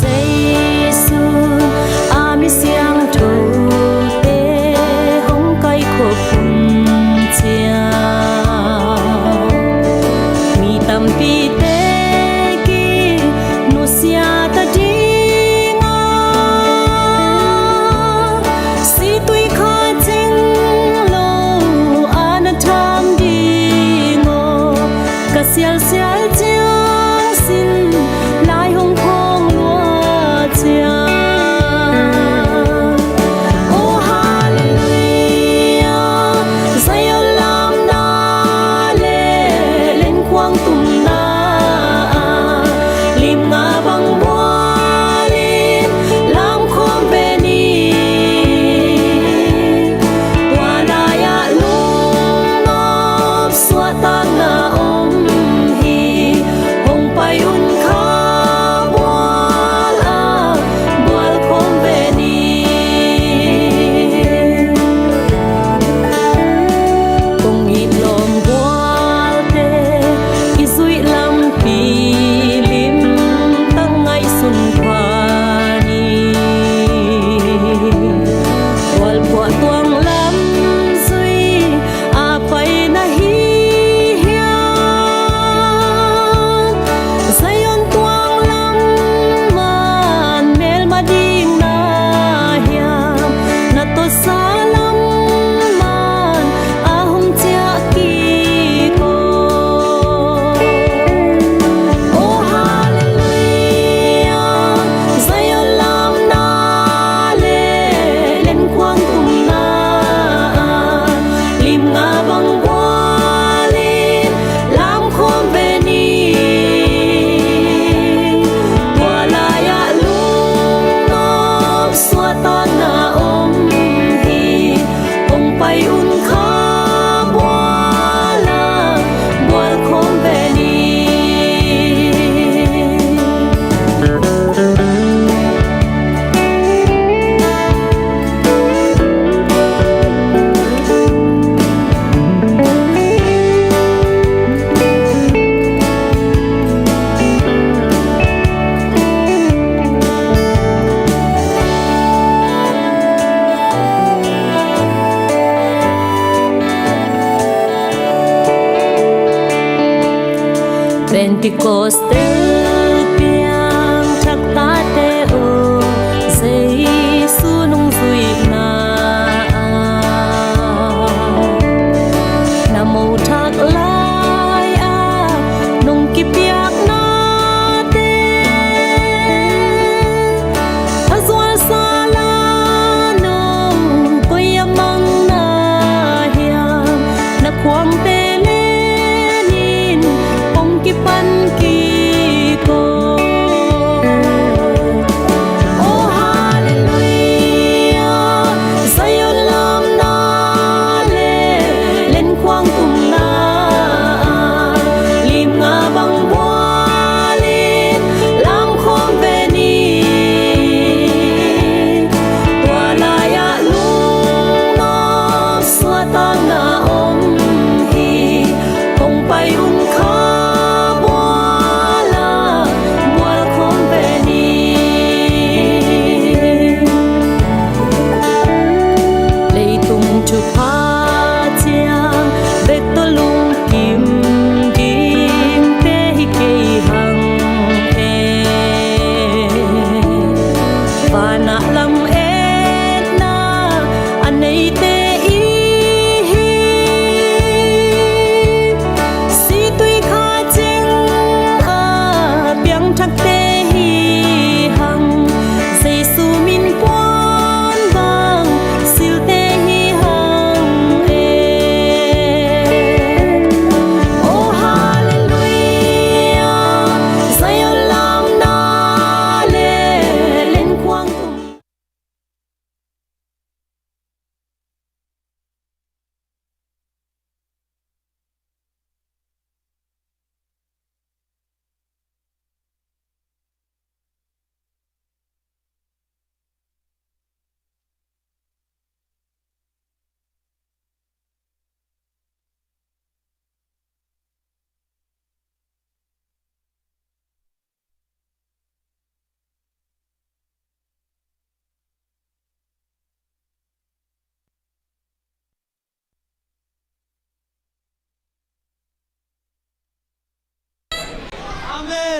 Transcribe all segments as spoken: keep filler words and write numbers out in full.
Jesu a mi siangthote hong kaikhop hun ciang, mi tampite kinusia ta ding a, situi kha ceng lo a na tham ding aw. Ka sialsial ciang sin lai hong khawng lua ciang. Oh, halleluiah, Zion lamna le lenkhuang tumna ah lim nga bang bualin lam khawm ve ni. Tua lai-ah lungnop suahtakna om hi. Hong pai un kha bual ah bual khawm ve ni. Kong it lawm bualte i zuih lampi limtak ngaihsun pha ni. Bualphuah tuang lam zui a pai na hi hiam? Zion tuang lam man melma ding na hiam? Na tawsa lam man a hong ciah kik aw. Oh, halleluiah, Zion lamna le lenkhuang tumna ah lim nga bang bualin lam khawm ve ni. Tua lai-ah lungnop suahtakna om hi. Hong pai un kha bual ah bual khawm ve ni. Pentecost tel piangthak tate aw, Jesu nungzuihna ah na mothak lai-ah nong kipiaknate a zualsa la nong koi a mang na hiam? Na khuangte lenin hong kipan kik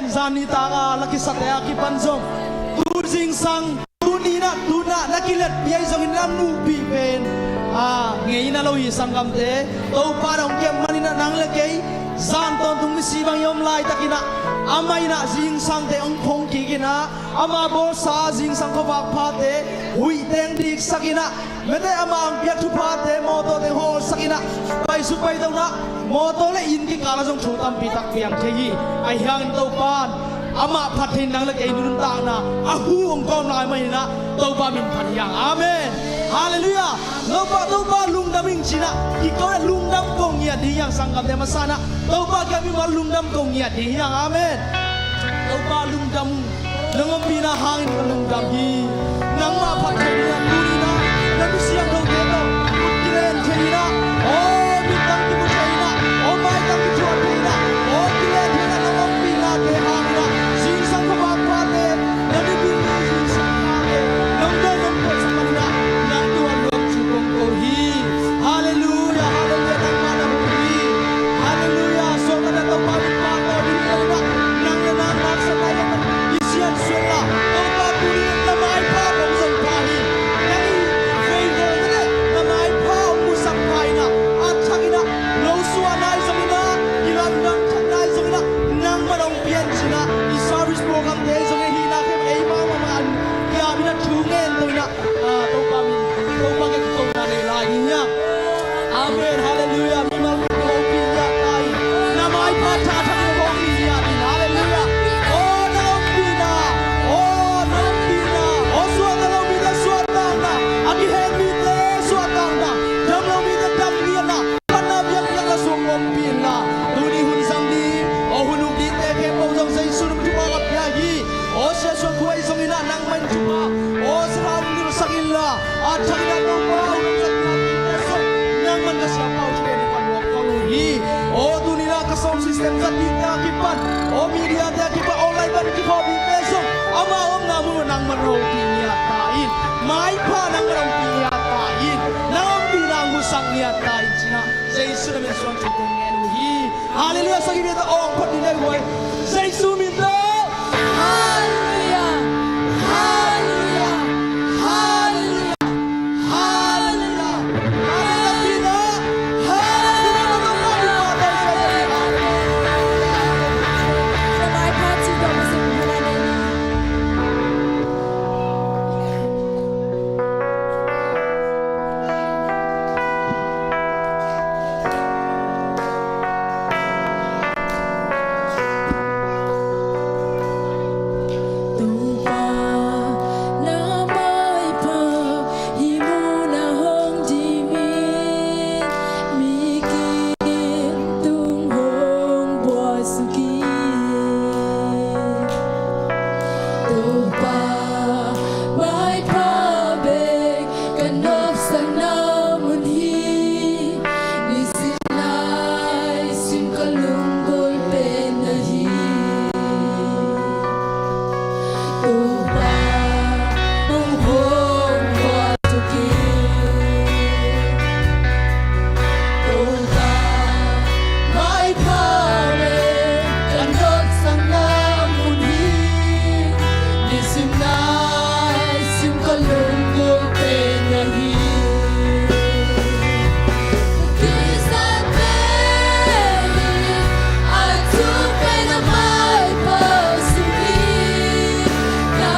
Zan nitak a la kisate a kipan zong tu zingsang, tu ni-in ah, tu-in ah na kiletpih ahi zongin na muhpih pen a ngeina lo hi sanggamte. Topa in hong kep manin ah nang le kei zan tawntung misi bang i om laitakin ah amah in ah zingsangte hong phong kik in ah ama bawlsa zingsang khuavak phate huih teng diksak in ah, mete ama hong piak thuphate mawtawte hawlsak in ah, paisuk paito in ah mawtaw le inn kikal ah zong thu tampi tak piang thei hi. Ahi hangin Topa in amah phat thei nang le kei nuntakna a hu hong kawm lai mah in ah Topa min phat hi hang. Amen. Halleluiah. Topa, Topa lungdam ing ci-in ah, kiko in ah lungdam ko ngiat ding hi hang sanggamte. Masa in ah Topa kiang mimal lungdam ko ngiat ding hi hang. Amen. Topa lungdam, nang ompihna hangin ka lungdam hi. Nangmah phat thei ding a tuni-in ah na mi siangthote tawh khut kilen thei in ah, aw mittang kimu thei in ah, aw maitang kithuah thei in ah, aw kilen thei in ah, nang ompihna te hangin ah zingsang khuavak phate, na mi bil zingsang phate nong dawn nong phuahsak manin ah nang tungah luang thu kong ko hi. Halleluiah, halleluiah, nangmah na hong hi. Halleluiah, suakta na Topa min pahtawi ding hi lo in ah, nang le nang maksatna i siansuah la, Topa tuni na maipha kong zong pha hi. Nang i veivol tete na maipha hong musak pha in ah, a thak in ah lo suahna ahi zongin ah, kilamdang thakna ahi zongin ah nangmah na hong pian ci-in ah, i service programte ahi zongin hihna khempeuh ei mahmah in kiam in ah thu ngen to in ah, Topa min, Topa kiang kikona nei lai ni hiam? Amen. Halleluiah. Mimal khat hong hopih ngiat ta in. Na maipha tha thak in hong hopih ngiat in. Halleluiah. Aw na ompihna, aw na ompihna, aw suakta lo mite suahtakna, a kihel mite suahtakna, dam lo mite dam ngiatna, phatna biakpiakna sung ompih in la, tuni hun zang ding, aw hun uk dingte khempeuh zong Jesu min thupha ka pia hi. Aw siasuah khua ahi zongin ah nangmah in thupha, aw sathau nilhsak in la, a thak in ah Topa hun zat na dingte zong nangmah in ka siapa uh thupha ding ka nuam khol uh hi. Aw tuni-in ah ka sound system zat dingte a kipan, aw mediate a kipan, online pan kikhawm dingte zong ama omna mun uh nangmah in hopih ngiat ta in, maipha nangmah in ompih ngiat ta in, nang ompihna hong musak ngiat ta in ci-in ah Jesu na min suang thu kong ngen uh hi. Halleluiah. Sagih mite awng phot ni nei guai. Jesu min tawh. Halleluiah. Halleluiah. Halleluiah. Halleluiah. Halleluiah. Halleluiah. Topa na maipha hih munah hong dim in, mi kim tung hong buaisuk in. Topa maipha bek ka nopsakna mun hi, nisim naisim ka lunggulh pen na hi. Topa hong hong buaisuk in. Topa maipha bek ka nopsakna mun hi, nisim naisim ka lunggulh pen na hi. Ka kisap pen hi, a thuk pen a maipha sung hi, ka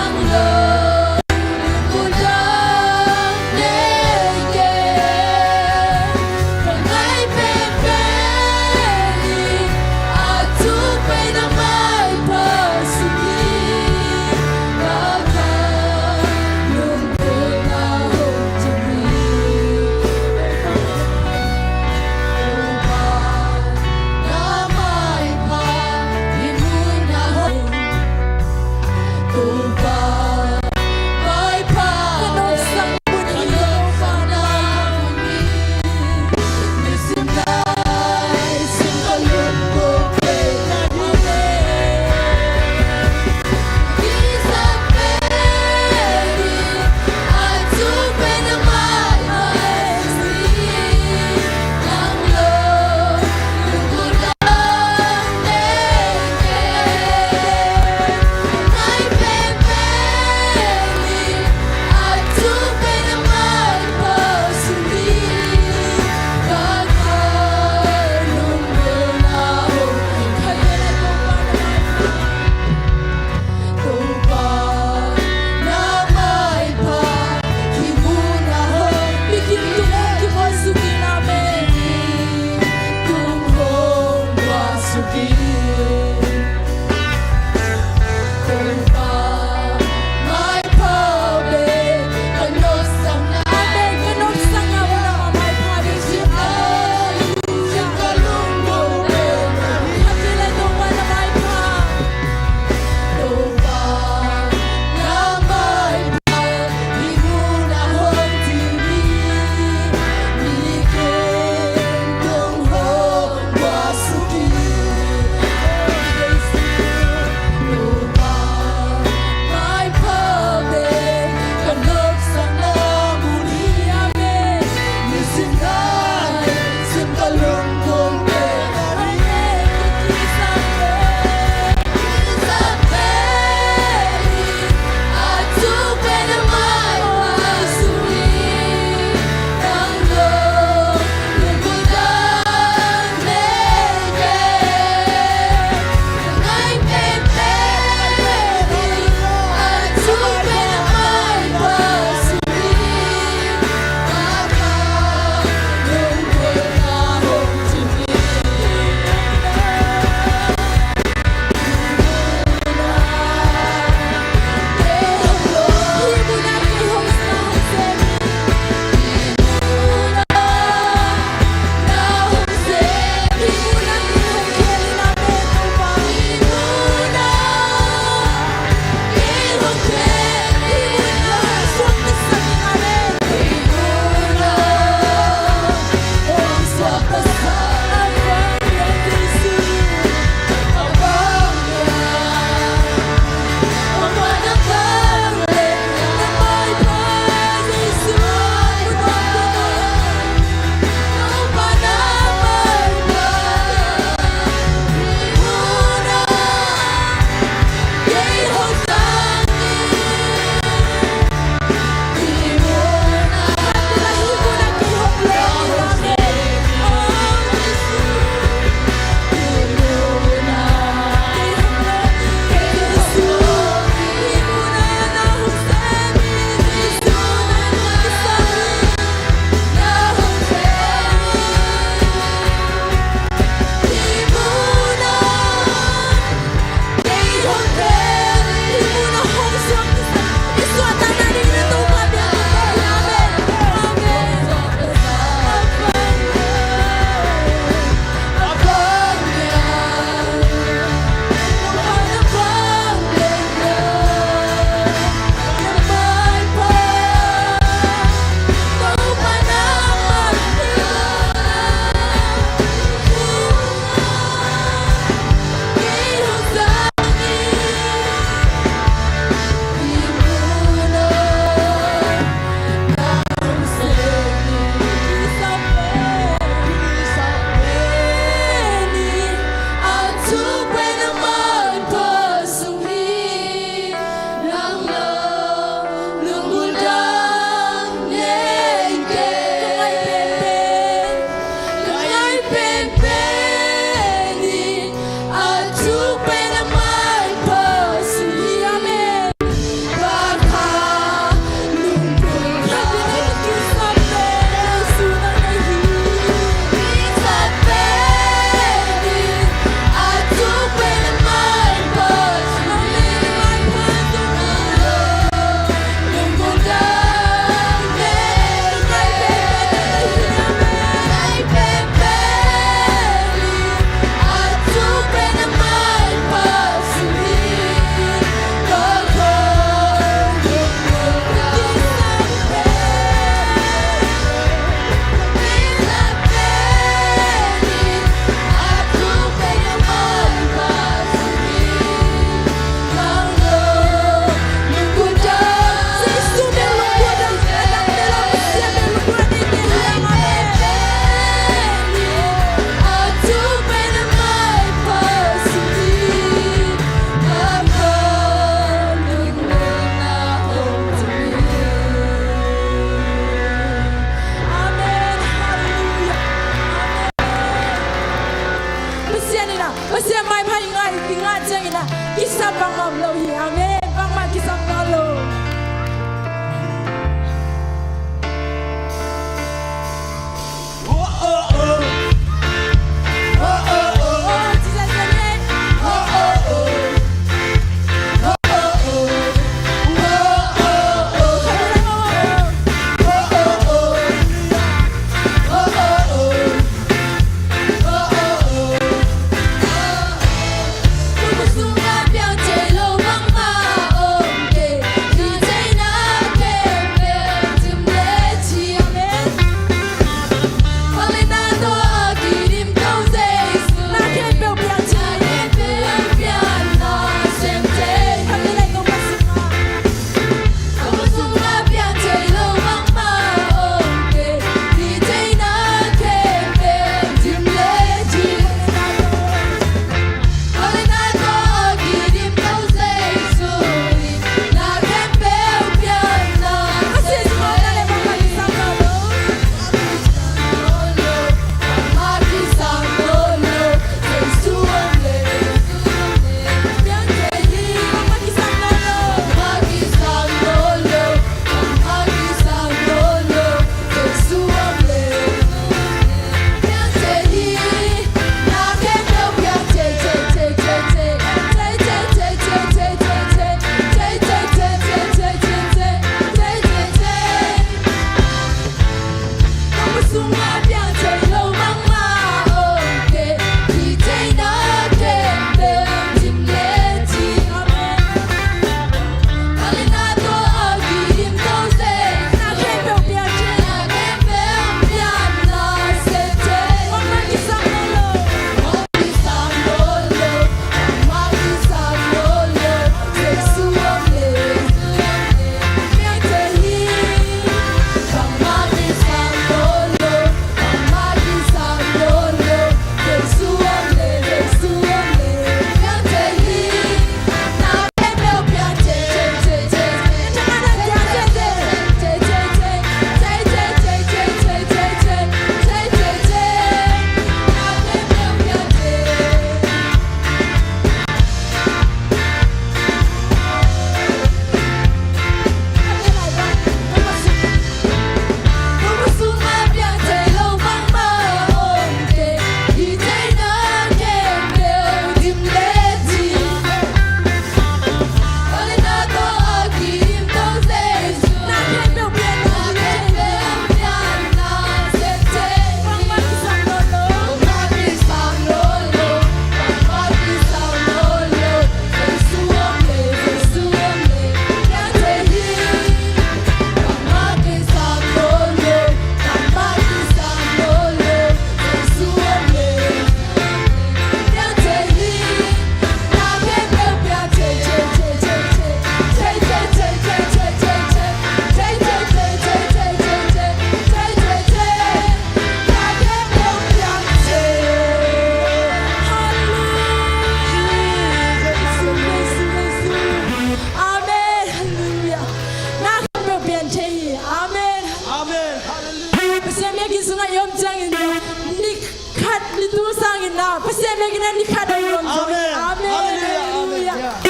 Amen. Amen. Hallelujah. Amen. Hallelujah.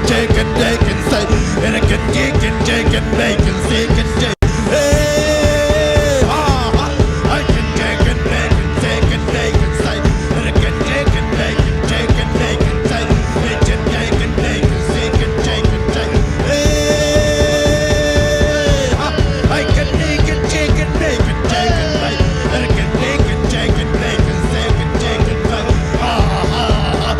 Chicken, bacon, say, and I can chicken, chicken, bacon, chicken, chicken. Hey, ha, ha. I can chicken, bacon, chicken, bacon, say, and I can chicken, bacon, chicken, bacon, say, chicken, chicken, bacon, chicken, chicken, say. Hey, ha. I can chicken, chicken, bacon, chicken, bacon, and I can chicken, chicken, bacon, chicken, chicken, say. Ha, ha, ha.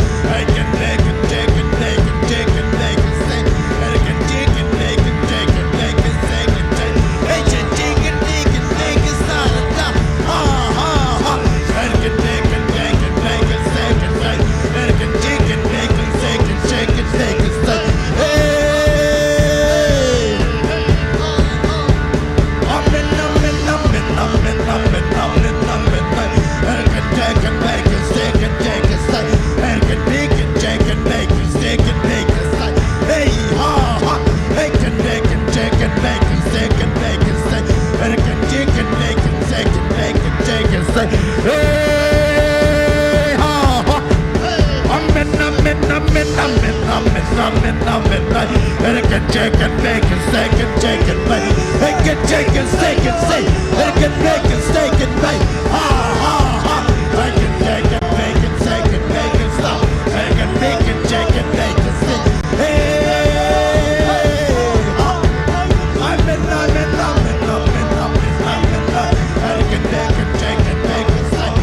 Hey, ha, ha. Amen, amen, amen, amen, amen, amen, amen. Hey, can check and make it, second check and make it. Hey, can check and second say. Hey, can make it, second make. Ha, ha, ha. I can check and make it, second make it stop. Hey, can make it, check and make it sing. Hey, ha. Amen, amen, amen, amen, amen, amen. Hey, can make it, check and make it stop.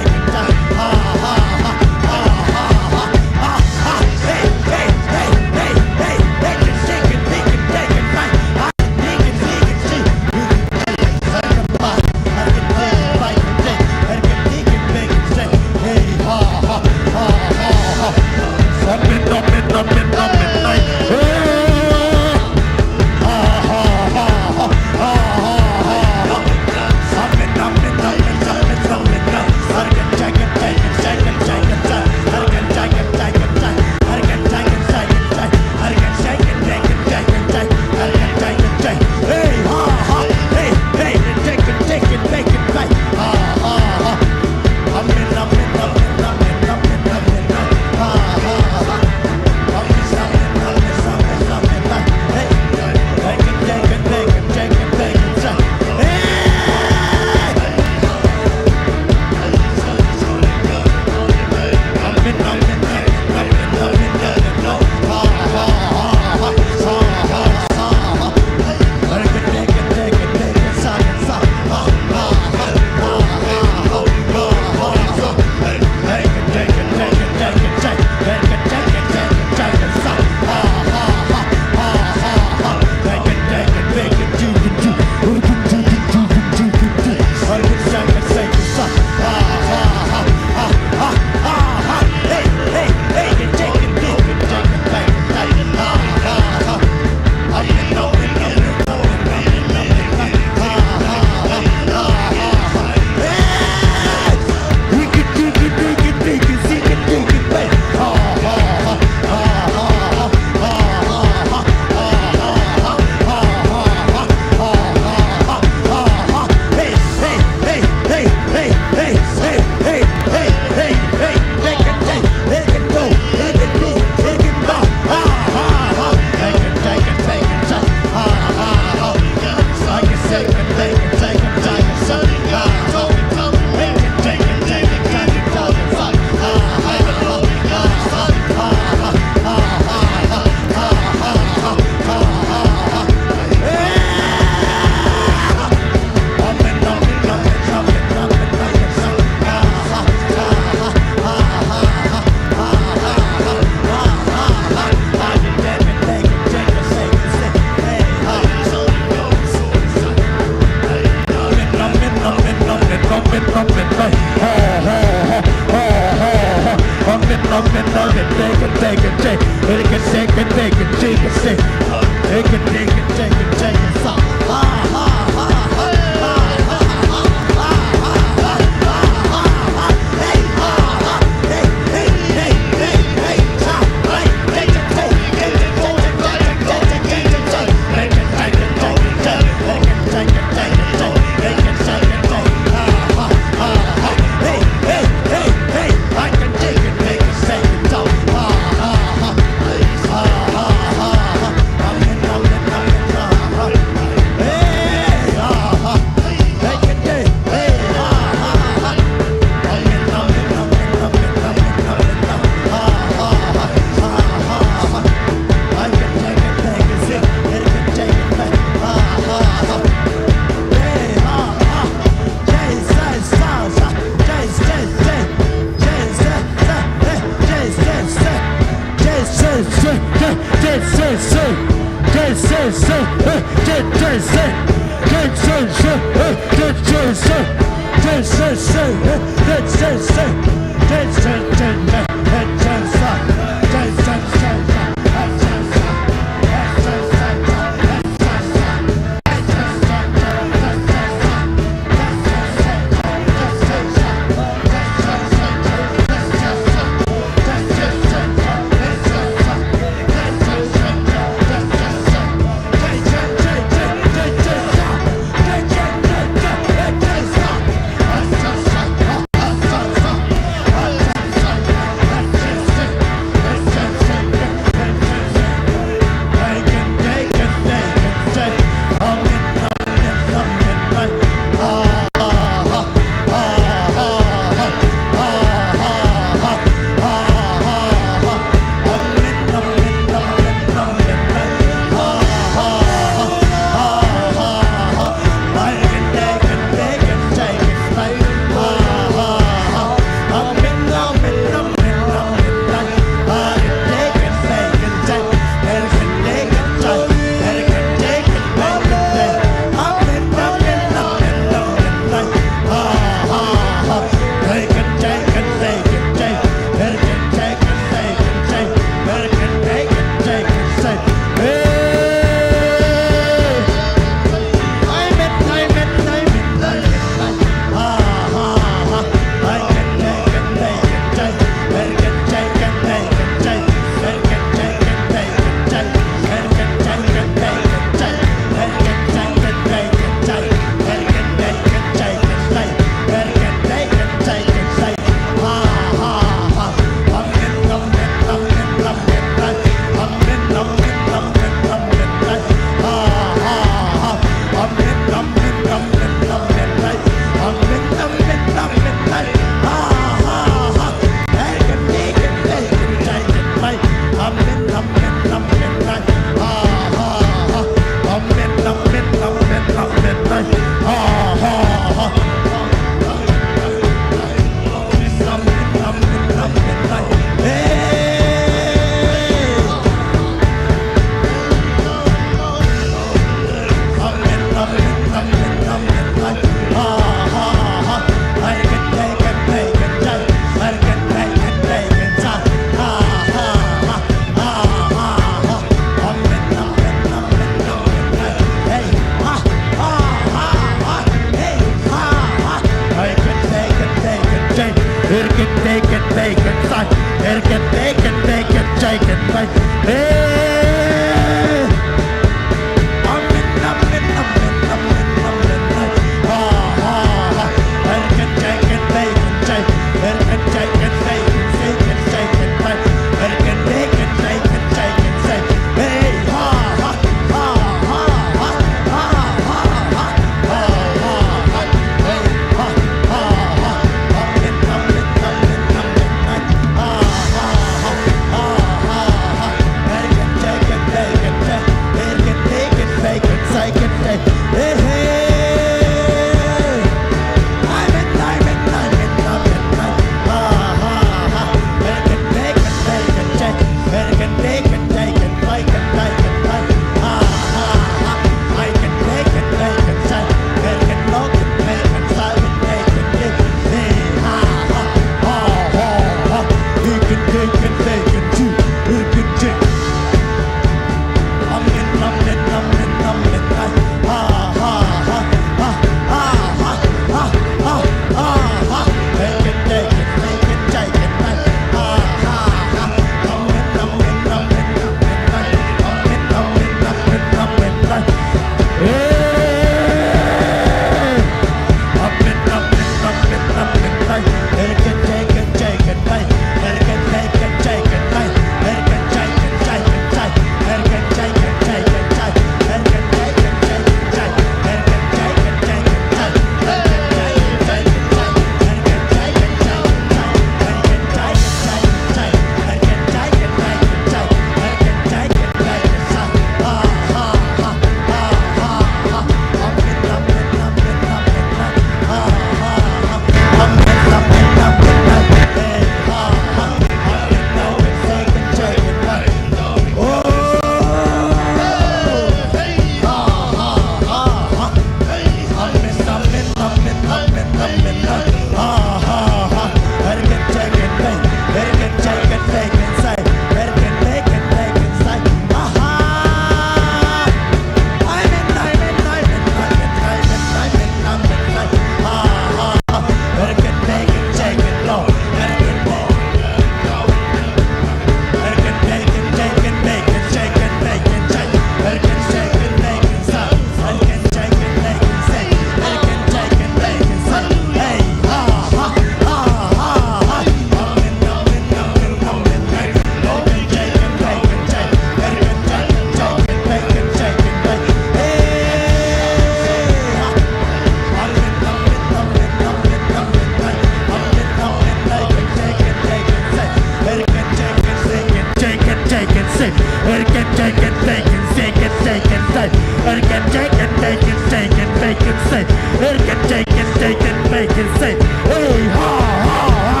Erken, teken, teken, bacon, say. Hey, ha, ha, ha.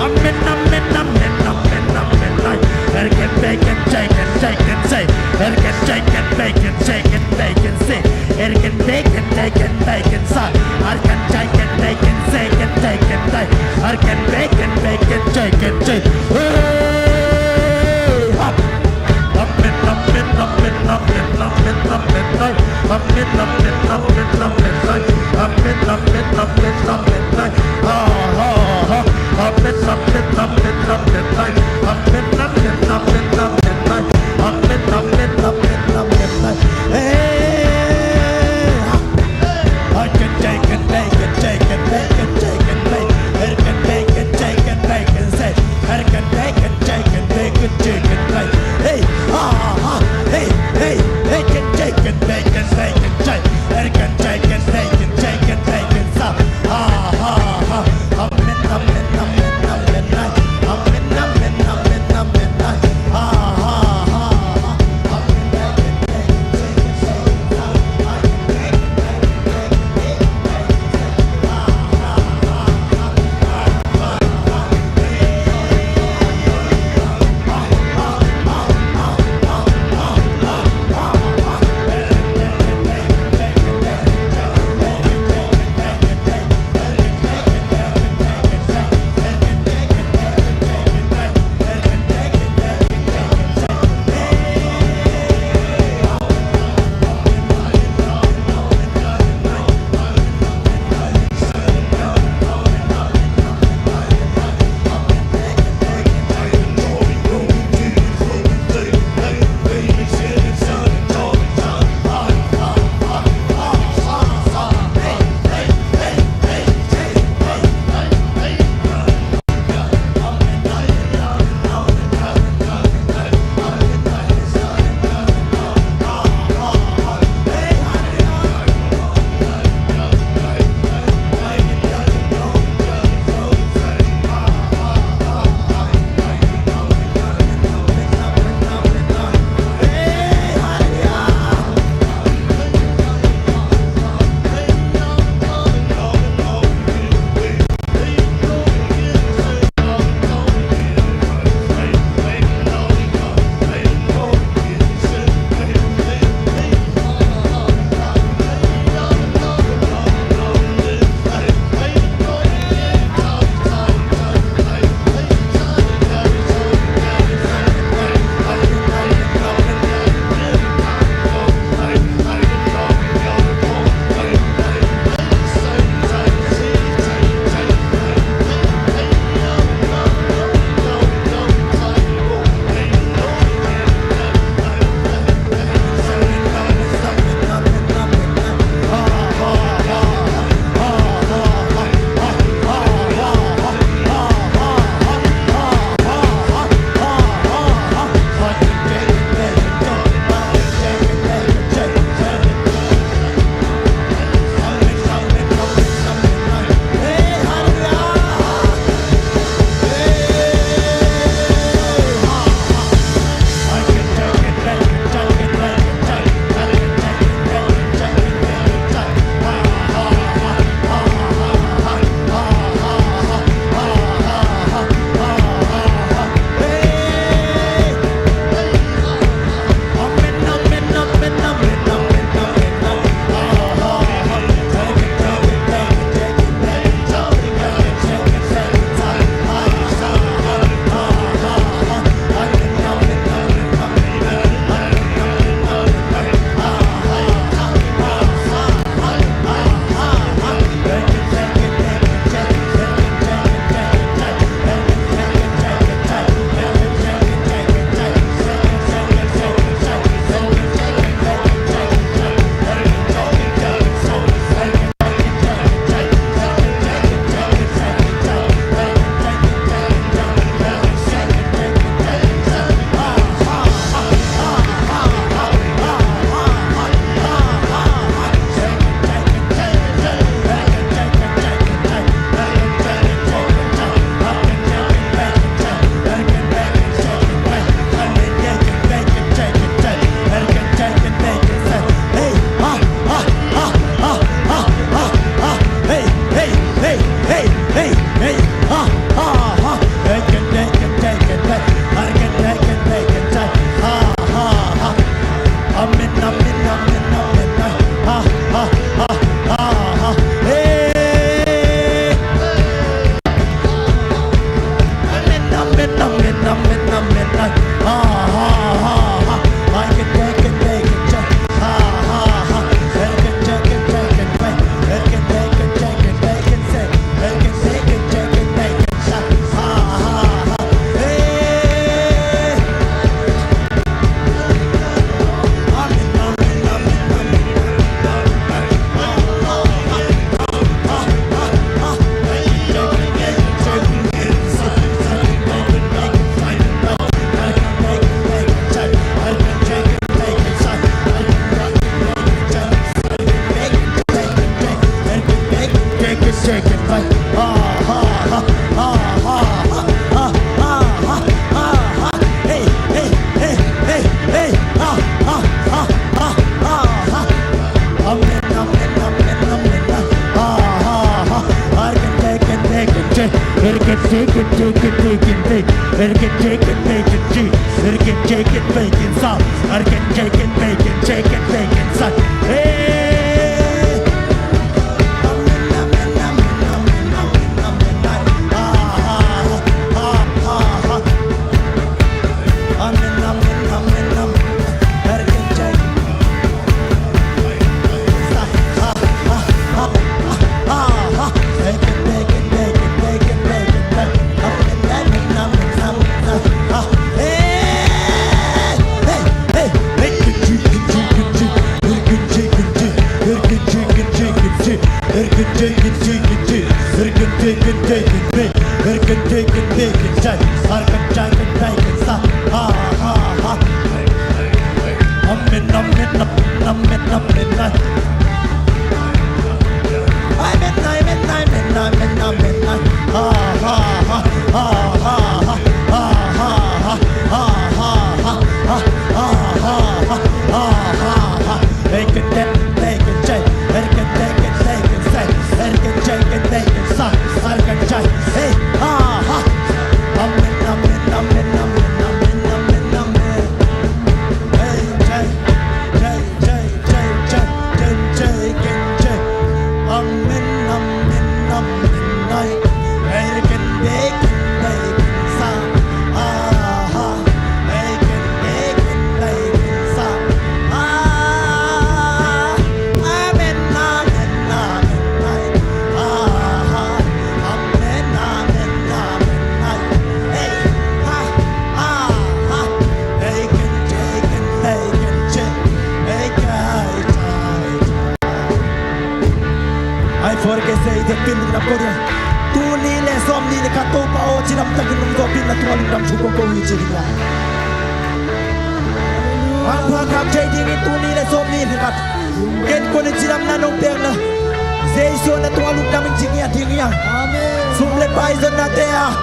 Amen, amen, amen, amen, amen, ay. Erken, bacon, teken, teken, say. Erken, teken, bacon, teken, bacon, say. Erken, bacon, teken, bacon, say. Erken, teken, bacon, teken, teken, ay. Erken, bacon, bacon, teken, say. Hey, ha. Amen, amen, amen, amen, amen, amen, ay. Amen, amen, amen, amen, ay. Amen, amen, amen, amen, ay. Ah, ah, ah. Amen, amen, amen, amen, ay. Amen, amen, amen, amen, ay. Amen, amen, amen, amen, ay. Hey, ah. Erken, teken, bacon, teken, bacon, teken, bacon. Erken, bacon, teken, bacon, say. Erken, bacon, teken, bacon, teken, bacon. Hey, ah, ah, hey, hey, erken, teken, bacon, bacon, say. Erken, teken, Ai, for ke sei te pin na kodia. Tuni le sawmnih le khat Topa aw, cidam takin nong zawhpih na tungah lungdam thu kong ko hi ci ding a. Ang pha khak thei dingin tuni le sawmnih le khat ken kong cidamna nong piakna Jesu na tungah lungdam in ci ngiat ding hi a. Amen. Sum le pai zonnate ah,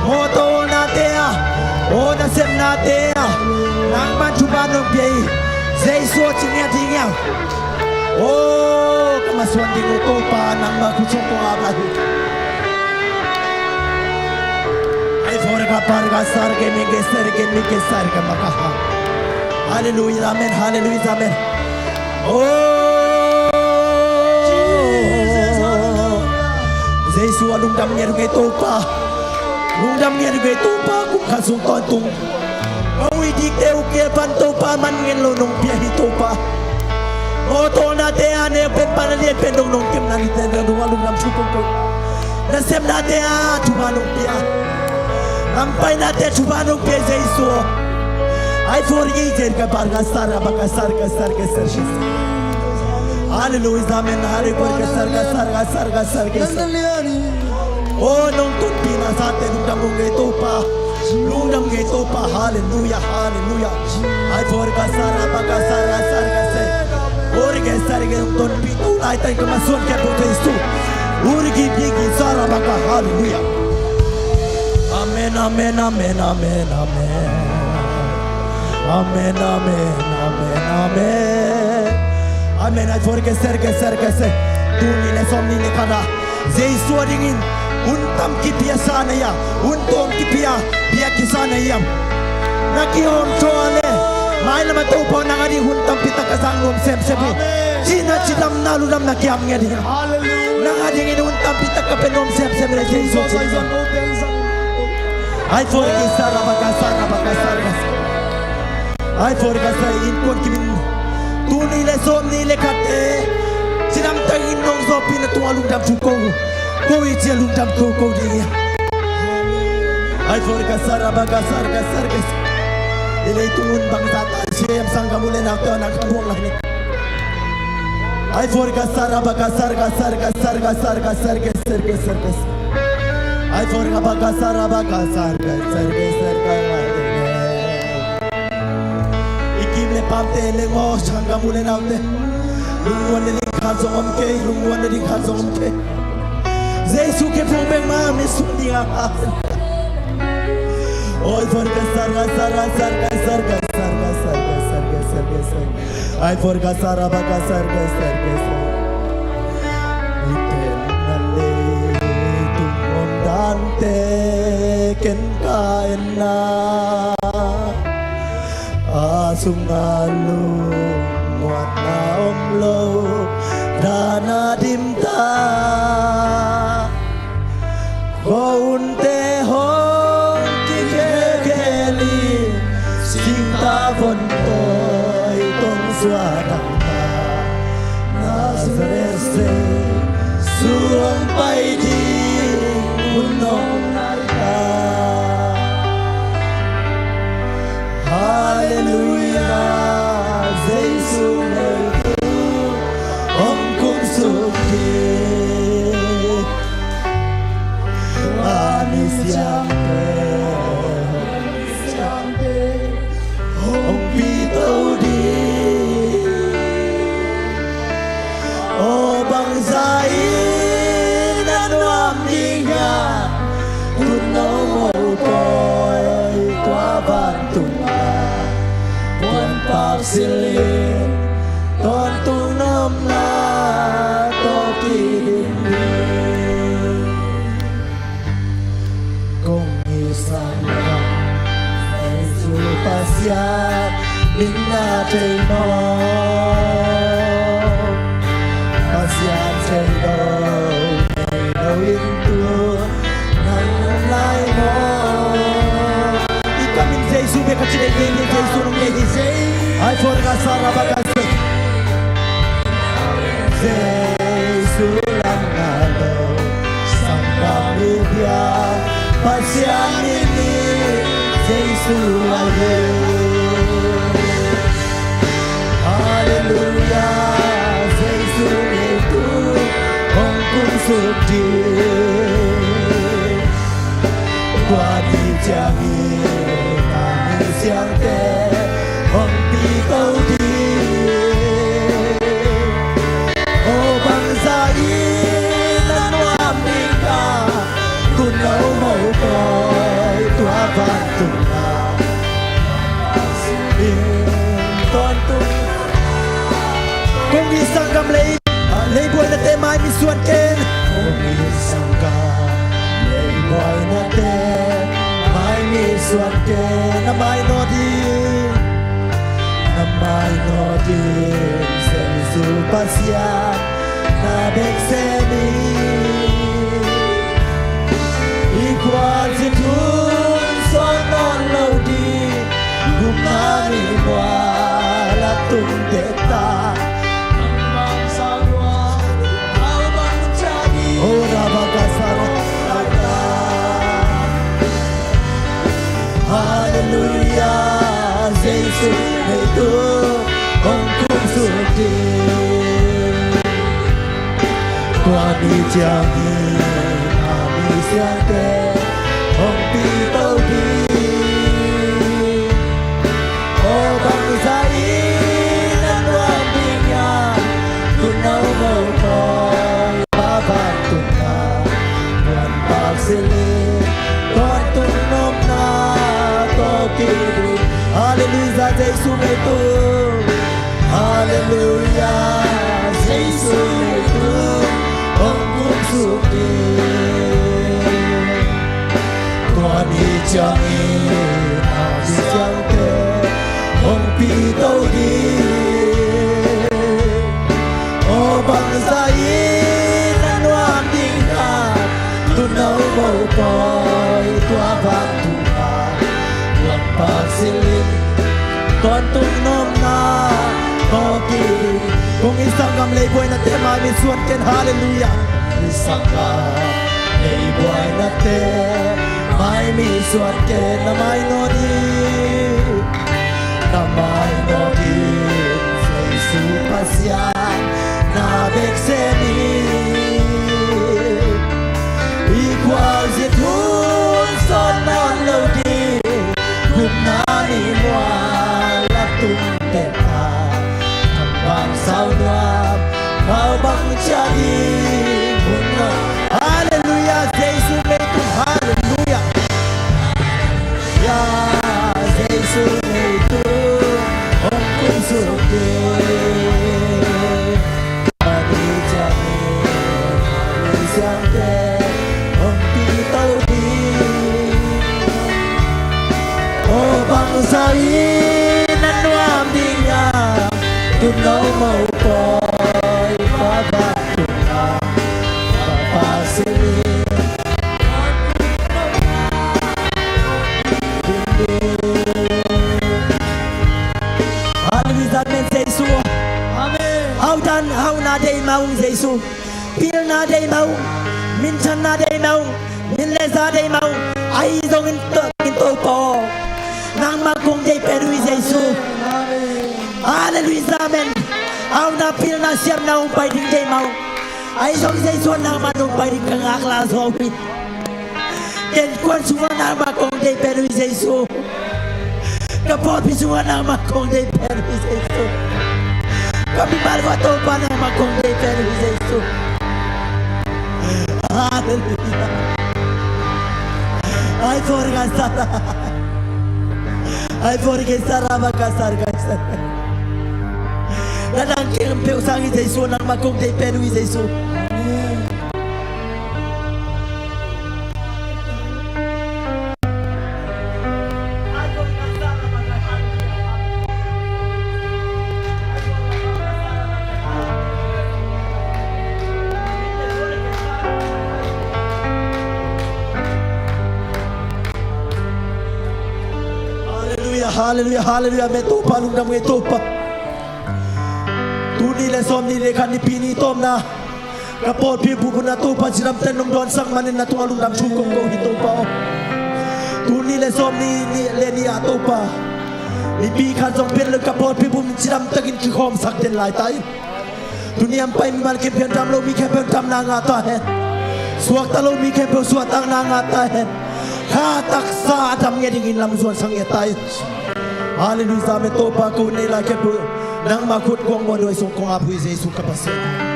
mawtaw awlnate ah, aw nasepnate ah, nangman thupha nong pia hi. Jesu ci ngiat ding hi a. Aw ka masuan ding uh Topa, nangma khut sung kong ap lai hi. Ai, for ka par ka sar ke mi ke ser ke mi ke sar ke ma ka ha. Halleluia, amen, halleluia, amen. Oh, Jesu a lungdam ngiat uh ngei Topa. Lungdam ngiat uh ngei Topa, kum khat sung tawntung. Kong ui dikte uh ke pan Topa, man ngen lo nong pia hi Topa. Aw tawlnate a neu pen pan a lian pen dong nong kemna nite dong a lungdam thu kong ko. Nasepnate a thupha nong pia. Lampainate thupha nong pia Jesu. Ai, for ngi jen ka bar ka sar a ba ka sar ka sar ka sar ka sar. Halleluia, amen. Halleluia, ka sar ka sar ka sar ka sar ka sar. Oh, nong tonpihna sate lungdam nong ngei Topa. Lungdam ngei Topa. Halleluia, halleluia. Ai, for ka sar a ba ka sar ka sar ka sar. Ori ke sar ke nong tonpih tu lai tai ka masuan ke po te istu. Ori ki ki ki sar a ba ka, halleluia. Amen, amen, amen, amen, amen. Amen, amen, amen, amen. Amen. Ai, for ke ser ke ser ke ser. Tuni le sawmnih le khat a Jesu a dingin hun tam kipia sa na hiam? Hun tawm kipia, pia kisa na hiam? Na kihawm thaw a le mailam a Topa nang a ding hun tampi tak ka zang nuam semsem hi. Amen. Cihna cidamna lungdamna kiam ngiat ding. Halleluia. Nang a dingin hun tampi tak ka pia nuam semsem le Jesu ci. Ai, for ke sar a ba ka sar a ba ka sar ka sar. Ai, for ka sar in kuan kimin. Tuni le sawmnih le khat e. Cidam takin nong zawhpih na tungah lungdam thu ko. Ko i cia lungdam ko ko ding ia. Ai, for ka sar a ba ka sar ka sar ka sar. I leitung un bangzah ta siam sang ka mu le nak tawh nak ka buang lai ni. Ai, for ka sar a ba ka sar ka sar ka sar ka sar ka sar ka sar ka sar ka sar. Ai, for ka ba ka sar a ba ka sar ka sar ka sar ka sar. I kim le pamte le ngaw sang ka mu le naute. Lungmuan le ding khat zong om kei, lungmuan le ding khat zong om kei. Jesu ke phung bek ma mi sung ding a. Oi, for ka sar ka sar ka sar ka sar ka sar ka sar ka sar ka sar. Ai, for ka sar a ba ka sar ka sar ka sar. Uten na le tung om dante. ka en na, a sungah lungmuanna om lo, dahna dim ta. Khuaunte hong kikhelkhel in, singtang vontawi tong suah thangta, Nazareth Jesu hong pai ding hun hong nai ta. Halleluiah, Jesu neitu hong kumsuk ding. A misiangtho, hong pito ding. Aw bangzah in a nuam ding hiam, tun no mopawi tua vantung ah, puanpak silhin tawntung nopna tawh kidim ding. Kong it sanggam, Jesu Pasian min na thei maw? Pasian thei lo, thei lo in tu nang om lai maw? I kam in Jesu bek a ci dei, dei, dei, Jesu nong dei, dei. Ai for ka sa ra ba ka se. Jesu lam ngah lo, sanggam i bia, Pasian min in Jesu a hi. Halleluiah, Jesu neitu hong kumsuk ding. Tua ni ciangin a misiangtho hong pito ding. Aw bangzah in a nuam ding hiam, tun no mopawi tua vantung ah, in tawntung. Kong it sanggam lei, leibuainate mai mi suan ken. Kong it sanggam leibuainate mai mi suan ken. Na mai nawn ding, na mai nawn ding, Jesu Pasian na bek sem in. I khualzin hun sawn nawn lo ding, gupna ni mual a tung teh ta. Oh, rabakasara. Halleluiah, Jesu neitu hong kumsuk ding. Tua ni ciangin a misiangtho hong pito ding. Aw bangzah in a nuam ding hiam, tun no mopawi tua vantung ah, puanpak silhin tawntung nopna tawh kidim. Halleluiah, Jesu neitu. Halleluiah, Jesu neitu hong kumsuk ding. Tua ni ciangin a misiangtho hong pito ding. Aw bangzah in a nuam ding hiam, tun no mopawi tua vantung ah, puanpak silhin tawntung nopna tawh kidim. Kong it sanggam leibuainate mai mi suan ken. Halleluiah. It sanggam leibuainate mai mi suan ken. Na mai nawn ding, na mai nawn ding, Jesu Pasian na bek sem in. I khualzin hun sawn nawn lo ding, gupna ni mual a tung teh ta. Thangbang sau nuam, khaubang ciah ding hun nawn. Halleluiah, Jesu neitu, halleluiah. Ya, Jesu neitu hong kumsuk ding. Tua ni ciangin a misiangtho hong pito ding. deih mah ung Jesu. Pilna deih mah ung. Minthanna deih mah ung. Min le za deih mah ung. Ahi zongin Topa aw, nangmah kong deih pen uh hi Jesu. Halleluijah, amen. Auna pilna siamna hong pai ding deih mah ung. Ahi zong Jesu nangmah nong pai ding ka ngaklah zaw uh hi. Ka innkuan sungah nangmah kong deih pen uh hi Jesu. Ka pawlpi sungah nangmah kong deih pen uh hi Jesu. Ka mimal uah Topa nangmah kong deih pen uh hi Jesu. Halleluijah. Ai por kasara. Ai por kasara ba kasar kasar. Na dang keng peuh sang hi Jesu, nangmah kong deih pen uh hi Jesu. Halleluijah, halleluijah, halleluijah. Amen. Topa lungdam ngei Topa. Tul nih le sawmnih le khat Nipi ni tawpna ka pawlpi bup un ah Topa cidamtakin nong dawnsak manin na tungah lungdam thu kong ko hi Topa aw. Tul nih le sawmnih le nih ah Topa Nipi khat zong pen lo ka pawlpi bup un cidamtakin kikhawmsak den lai ta in. Tuni a hong pai mimal khempeuh in dam lo mi khempeuh in damna ngah ta hen. Suakta lo mi khempeuh suahtakna ngah ta hen. Kha taksa a dam ngiat dingin lamzuan sang ngiat ta hen. Halleluijah, amen. Topa ko nei lai khempeuh nangmah khut guang mawh duai sung kong ap uh hi Jesu ka Pasian.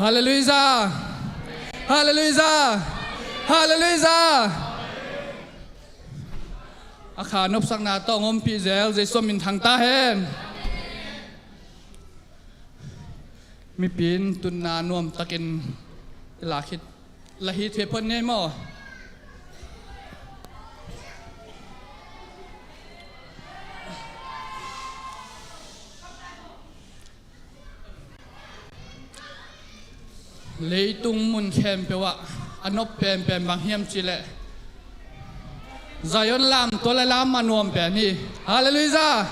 Halleluijah. Halleluijah. Halleluijah. A kha nopsakna tawh hong ompih zel Jesu min thang ta hen. Mipi in tunna nuamtakin i la khit la hi thei phot ni maw? Leitung mun khempeuh ah a nop penpen bang hiam cih leh Zion lam tua le lam a nuam pen hi. Halleluijah.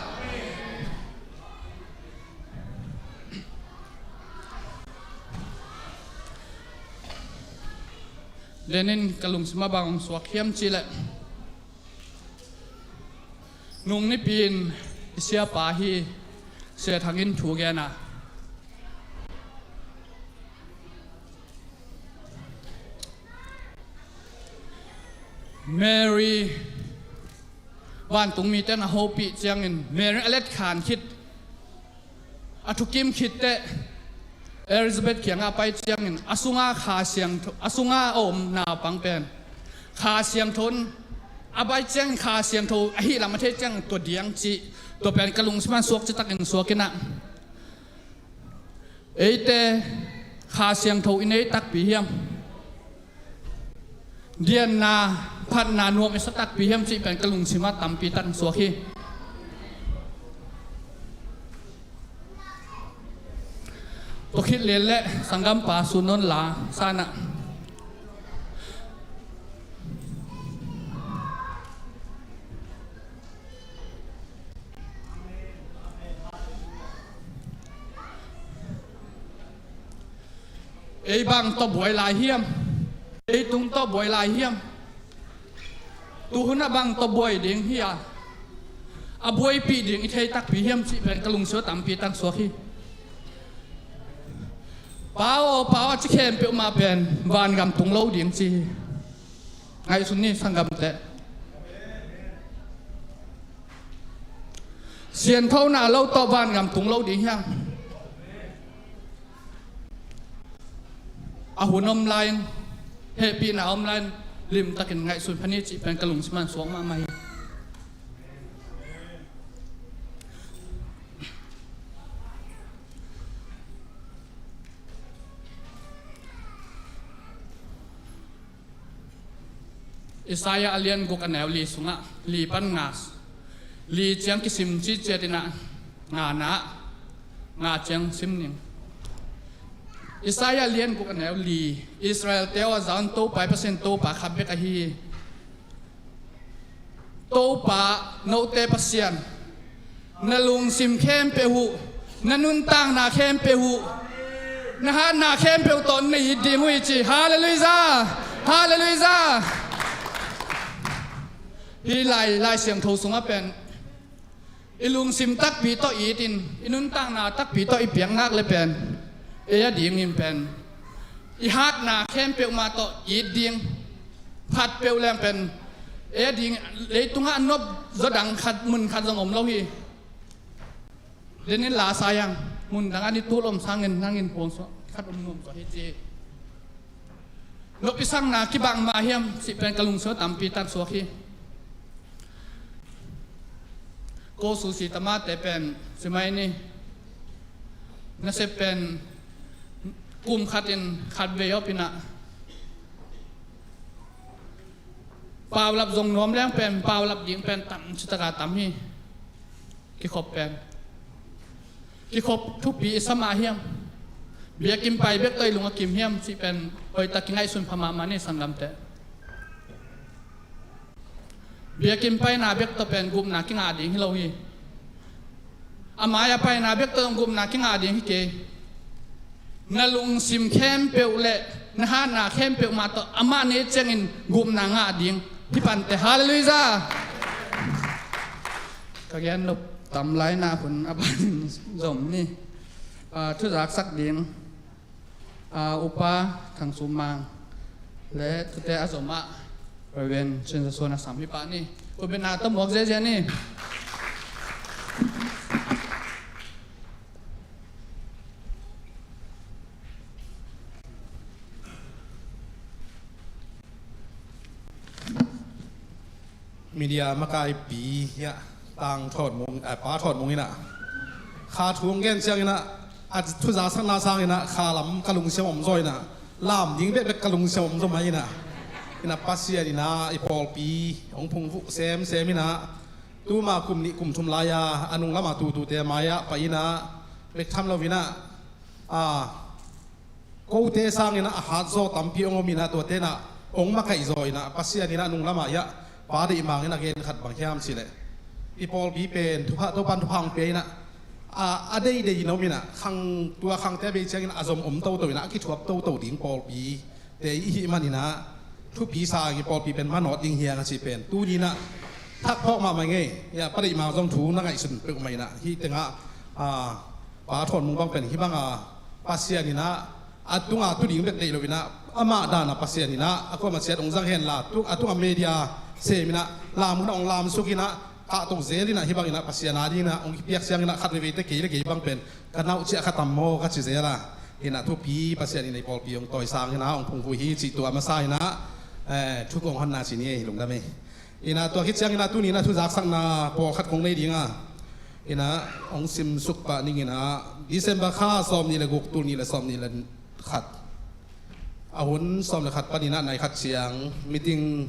Denin ka lungsim ah bang hong suak hiam cih leh nung Nipi in i siapa hi Sia Thang in thu gen a, Mary vantung mite in a hopih ciangin Mary a letkhan khit a thukim khit teh Elizabeth kiangah a pai ciangin a sunga Kha Siangtho, a sunga a om naupang pen Kha Siangtho in a pai ciangin Kha Siangtho ahi lam a thei ciangin tua diang cih tua pen ka lungsim ah suak ciatakin suak in ah. Eite Kha Siangtho i nei takpi hiam? Dianna phatna nuam i sa takpi hiam cih pen ka lungsim ah tampi tak suak hi. Tua khit lel leh sanggampa Sun Nawn La san ah. Ei bang tawh buai lai hiam? Ei tung tawh buai lai hiam? Tuhun a bang tawh buai ding hi a, a buaipih ding i thei takpi hiam cih pen ka lungsim ah tampi tangsuak hi. Pau aw, pau a ci khempeuh mah pen vangam tung lo ding ci hi. Ngaihsun ni sanggamte. Sianthona lo tawh vangam tung lo ding hiam? A hun om lai-in, hehpihna om lai-in, limtakin ngaihsun pha ni cih pen ka lungsim ah suak mahmah hi. Isaiah a lian guk a neu li sungah li pan nga, li ciang kisim ciciat inah nga na, nga ciang sim ning. Isaiah a lian guk a neu li. Israel-te aw, a zang Topa i Pasian Topa khat bek ahi hi. Topa, note Pasian, na lungsim khempeuh uh, na nuntakna khempeuh uh, na hatna khempeuh tawh na it ding uh hi ci. Halleluijah! Halleluijah! Hih lai, Lai Siangtho sungah pen i lungsim takpi tawh itin, i nuntakna takpi tawh i piak nak le pen ei a dingin pen i hatna khempeuh mah tawh it ding. Khat peuh leng pen ei a ding, leitungah a nop zaw dang khat, mun khat zong om lo hi. Denin la sa yang, mun dang a ni tul om sangin nangin puang suah khat om nuam suah hi ci. Nop i sakna kibang mah hiam cih pen ka lungsim ah tampi tangsuak hi. Ko susi tamate pen simai ni. Nasep pen kum khatin khatvei op inah, paulap zong nuam leng pen paulap ding pen tam citaka tam hi. Kikhop pen, kikhop thupi i sa mah hiam? Biakinn pai bek tawh i lung a kim hiam cih pen hoihtak kingaihsun pha mahmah ni sanggamte. Biakinn paina bek tawh pen gupna kingah ding hi lo hi. A mai-ah paina bek tawh gupna kingah ding hi kei. Na lungsim khempeuh le na hatna khempeuh mah tawh amah na it ciangin gupna ngah ding. Hih pante, halleluijah! Ka gen nop tam lai na, hun a banin zom ni. Ah, thuzaksak ding, ah, Upa Thang Sum Mang le thute a zom ah Reverend Chin Za Suan a sam hi pah ni. Khutbetna tawh muak ziazia ni. Media makaipi hiah Tang Thawt Mung, eh, Pa Thawt Mung inah kha thu hong gen ciang inah, a thuzasakna sang inah kha lam ka lungsim om zaw inah, lam ding bekbek ka lungsim om zaw mah inah, inah Pasian inah i pawlpi hong phungvuh semsem inah, tuma kum nih kum thum lai-a a nung lamah tutute mai-ah pai inah bek tham lo inah, a, kote sang inah a hat zaw tampi hong om inah, tuate inah hong makaih zaw inah, Pasian inah nung lamah hiah Pa Deih Mang inah gen khat bang hiam cih leh, i pawlpi pen thupha, Topan thupha hong pia inah, a, a deidei in om inah, khang, tua khangte a bei ciang inah a zom om toto inah, a kithuap toto ding pawlpi te i hih man inah, thupi sa ing, i pawlpi pen manawt ding hi ing a cih pen tuni inah thak phawk mahmah ing ei. Hiah Pa Deih Mang zong thu na ngaihsun peuhmah inah, hih tengah, a, Pa Thawt Mung bang pen hih banga Pasian inah a tunga tu ding bek deih lo inah, amah dana Pasian inah a kuamah ciat hong zang henla, tu, a tunga media sem inah, lam hun ah hong lamsuk inah, kahto zel inah, hih bang inah Pasian a ding inah hong kipiak ciang inah, khat veivei te kei le kei bang pen ka nauh ciah kha tam maw ka ci zel a. Inah thupi, Pasian inah i pawlpi hong tawisang inah hong phungvuh hi cih tua masa inah, eh, thu kong honna ci ni ei, lungdam ei. Inah tua khit ciang inah tuni inah thuzaksakna pawlkhat kong nei ding a, inah hong simsuk pah ning inah, December kha sawm nih le guk, tul nih le sawm nih le khat, a hun sawm le khat pan inah nai khat ciang meeting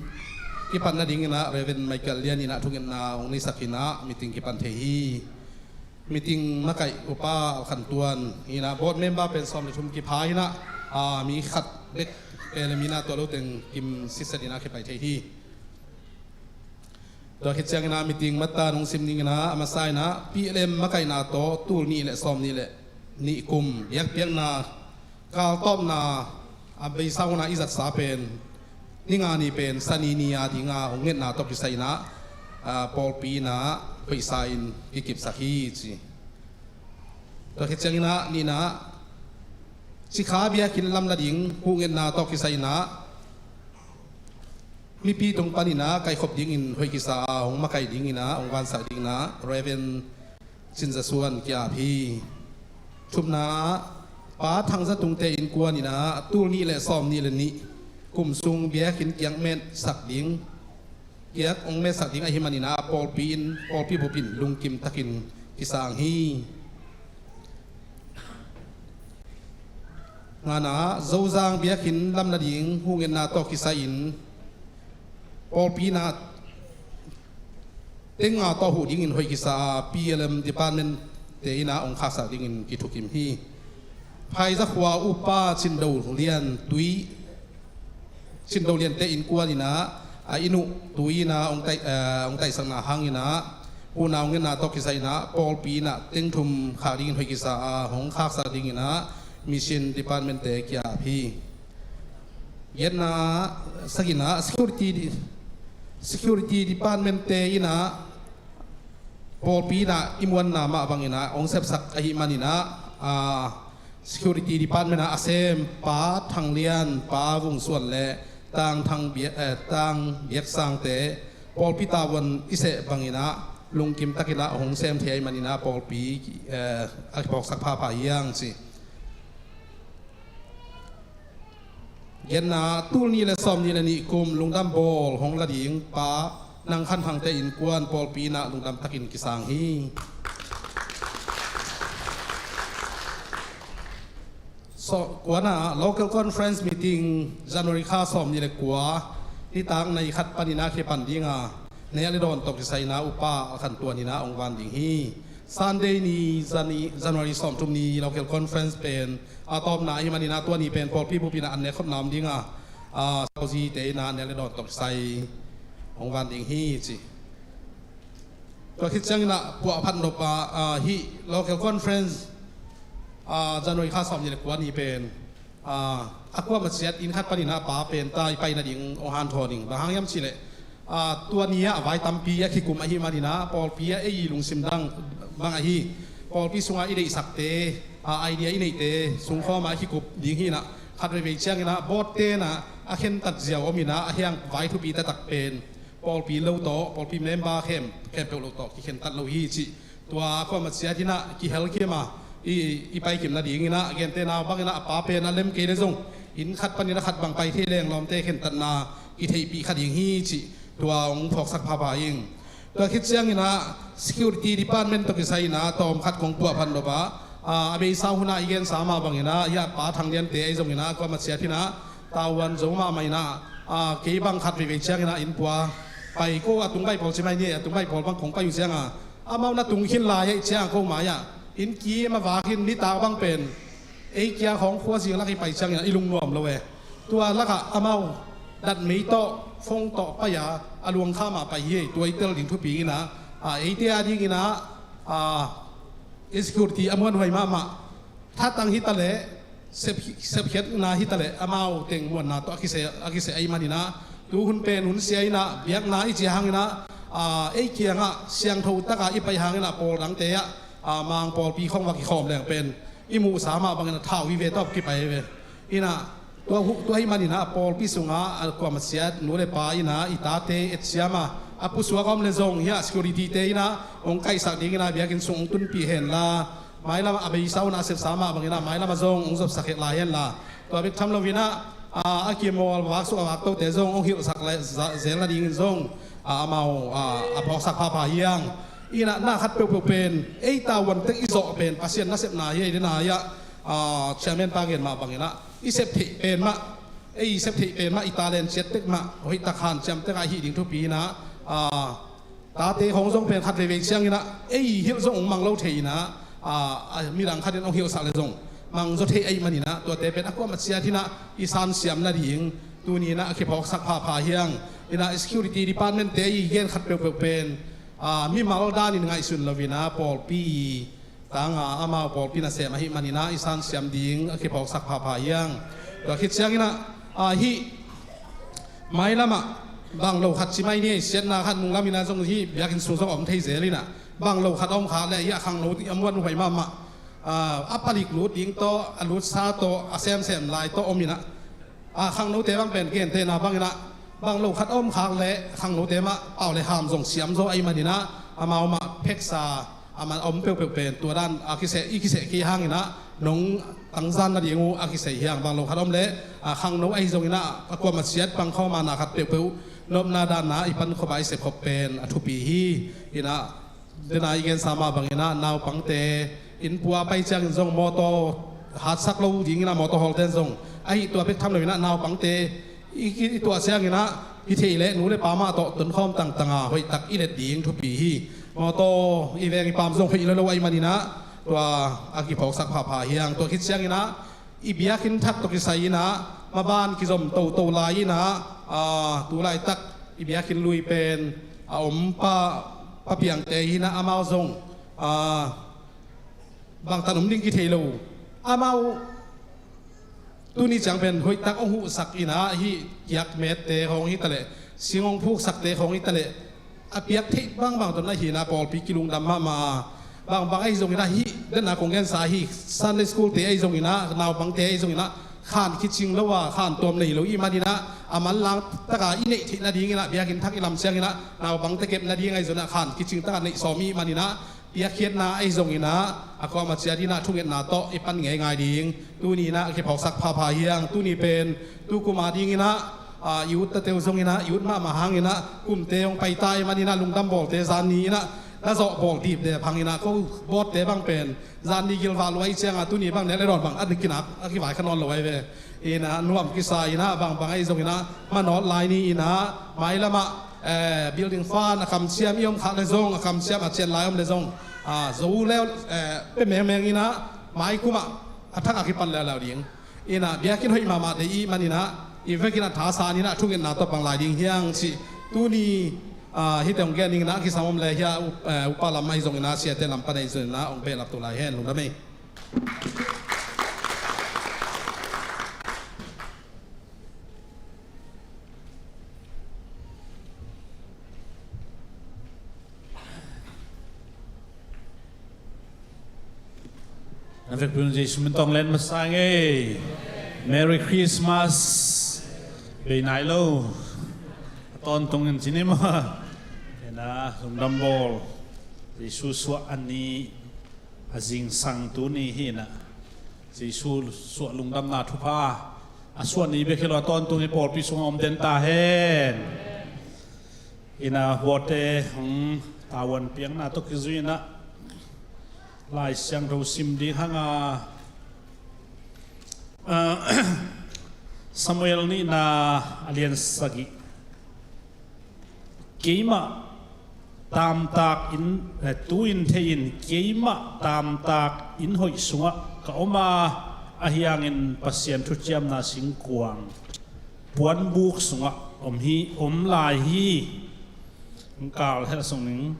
kipan nading inah Reverend Michael Lian inah thungetna hong neisak inah meeting kipan thei hi. Meeting makaih upa Al Khan Tuan inah, board member pen sawm le thum kipha inah, a, mi khat bek pele mi inah, tua lo teng kim sitset inah kipai thei hi. Tua khit ciang inah meeting mata nong sim ning inah, a masa inah P L M makaihna tawh tul nih le sawm nih le nih kum biakpiakna Galtawpna a beisa hunah i zatsa pen ni nga ni pen Sani ni a dinga hong ngetna tawh kisai inah, a, pawlpi inah hoihsa in kikipsak hi ci. Tua khit cianginah nihna, Cikha biakinn lamna ding huh ngetna tawh kisai inah mipi tung paninah kaihkhop dingin hoih kisa a hong makaih dinginah hong vansak dinginah Reverend Cin Za Suan ki-ap hi. Thumna ah Pa Thang Za Tungte innkuan inah tul nih le sawm nih le nih kum sung biakinn kiak metsak ding, kiak hong metsak ding ahih maninah pawlpi in, pawlpi bup in lungkim takin kisang hi. Ngana, Zozang biakinn lamna ding huh ngetna tawh kisai-in pawlpi inah teng nga tawh huh dingin hoih kisa a P L M department te inah hong khaksak dingin kithukim hi. Phaiza khua upa Cin Do Lian tui, Cin Do Liante innkuan inah a inn uh tui inah hong taih, eh, hong taihsakna hang inah huhna hong ngetna tawh kisai inah pawlpi inah teng thum khak dingin hoih kisa a hong khaksak dinginah mission department te ki-ap hi. Giatna, sagihna, security, security department te inah pawlpi inah i muanna mah banginah hong sepsak ahih maninah, a, security department ah a sem Pa Thang Lian, Pa Vung Suan le Tang Thang Bia-, eh, Tang Biak Sangte pawlpi tavuan i seh banginah lungkim takinah hong sem thei ahih maninah pawlpi, eh, a kiphawksak phapha hi hang ci. Giatna, tul nih le sawm nih le nih kum lungdam bawl hong la ding Pa Nang Khan Thangte innkuan pawlpi inah lungdam takin kisang hi. So, kuana local conference meeting January kha sawm nih le kua nitak nai khat paninah kipan dinga nek le dawn tawh kisai inah upa a khan tuan inah hong van ding hi. Sunday ni Jani-, January sawmthum ni local conference pen a tawpna ahih maninah tua ni pen pawlpi bup inah an nek khopna om dinga, a, sauzite inah nek le dawn tawh kisai hong van ding hi ci. Tua khit cianginah puahphat nop a, a, hih local conference, a, January kha sawm nih le kua ni pen, a, a kuamah ciat inn khat paninah pa pen ta i pai nading hong hanthawn ing. Bang hang hiam cihleh, a, tua ni ah vai tampi a kikum ahih maninah pawlpi ah ei lungsim dang bang ahi, pawlpi sungah i deihsakte, a, idea i neihte sungkhawm ah a kikup ding hinah khat veivei cianginah board tenah a khentat ziau om inah a hiang vai thupi taktak pen pawlpi lo tawh, pawlpi member khem, khempeuh lo tawh kikhentat lo hi cih tua kuamah ciat hinah kihelkim a i, i paikim nadinginah gentehna banginah a pa pen a lem kei le zong inn khat panin a khat bang pai thei leng lawmte khentatna kitheihpih kha ding hi cih tua hong phawksak phapha ing. Tua khit cianginah security department tawh kisai inah tawm khat kong puahphat nop a, a, a beisa hunah i gensa mah banginah hiah Pa Thang Liante ahi zonginah kuamah ciat hinah tavuan zo mahmah inah, a, kei bang khat veivei cianginah inn pua pai ko a tung baih pawl ci mai ni, a tung baih pawl bang kong pai uh cianga amau na tung khin lai aih cianga ko mai-ah inn kim a vak in nitak bang pen ei kia khawng khua zing lak i pai cianginah i lungnuam lo e. Tua lakah amau datmei tawh phone tawh pai a, a luang kha mah pai hi ei, tua i tel ding thupi inah, a, eite a dinginah, a, insecurity a muanhuai mahmah. Thatang hitaleh, sep, sepkhiatna hitaleh amau teng muanna tawh a kiseh, a kiseh ahih maninah tu hun pen hun sia inah biakna i cih hanginah, a, ei kiangah siangtho taka i pai hanginah pawl dangte ah, a, Mang pawlpi khong va kikhawm leng pen i muhsa mah banginah thau hi ve tawh kipai hi ve. Inah tua hu, tua ahih maninah pawlpi sungah a kuamah ciat nu le pa inah i tate etsiam a, a pusuak a om le zong hiah security te inah hong kaihsak dinginah biakinn sung hong tunpih henla, mailam a beisa unah a sepsa mah banginah mailam a zong hong zopsak het lai henla, tua bek tham loinah, a, a kimawl vaksuk a vaktote zong hong hilhsak le, za, zel nadingin zong, a, amau, a, a phawksak phapha hi hang. Inah na khat peuhpeuh pen ei tavuan tek i zawh pen Pasian nasepna hi ei dena hiah, a, chairman pa gen mah banginah i sep theih pen mah, ei i sep theih pen mah, i talent ciat tek mah hoihtak hanciam tekah hih ding thupi inah, a, tate khawng zong pen khat veivei cianginah ei hilh zong hong mang lo thei inah, a, a, midang khatin hong hilhsak le zong mang zaw thei ahih maninah tuate pen a kuamah ciat hinah i sansiam nading tuni inah a kiphawksak phapha hi hang. Inah security department te i gen khat peuhpeuh pen, a, mimal danin ngaihsun loinah pawlpi tanga amau pawlpi nasem ahih manin ah i sansiam ding a kiphawksak phapha hi hang. Tua khit ciangin ah, a, hih mailamah bang lo khat ci mai ni, siatna khat nunglam in ah zong hih biakinn sung zong a om thei zel in ah, bang lo khat a om khak leh hih a khangno a muan huai mahmah, a, a palik lut ding tawh, a lutsa tawh, a semsem lai tawh om in ah, a, khangnote bang pen gentehna bangin ah, bang lo khat a om khak leh khangnote mah pau le ham zong siam zaw ahih manin ah, amau mah pheksa a man a om peuhpeuh pen tua dan a kiseh, i kiseh kei hangin ah, nong tangzan nading uh a kisei hi hang. Bang lo khat a om leh, a, khangno ahi zongin ah, a kuamah siat pang khawm a, na khat peuhpeuh nopna dan a i pan khop a i sep khop pen a thupi hi. In ah, dena i gensa mah bangin ah, naupangte inn pua pai ciangin zong mawtaw hatsak lo dingin ah, mawtaw hawlten zong ahi tua bek tham loin ah, naupangte i, i, i tuah ciangin ah, hi thei leh nu le pa mah tawh tonkhawm tangtang a hoihtak i let ding thupi hi. Mawtaw i veng i paam zong hoih lo lo ahih manin ah, tua a kiphawksak phapha hi hang. Tua khit ciangin ah, i biakinn thak tawh kisai in ah, maban kizom toto lai in ah, a, tu laitak i biakinn lui pen a om pa, pa piangte hi in ah, amau zong, a, bangtan om ding kithei lo. Amau tuni ciang pen hoihtak hong huhsak in ah, hih kiakmette khawng hi ta leh, sing hong phuksakte khawng hi ta leh, a piak theih bangbang tawh na hi in ah, pawlpi kilungdam mahmah a. Bangbang ahi zongin ah, hih dena kong gensa hih Sunday school-te ahi zongin ah, naupangte ahi zongin ah, khan kicing lo a, khan tuam nei lo i hih manin ah, a manlang taka i neih theih nadingin ah, biakinn thak i lam ciangin ah, naupangte kep nading ahi zongin ah, khan kicing taka neih sawm i hih manin ah, piakkhiatna ahi zongin ah, a kuamah ciat in ah, thungetna tawh i pan ngeingai ding. Tuni in ah a kiphawksak phapha hi hang. Tuni pen tukum a dingin ah, a, i uttate uh zongin ah, i ut mahmah hangin ah, kumte hong pai ta ahih manin ah, lungdam bawlte zanni in ah na zawh bawl dipdep hangin ah, ko bawtte bang pen zanni gilvah lua ahih ciangin ah, tuni bang nek le dawn bang a kinak, a kivai kha nawn lo ahi ve. In ah nuam kisa in ah, bangbang ahi zongin ah, manawt lai ni in ah, mailamah, eh, building fund a kamciam i om khak leh zong, a kamciam a cian lai om leh zong, a, zo leu, eh, pe mengmeng in ah, maikum ah a thak a kipan leuleu ding. In ah biakinn hoih mahmah deih i hih manin ah, i vekin ah thasan in ah, thungetna tawh pang lai ding hi hang cih tuni, a, hihte hong gen ning in ah, kisam om leh hih a, u, eh, upa lam ahi zongin ah, siate lam pan ahi zongin ah, hong behlap to lai hen. Lungdam ei. Na vekpi un Jesu min tawh len masa ing ei. Merry Christmas. Bei nai lo. A tawntungin ci ni maw. Ena, lungdam bawl. Jesu suah a nih, a zingsang tuni hi in ah, Jesu suah lungdamna thupha, a suah ni bek hi lo, a tawntung hi pawlpi sungah om den ta hen. In ah, bawte, hmm, tavuan piakna tawh kizui in ah, Lai Siangtho sim ding hang a, ah, Samuel nihna a lian sagih. Keimah taamtak in, eh, tu in thei in, keimah taamtak inn hoih sungah ka om a, ahi hangin Pasian thuciamna singkuang puanbuk sungah om hi, om lai hi. Kal hel sung ning.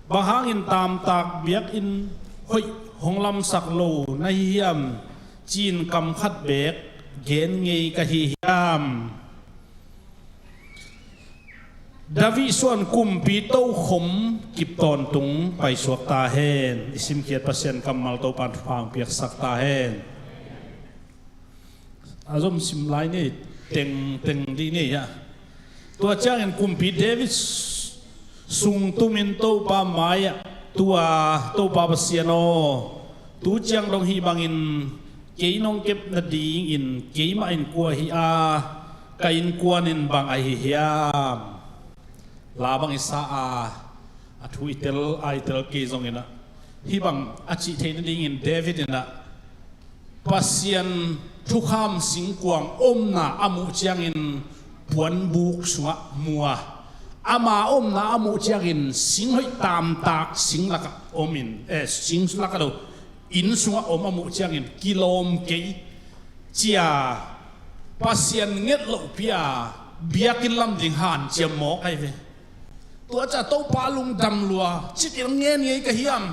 Bang hangin taamtak biakinn hoih hong lamsak lo na hi hiam, ci-in kam khat beek gen ngei ka hi hiam? David suan kumpi tokhom kip tawntung paisuak ta hen. I simkhiat Pasian kammal Topa'n thupha hong piaksak ta hen. A zom sim lai ni, teng, teng dih ni, ya. Tua ciangin kumpi David sungtumin Topa mai-ah, tua Topa Pasian aw, tu ciang dong hih bangin kei nong kep nadingin keimah in kua hi a, ka innkuan in bang ahi hiam? La bang i sa a, a thu i tel a, i tel kei zongin ah, hih bang a cih theih nadingin David in ah Pasian thukham singkuang omna a muh ciangin puanbuk sungah mu a, ama omna a muh ciangin sing hoih taamtak sing lakah om in, eh, sing lakah lo, inn sungah om a muh ciangin kilawm kei, ci-a Pasian nget lohpi-a biakinn lam ding hanciam mawk ahi ve. Tua ciang Topa lungdam lua, cik in ngen ngei ka hiam?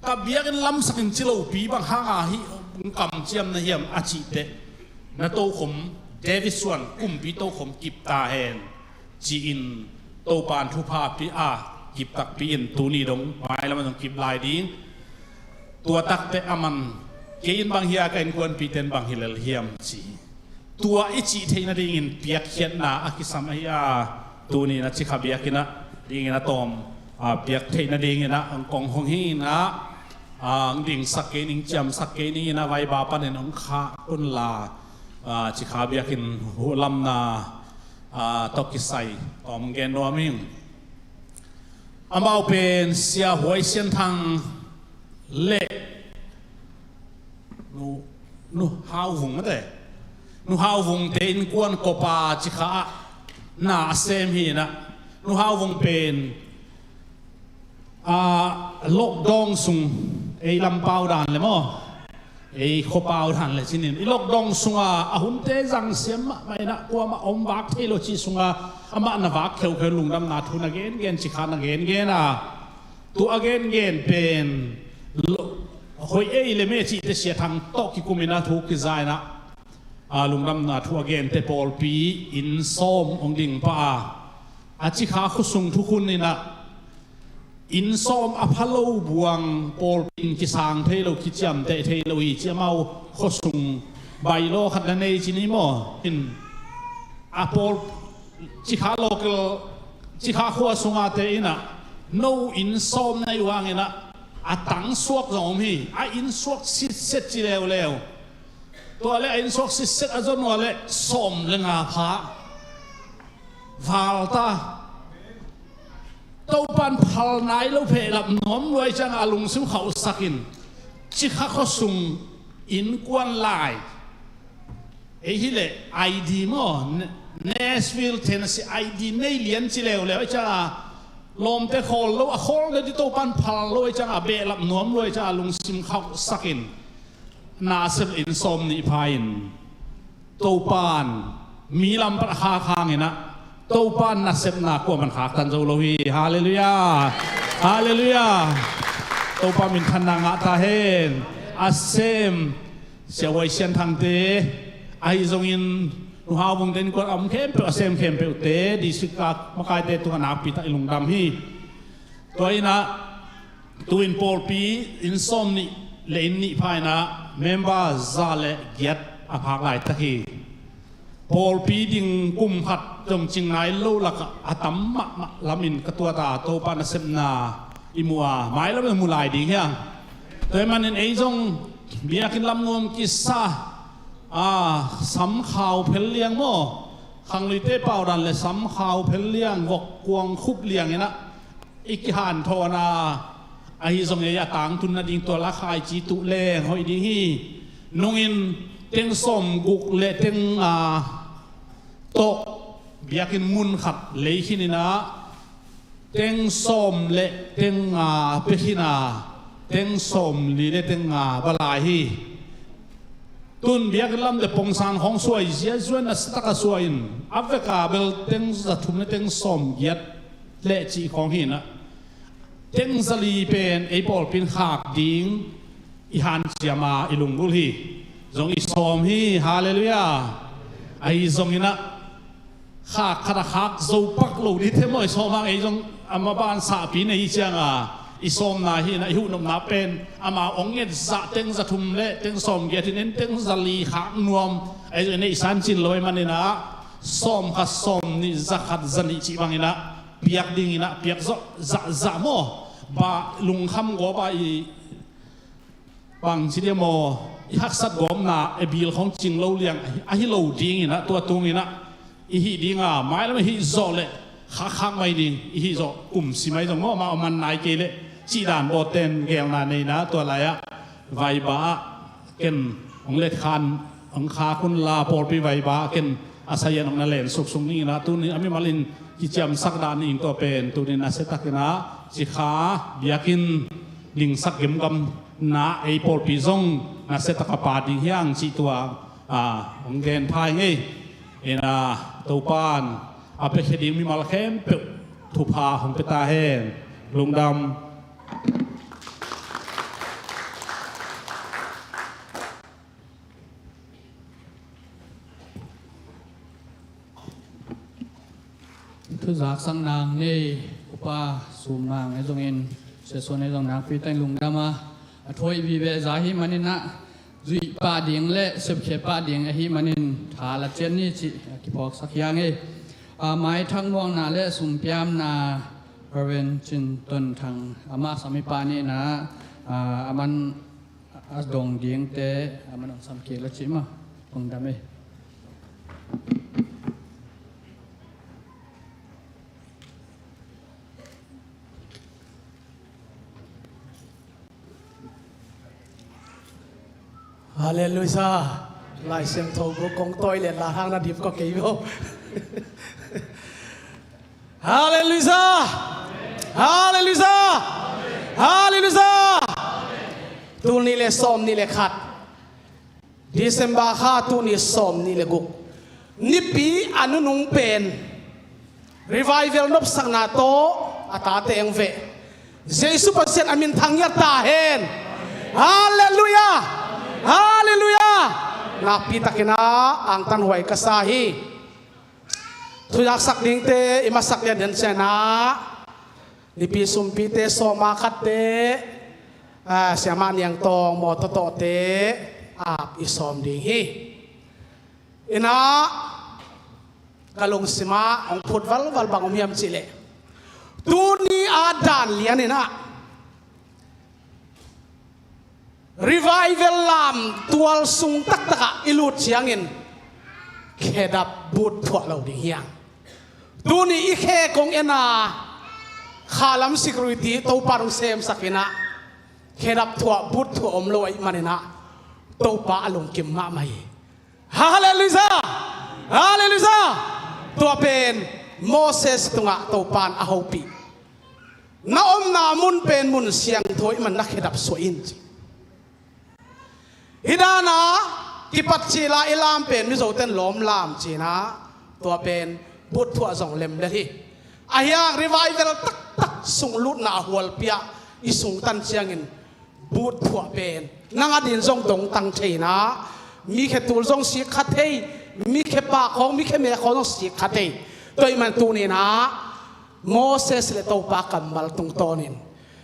ka biakinn lamsakin ci lopi bang hanga hih hong kamciam na hiam a cih teh, na tokhom, David suan kumpi tokhom kip ta hen, ci-in Topan thupha pia a, kip takpi in tuni dong mailam ah zong kip lai ding. Tua takteh aman, kei in bang hi a, ka innkuanpite in bang hi lel hiam ci hi. Tua i cih theih nadingin piakkhiatna a kisam ahi a, tuni-in a Cikha biakinn ah dingin a tawm, a, piak theih nadingin ah hong kong hong hi-in ah, a, hong dingsak kei ning, ciamsak kei ning in ah Vaiba panin hong khak un la, a, Cikha biakinn huhlamna, a, tawh kisai tawm hong gen nuam ing. Amau pen Sia Huai Sian Thang le Nu, Nu Hau Vung mate. Nu Hau Vung te innkuan kop a Cikha ah na a sem hi-in ah, Nu Hau Vung pen, a, lockdown sung, ei lampau dan le maw, ei khuapau dan le cinin, i lockdown sunga a hunte zang siam mahmah in ah, kuamah om vak thei lo cih sunga amah na vak kheukheu, lungdamna thu na gengen, Cikha na gengen a, tua a gengen pen lo, hoih ei le meh cihte Sia Thang tawh kikum in ah thu kiza in ah, a, lungdamna thu a gente pawlpi inn sawm hong ding pah a, a Cikha khuasung thukhun in ah inn sawm a pha lo buang pawlpi in kisang thei lo, kiciamteh thei lo hi ci, amau khuasung bylaw khat na nei ci ni maw. In a pawl, Cikha local, Cikha khua sunga te in ah no inn sawm na hih hangin ah a tang suak zong om hi. A inn suak sitset ci leuleu. Tua le a inn suak sitset a zon ua le sawm le nga pha. Val ta. Topan phal nai lo, behlap nuam lua ahih ciangah a lungsim khauhsakin Cikha khuasung innkuan lai, ei hileh I D maw, Ne-, Nashville, Tennessee I D nei lian ci leuleu ahih ciangah lawmte khawl lo, a khawl nading Topan phal lo ahih ciangah behlap nuam lua ahih ciangah a lungsim khauhsakin na a sep inn sawm nih pha in Topan mi lam pan a khak hangin ah Topan nasepna kuaman khaktan zo lo hi. Halleluiah. Halleluiah. Topa minthanna ngah ta hen. A sem Sia Huai Sian Thangte, ahi zongin Nu Hau Vungte innkuan a om khempeuh, a sem khempeuhte, district makaite tungah nakpi tak i lungdam hi. Tua in ah tu-in pawlpi inn sawm nih le inn nih pha in ah member za le giat a phak laitak hi. Pawlpi ding kum khat zong cing nai lo lakah a tam mahmah lamin ka tuat a, Topa nasepna i mu a, mailam in mu lai ding hi hang. Tua ahih manin ei zong biakinn lam nuam kisa, a, samkhau phel liang maw, khangluite paudan le samkhau phel liang, vok kuang khup liang in ah i kihanthawn a, ahi zong ei a tangtun nading tua la khaici tuh leng hoih ding hi. Nungin teng sawm guk le teng nga tawh biakinn mun khat lei khin in ah teng sawm le teng nga pia khin a, teng sawm li le teng nga va lai hi. Tun biakinn lam le pongsan khawng suai ziazua in, a sitak a suai in, a veka bel teng za thum le teng sawm giat le cih khawng hi in ah, teng za li pen ei pawlpi in khak ding i hanciam a, i lunggulh hi. Zong i sawm hi. Halleluiah. Ahi zongin ah khak khat a khak zo pak lo ding te maw, i sawm hang ei zong a maban sahpi nei hi ciang a, i sawmna hi in ah, i huhnopna pen amau hong nget zah teng za thum le teng sawm giat hi in, teng za li khak nuam, ei zong i neih san cin lo ahih manin ah sawm khat, sawm nih, za khat, za nih cih bangin ah piak dingin ah piak zawh zahzah maw. Bah lungkham gawp a i bangci dia maw, i haksat gawpna, e, bill khawng cing lo liang ahi lo dingin ah, tua tungin ah i hih ding a, mailam i hih zawh leh khakkhak mai ding, i hih zawh kum si mai zong maw, amau a man nai kei leh cih dan bawten geelna nei in ah, tua lai-ah Vaiba ah ken hong letkhan, hong khak un la, pawlpi Vaiba ah ken a sayan hong na len suksuk ning in ah, tuni a mimal in kiciamsak dan ning, tua pen tuni nasia takin ah Cikha biakinn dingsak gemgamna ei pawlpi zong nasia tak a pha ding hi hang cih tua, a, hong gen pha ing ei. In ah Topan a piakhia ding mimal khempeuh thupha hong pia ta hen. Lungdam. Thuzaksak nang nei upa sum nang ei zongin, sesuan ei zong nakpi teng lungdam a, a thuai vive za hi maninah, zuih pah ding le sepkhe pah ding ahi manin tha la cian ni cih a kiphawksak hiang ei. A, maithak muakna le sumpiamna Reverend Cin Ton Thang amah sami pah ninah, a, a man a dong dingte a man hong sam kik la cih ma, hong dam ei. Halleluiah. Lai Siangtho buk kong tawi le la hang na dip ko kei bo. Halleluiah. Halleluiah. Halleluiah. Tul nih le sawm nih le khat, December kha, tuni sawm nih le guk, nipi a nunung pen revival nopsakna tawh a tate hong veh. Jesu Pasian a min thang ngiat ta hen. Halleluiah. Halleluiah. Nakpi takinah angtan huai ka sa hi. Thuzaksak dingte i masak lian den cianah, nipi sumpite sawma khatte, a, siamah Niang Tawng mawtaw tawhte ap i sawm ding hi. Innah ka lungsimah hong phut valval bang om hiam cihleh, tuni a dan lian innah revival lam tual sung taktakah i lut ciangin khedap but thuah lo ding hiang. Tuni i khe kong en a, khalam security Topa hong semsak innah khedap thuah but thuah om lo ahih maninah Topa a lungkim mahmah hi. Halleluiah. Halleluiah. Tua pen Moses tungah Topa in a hopih, na omna mun pen mun siangtho ahih man na khedap suah in ci. Hih danah kipat cila i lam pen Mizoten lawm lam cinah, tua pen but thuah zong lemlel hi. Ahi hang revival taktak sunglutna a hualpi ah i sungtan ciangin but thuah pen nang a din zong dongtang thei inah, mi khe tul zong sik kha thei, mi khe pah khawng, mi khe me khawng zong sik kha thei. Tua ahih man tuni inah Moses le Topa kammal tungtawnin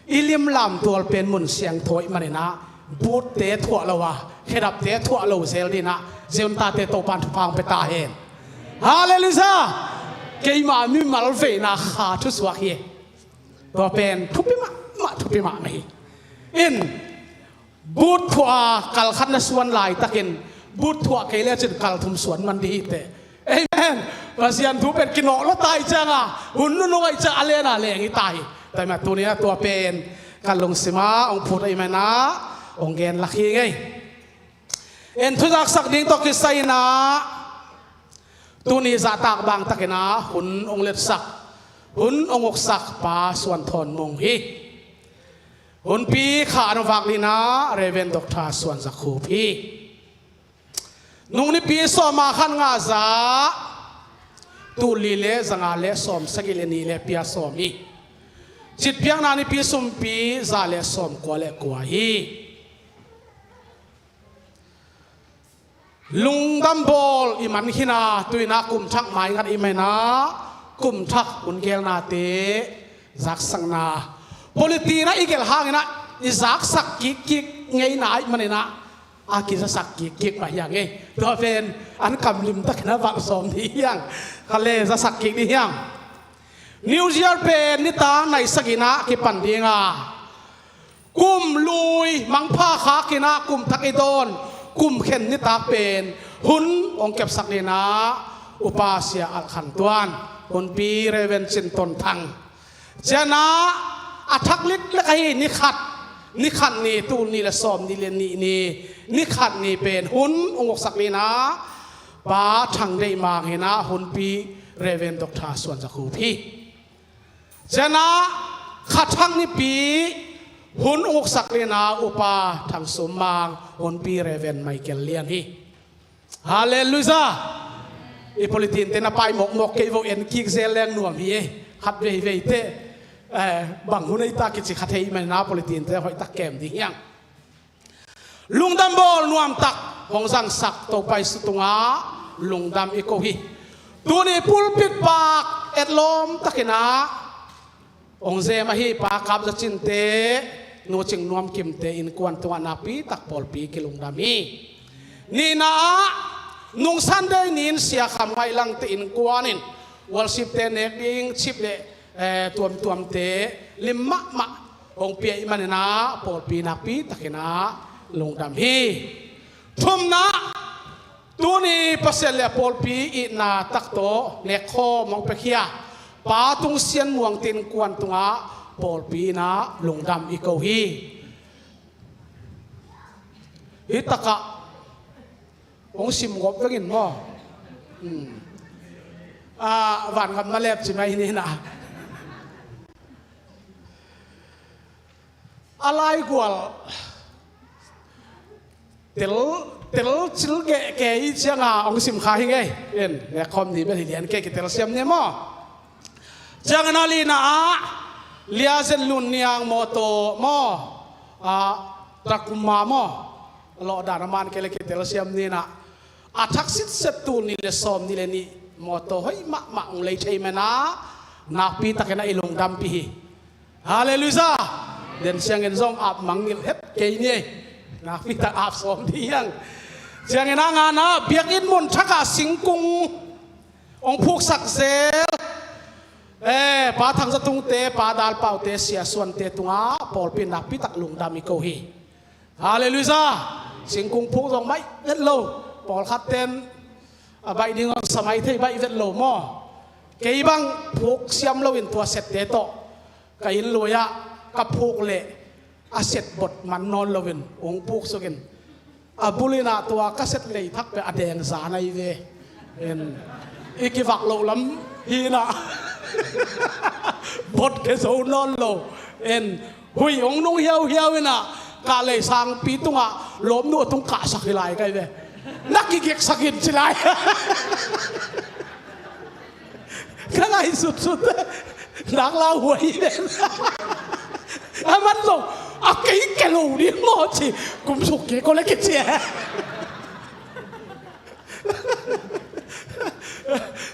i lim lam tual pen mun siangtho ahih maninah butte thuah lo a, khedapte thuah lo zel dinah Zion tate Topa in thupha hong pia ta hen. Halleluiah. Keima mimal veina kha thusuak hi. Tua pen thupi mahmah, thupi mahmah hi. In, but thuah a kal khat na suan laitakin but thuah kei lecin kal thum suan man dih hi teh. Amen. Pasian thu pen kinawh lua ta ahih cianga, hun nunung ahih ciang a lena leng hi ta hi. Tua ahih man tuni a tua pen ka lungsima hong phut ahih manah hong gen lak hi ngei. En, thuzaksak ding tawh kisai inah tuni zahtak bangtakinah hun hong letsak, hun hong uksak Pa Suan Thawn Mung hi. Hunpi kha an vak dinah Reverend Doctor Suan Za Khup hi. Nung nipi sawma khat nga za, tul li le za nga le sawm sagih le nih le pia sawm hi. Citpiakna nipi sumpi za le sawm kua le kua hi. Lungdam bawl i man khin a, tu inah kum thak mai ngat i man inah kum thak hun gelnate zaksakna, politinah i gelh hanginah i zaksak kikkik ngeina ahih maninah a kizasak kikkik mah hiang ei. Tua pen an kam limtakinah valh sawm dih hiang. Kha le zasak kik dih hiang. New Year pen nitak nai sagih inah kipan dinga, kum lui mangpha khakinah kum thak i dawn, kum khen nitak pen hun hong kepsak dinah Upa Sia Alh Khan Tuan, Hunpi Reverend Cin Ton Thang. Cianah a thak liklek ahi ni khat, ni khat ni, tul nih le sawm nih le nih ni, ni khat ni pen hun hong uksak dinah Pa Thang Deih Mang hinah Hunpi Reverend Doctor Suan Za Khup hi. Cianah kha thak nipi hun uksak dinah Upa Thang Sum Mang, Hunpi Reverend Michael Lian hi. Halleluiah. I politiinte na pai mawkmawk kei vo, en kik zel leng nuam hi ei. Khat veivei teh, eh, bang hun ei ta kici kha thei ahih maninah politiinte hoihtak kem ding hiang. Lungdam bawl nuamtak hong zangsak Topa Jesu tungah lungdam i ko hi. Tuni pulpit pak etlawm takin ah hong zem ahi Pa Kap Za Cin te, Nu Cing Nuam Kim te innkuan tungah nakpi tak pawlpi kilungdam hi. Nihna ah, nung Sunday ni-in Sia Kham Ngaih Lang te innkuan in worship te nek ding chip le, eh, tuamtuam te lim mahmah hong pia ahih manin ah pawlpi nakpi takin ah lungdam hi. Thumna, tuni Pasian le a pawlpi itna tak tawh nekkhawm hong piakhia Pa Tung Sian Muang te innkuan tungah pawlpi in ah lungdam i ko hi. Hih takah hong sim gawp vengin maw? Hmm. Ah, vangam na lep ci mai hi ni na. A laigual tel, tel cil geh kei cianga hong sim kha hi ngei. En, nekkhawm ni bel hi lian kei kitel siam ni maw? Ciangin a lina ah Lia Zen Lun Niang mawtaw maw? Ah, Takuma maw? Lawhdan a man kei le kitel siam ni na. A thak sitset tul nih le sawm nih le nih mawtaw hoih mahmah hong lei thei manin ah nakpi takin ah i lungdampih hi. Halleluiah. Den siangin zong ap mangngilh het kei ni ei. Nakpi tak ap sawm ding hiang. Siangin a ngana biakinn mun thakah singkung hong phuksak zel, eh, Pa Thang Za Tung te, Pa Dal Pau te, Sia Suan te tungah pawlpi nakpi tak lungdam i ko hi. Halleluiah. Singkung phuk zong baih vet lo. Pawlkhat ten a baih ding zong sa mai thei, baih vet lo maw? Kei bang phuk siam loin tua sette tawh ka inn lui-ah ka phuk leh a set bot man nawn loin hong phuk sukin a bul in ah tua ka set lei thak peuh a deng zan ahi ve. En, i kivak loh lam hi in ah bot ke zo nawn lo. En, hui hong nung hiauhiau in ah kah lei sangpi tungah lawmnu a tung kahsak hi lai kai ve. Na kigeksak in ci lai. Ka ngai sutsut. Nak lau huai den. A man zong a kei ke lo ding maw ci. Kum suk kei ko le kici.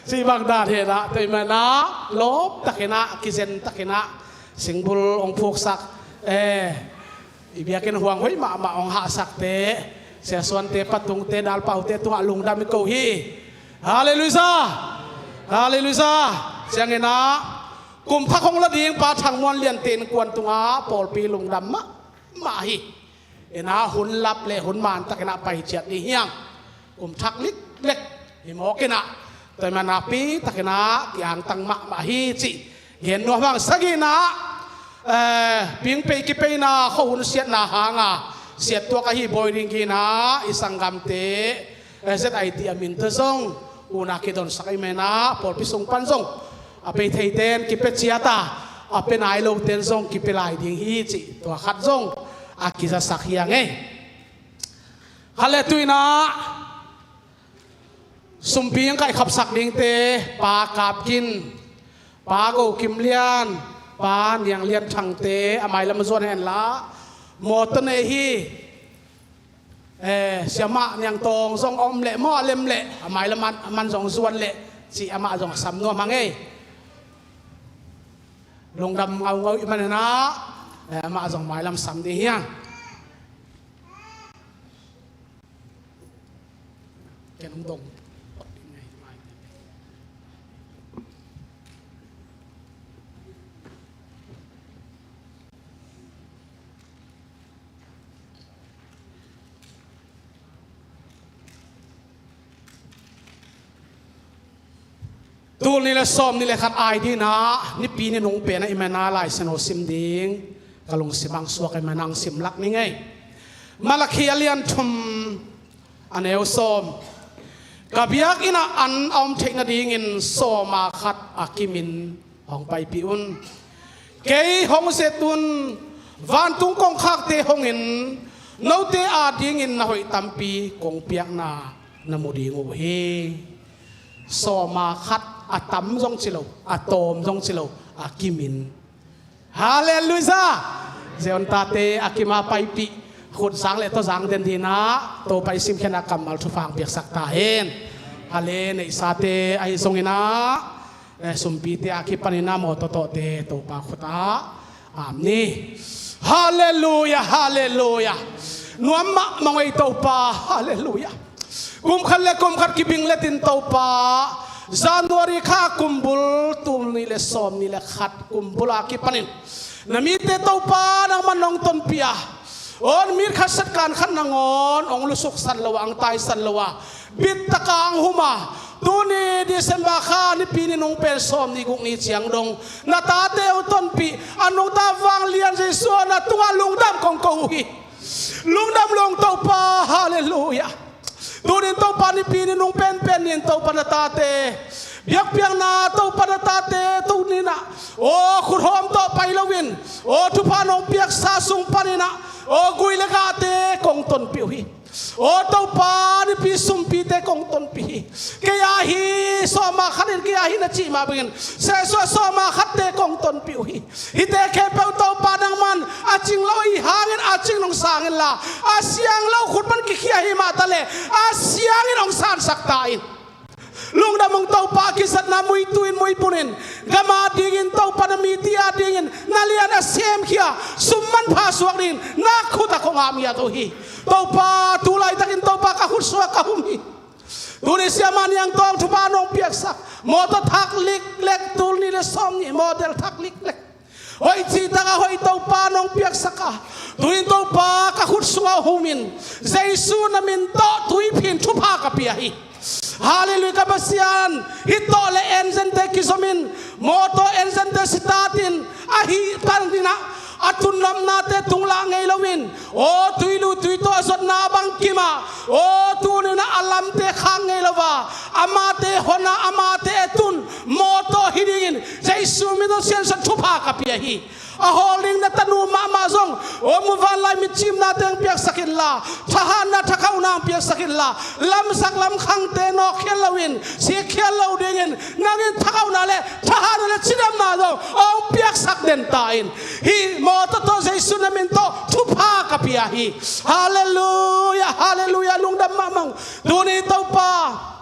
Ci bang dan hen ah tua ahih manin ah lawp takin ah, kizen takin ah singbul hong phuksak, eh, i biakinn huang hoih mahmah hong hahsakte, Sia Suante, Pa Tungte, Dal Paute tungah lungdam i ko hi. Halleluiah. Halleluiah. Siangin ah kum thak hong la ding Pa Thang Muan Lian te innkuan tungah pawlpi lungdam mahmah hi. In ah hun lap le hun man takin ah pai ciat ding hiang. Kum thak liklek hi mawk in ah tua ahih manin nakpi takin ah ki-angtang mahmah hi cih gen nuam hang. Sagihna, eh, pingpei kipeina khuahun siatna hanga siattuak ahi Bawi Ring Gin ah i sanggamte, eh, Z I T a minte zong hun a kidonsak ahih manin ah pawlpi sung pan zong a pei theiten kipia ciat a, a pia nai loten zong kipia lai ding hi cih tua khat zong a kizasak hi a ngei. Khat le tu-in ah sumpi hong kaihkhapsak dingte, Pa Kap Gin, Pa Go Kim Lian, Pa Niang Lian Thangte a mailam zuan hen la, mawtaw nei hi. Eh, Siamah Niang Tawng zong om leh maw, a lem leh a mailam a man zong zuan leh cih amah zong a sam nuam hang ei. Lungdam ngaungau i hih manin ah, eh, amah zong mailam sam ding hiang. Ken hong dong. Tul nih le sawm nih le khat ai ding ah, Nipi ni nung pen ah i man a Lai Siangtho sim ding ka lungsim hong suak ahih manin hong sim lak ning ei. Malakhi a lian thum, a neu sawm. Ka biakinn ah an a om theih nadingin sawm a khat a kimin hong paipih un. Kei hong zet un, vantung kongkhakte hong in, note adingin na hoih tampi kong piakna na mu ding uh hi. Sawm a khat, a tam zong ci lo, a tawm zong ci lo, a kimin. Halleluiah! Zion tate a kim a paipih, khut zang le tawh zang den ding ah, Topa i simkhiatna kammal thupha hong piaksak ta hen. Hale neihsate ahi zongin ah, eh, sumpite a kipanin a mawtaw tawhte Topa khut ah a am ni. Halleluia, halleluia. Nuam mahmah ei Topa, halleluia. Kum khat le kum khat kibing letin Topa, January kha kumbul tul nih le sawm nih le khat kumbul a kipanin na mite Topa nangman nong tonpih a, aw, mit khat sat kan khat nangawn hong lusuksan lo a, hong taisan lo a, bittaka hong hum a, tuni December kha nipi ni nung pen sawm nih guk ni ciang dong na tate hong tonpih a nungta vanglian Jesu aw, na tungah lungdam kong ko uh hi. Lungdam lo ung Topa, halleluia. Tunin Topa nipi ni nung penpen nin Topa na tate biakpiakna, Topa na tate tunin ah, aw, khuthawm tawh pai loin, aw, thupha nong piaksa sung panin ah, aw, gui le gate kong tonpih uh hi. Aw Topa, nipi sumpite kong tonpih hi. Kei a hi sawma khat in, kei a hi na cih mah bangin, Jesu aw, sawma khatte kong tonpih uh hi. Hihte khempeuh Topa nangman a cing lo ahih hangin a cing nong sang inla, a siang lo khut pan kikhia hi mah taleh a siangin hong sansak ta in. Lungdam ung Topa, kizatna muitu in muipun in, gam adingin Topa na mite adingin na lian a semkhia sum manpha suak dingin na khut ah kong ap ngiat uh hi. Topa, tu laitakin Topa ka khut sungah ka hum hi. Tuni siamah Niang Tawng thupha nong piaksak, mawtaw thak liklek, tul nih le sawm nih model thak liklek, hoih cihtak a hoih Topa nong piaksak a, tuin Topa ka khut sungah hum in, Jesu na min tawh tuiphih in thupha ka pia hi. Halleluia, ka Pasian. Hih tawh le engine-te kizom in, mawtaw engine-te start in, ahih panin ah a tunnopnate tunglah ngei loin, aw, tuilu tuitaw a zotna a bangkim a, aw, tunin ah a lamte khak ngei lo a, amate hon a, amate et un, mawtaw hi dingin Jesu min tawh siansak thupha ka pia hi. A hawl ding na tanu mahmah zong, aw, muvanlai mitcimnate hong piaksak inla, thahatna thakhauhna hong piaksak inla, lamsak lamkhangte nawkkhial loin, sikkhial lo dingin nang in thakhauhna le thahatna le cidamna zong hong piaksak den ta in. Hih mawtaw tawh Jesu na min tawh thupha ka pia hi. Halleluia, halleluia, lungdam mahmah ung. Tuni Topa,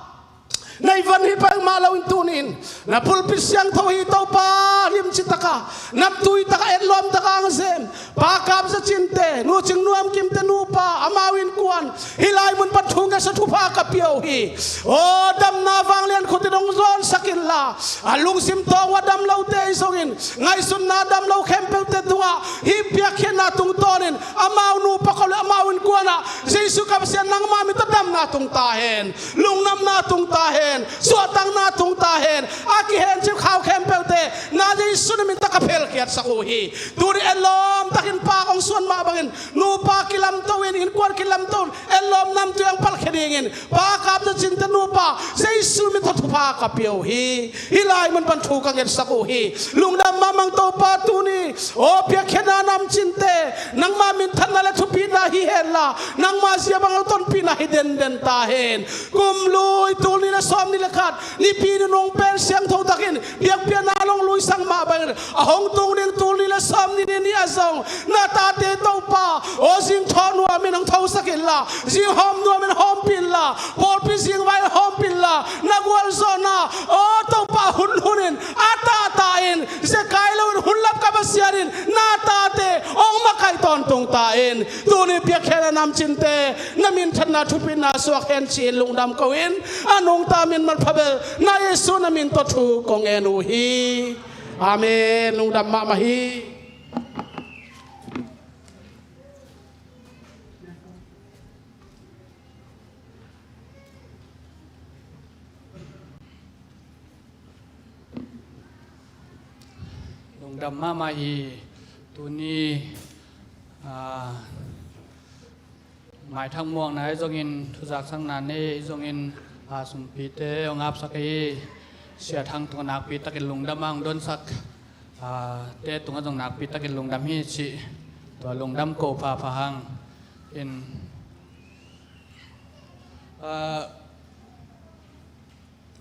na i van hi peuhmah loin tunin na pulpit siangtho hi Topa, limci taka, namtui taka, etlawm taka hong sem Pa Kap Za Cinte, Nu Cing Nuam Kimte nupa, amau innkuan, hih lai mun pan thu ngetsa thupha ka pia uh hi. Aw, damna vanglian khut in hong zawnsak inla, a lungsim tawng uh a dam lote ahi zongin, ngaihsutna a dam lo khempeuhte tungah hih piakkhiatna tungtawnin amau nupa khawng le amau innkuan ah Jesu ka Pasian nangma min tawh damna tung ta hen. Lungdamna tung ta hen, suahtakna tung ta hen. A kihencip khau khempeuhte na Jesu na min tawh ka phelkhiatsak uh hi. Tuni etlawm takin Pa kong suan mah bangin nupa kilamto in, innkuan kilamto in, etlawm namtui hong palkhia dingin Pa Kap Za Cinte nupa Jesu min tawh thupha ka pia uh hi. Hih lai mun pan thu ka ngetsak uh hi. Lungdam mahmah ung Topa, tuni aw, piakkhiatna namcinte nangma minthanna le thupina hi henla, nangma zia bang lo tonpihna hi denden ta hen. Kum lui tul nih le sawm nih le khat nipi ni nung pen siangtho takin biakpiakna long luisang mah bangin a hong tung ding tul nih le sawm nih ni ni ah zong na tate Topa aw, zing thaw nuamin hong thosak inla, zing hawm nuamin hawmpih inla, pawlpi zing vai hawmpih inla, na gualzawhna aw Topa hunhun in a tahtahin zekai loin hunlap ka Pasian in na tate hong makaih tawntung ta in. Tuni piakkhiatna namcinte na minthanna thupina suak hen ci-in lungdam ko-in, a nungta min manpha bel na Jesu na min tawh thu kong ngen uh hi. Amen. Lungdam mahmah hi. Lungdam mahmah hi. Tuni, ah, maithak muakna ahi zongin, thuzaksakna nei ahi zongin, ah, sumpite hong apsak hi. Sia Thang tungah nakpi takin lungdam a hong donsak, ah, te tungah zong nakpi takin lungdam hi cih tua lungdam ko phapha hang in, ah,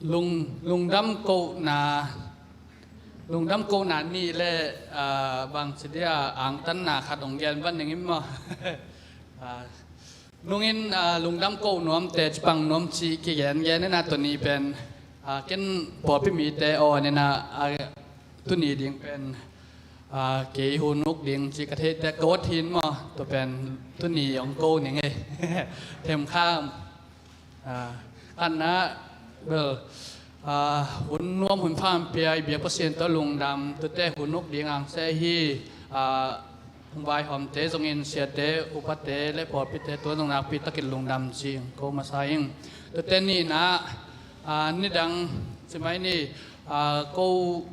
lung, lungdam kohna, lungdam kohna nih le, ah, bangci dia angtanna khat hong gen van ning in maw? Ah, nungin, ah, lungdam koh nuamte cipang nuam cih kigen gen in a, tua ni pen A, ken pawlpi mite aw nena, a, tuni ding pen, a, kei hun uk ding ci ka theite ka wat hin maw, tua pen tuni ong ko ning ei. Themkham, a, khatna bel, a, hun nuam hun pha pia i biak Pasian tawh lungdam, tuate hun uk ding angse hi, a, hong vaihawmte zongin siate, upate le pawlpite tua zong nakpi takin lungdam ci ko masa ing. Tuate nihna, a, nidang cimai ni, a, ko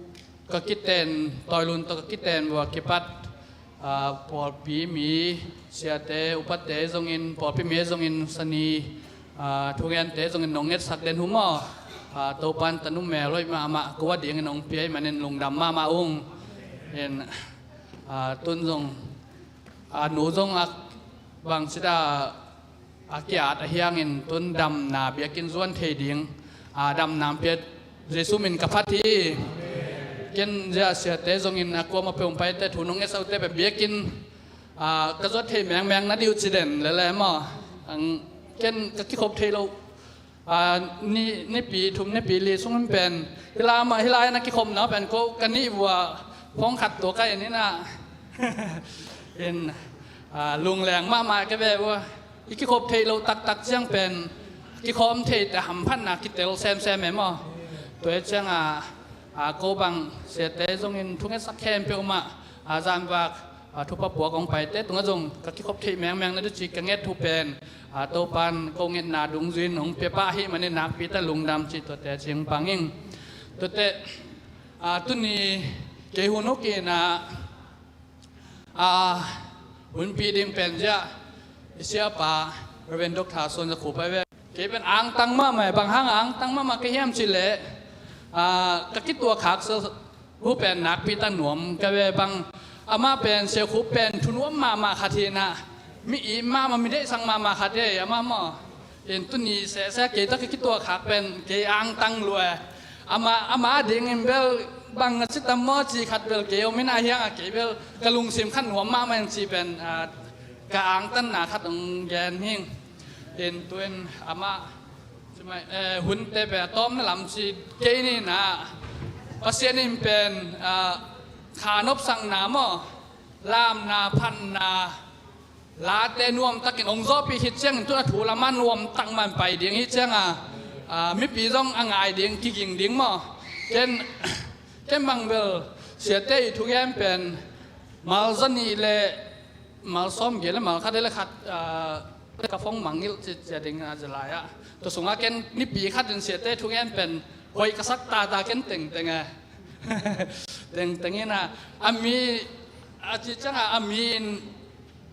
ka kiten, Toilun tawh ka kiten vua kipat, a, pawlpi mi siate, upate zongin, pawlpi mi zongin sani, a, thugente zongin nong ngetsak den hu maw. A, Topan tanu mel hoih mahmah ko a dingin nong pia ih manin lungdam mahmah ung. In, a, tun zong, a, nu zong a bang sida a kiat a hiangin tun damna biakinn zuan thei ding, a, damna pia Jesu min ka phat hi. Ken zia siate zongin a kuama peuh paite thu nong ngetsak uhte pen biakinn, a, ka zuat thei mengmeng na dih uh ci den lele maw. Ang, ken ka kikhop thei lo. A, ni, nipi thum, nipi li sungin pen, hi lai mah, hi lai na kikhopna pen ko ka nih vua phone khat tua ka en ina. In, a, lungleng mahmah ka ve vua. I kikhop theih loh taktak ciang pen kikhawm theihte hamphatna kitel semsem e maw. Tua e cianga, a, ko bang siate zongin thungetsak khempeuh mah, a, zanvak, a, thupha puak hong paite tungah zong ka kikhop theih mengmeng na duci ka nget thu pen, a, Topan ko ngetna dungzuin hong pia pah ahih manin nakpi ta lungdam cih tuate cing pang ing. Tuate, a, tuni kei hun huk inah, a, hunpi ding pen ziah i siapa Reverend Doctor Suan Za Khup ahi ve. Kei pen angtang mahmah, bang hang angtang mahmah ka hiam cih leh, a, ka kituak khak sa hu pen nakpi tak nuam ka ve bang. Amah pen Sia Khup pen thunuam mahmah khat hinah, mi it mahmah, mi deihsak mahmah khat hi amah maw. In tuni sehseh kei tawh ka kituak khak pen kei angtang lua e. Ama, ama dingin bel bang a ci tam maw ci khat bel kei om in a hiang a kei bel ka lungsim khat nuam mahmah in ci pen, a, ka angtanna khat hong gen hing. In tuin amah cimai, eh, hunte pen a tawpna lam ci kei ni na. Pasian in pen, a, kha nopsakna maw, lamna, phatna, late nuamtakin hong zawhpih khit ciangin tun a thu lamah nuamtak man pai ding hi cianga, a, mipi zong a ngai ding, kiging ding maw. Ken, ken bang bel siate i thugen pen malza nih le malsawm gei le malkhat le khat, a, ka phone mangngilh ci, cia ding a zia lai-ah. Tua sungah ken nipi khatin siate thugen pen hoih ka sak tata ken tengteng e. Tengteng inah a mi, a ci cianga a mi in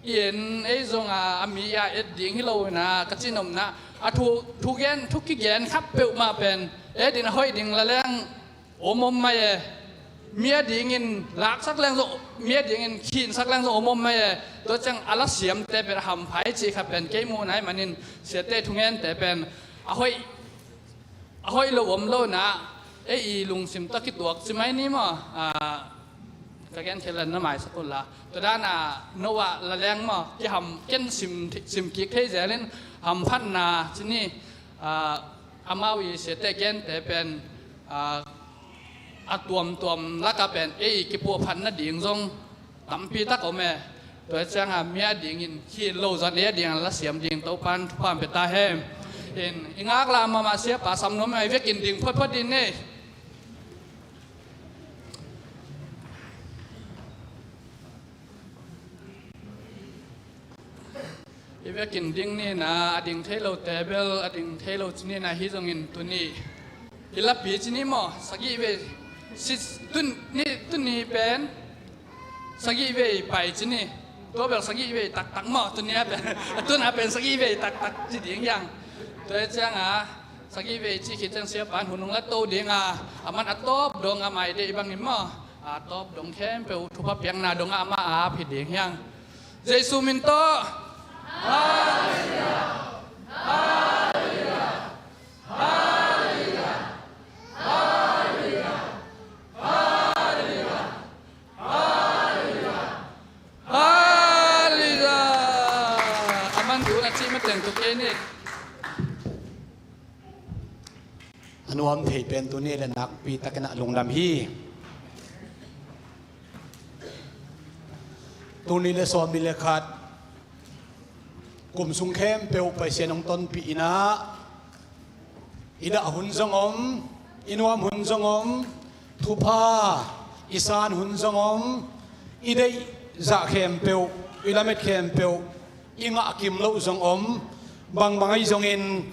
i en ei zonga a mi a et ding hi lo inah ka cihnopna a thu, thugen, thu kigen khap peuhmah pen et in a hoih ding la leng om om mai e. Mi a dingin laksak leng zong, mi a dingin khinsak leng zong om om mai e. Tua ciang a lasiamte pen a hamphai cih kha pen kei muhna ahih manin siate thungente pen a hoih, a hoih lo om lo na, ei i lungsim tawh kituak cimai ni maw, a, ka gen khel na maisak un la. Tua dana Noah la leng maw, kiham ken sim, sim kik thei zelin hamphatna ci ni, a, amau i siate gente pen, a, a tuamtuam laka pen ei kipuahphat nading zong tampi tak om e. Tua cianga mi a dingin khin lo zan ei a dingin lasiam ding Topan thupha pia ta hen. In i ngaklah mahmah siapa sam nuam ei vekin ding photphot in ei. I vekin ding nina, a ding thei lote bel a ding thei lo ci nina hi zongin tuni i lapi ci ni maw, sagih vei, si, tun, ni, tuni pen sagih vei pai ci ni. Tua bel sagih vei taktak maw, tuni a pen, a tun a pen sagih vei taktak ci ding hiang. Tua hi cianga sagih vei ci khit ciang siapa in hun hong la to dinga, aman a tawp dong a mai deih bangin maw, a tawp dong khempeuh thupha piakna dongah amah a ap hi ding hiang. Jesu min tawh. Halleluiah. Halleluiah. Halleluiah. Halleluiah. Halleluiah. Halleluiah. Halleluiah. Aman thu na cih mateng tuk kei ni. A nuam thei pen tuni le nakpi takin a lungdam hi. Tuni le sawm ni le khat kum sung khempeuh Pasian hong tonpih inah, i dah hun zong om, i nuam hun zong om, thupha i san hun zong om, i deih zah khempeuh, i lamet khempeuh i ngah kim loh zong om. Bangbang ahi zongin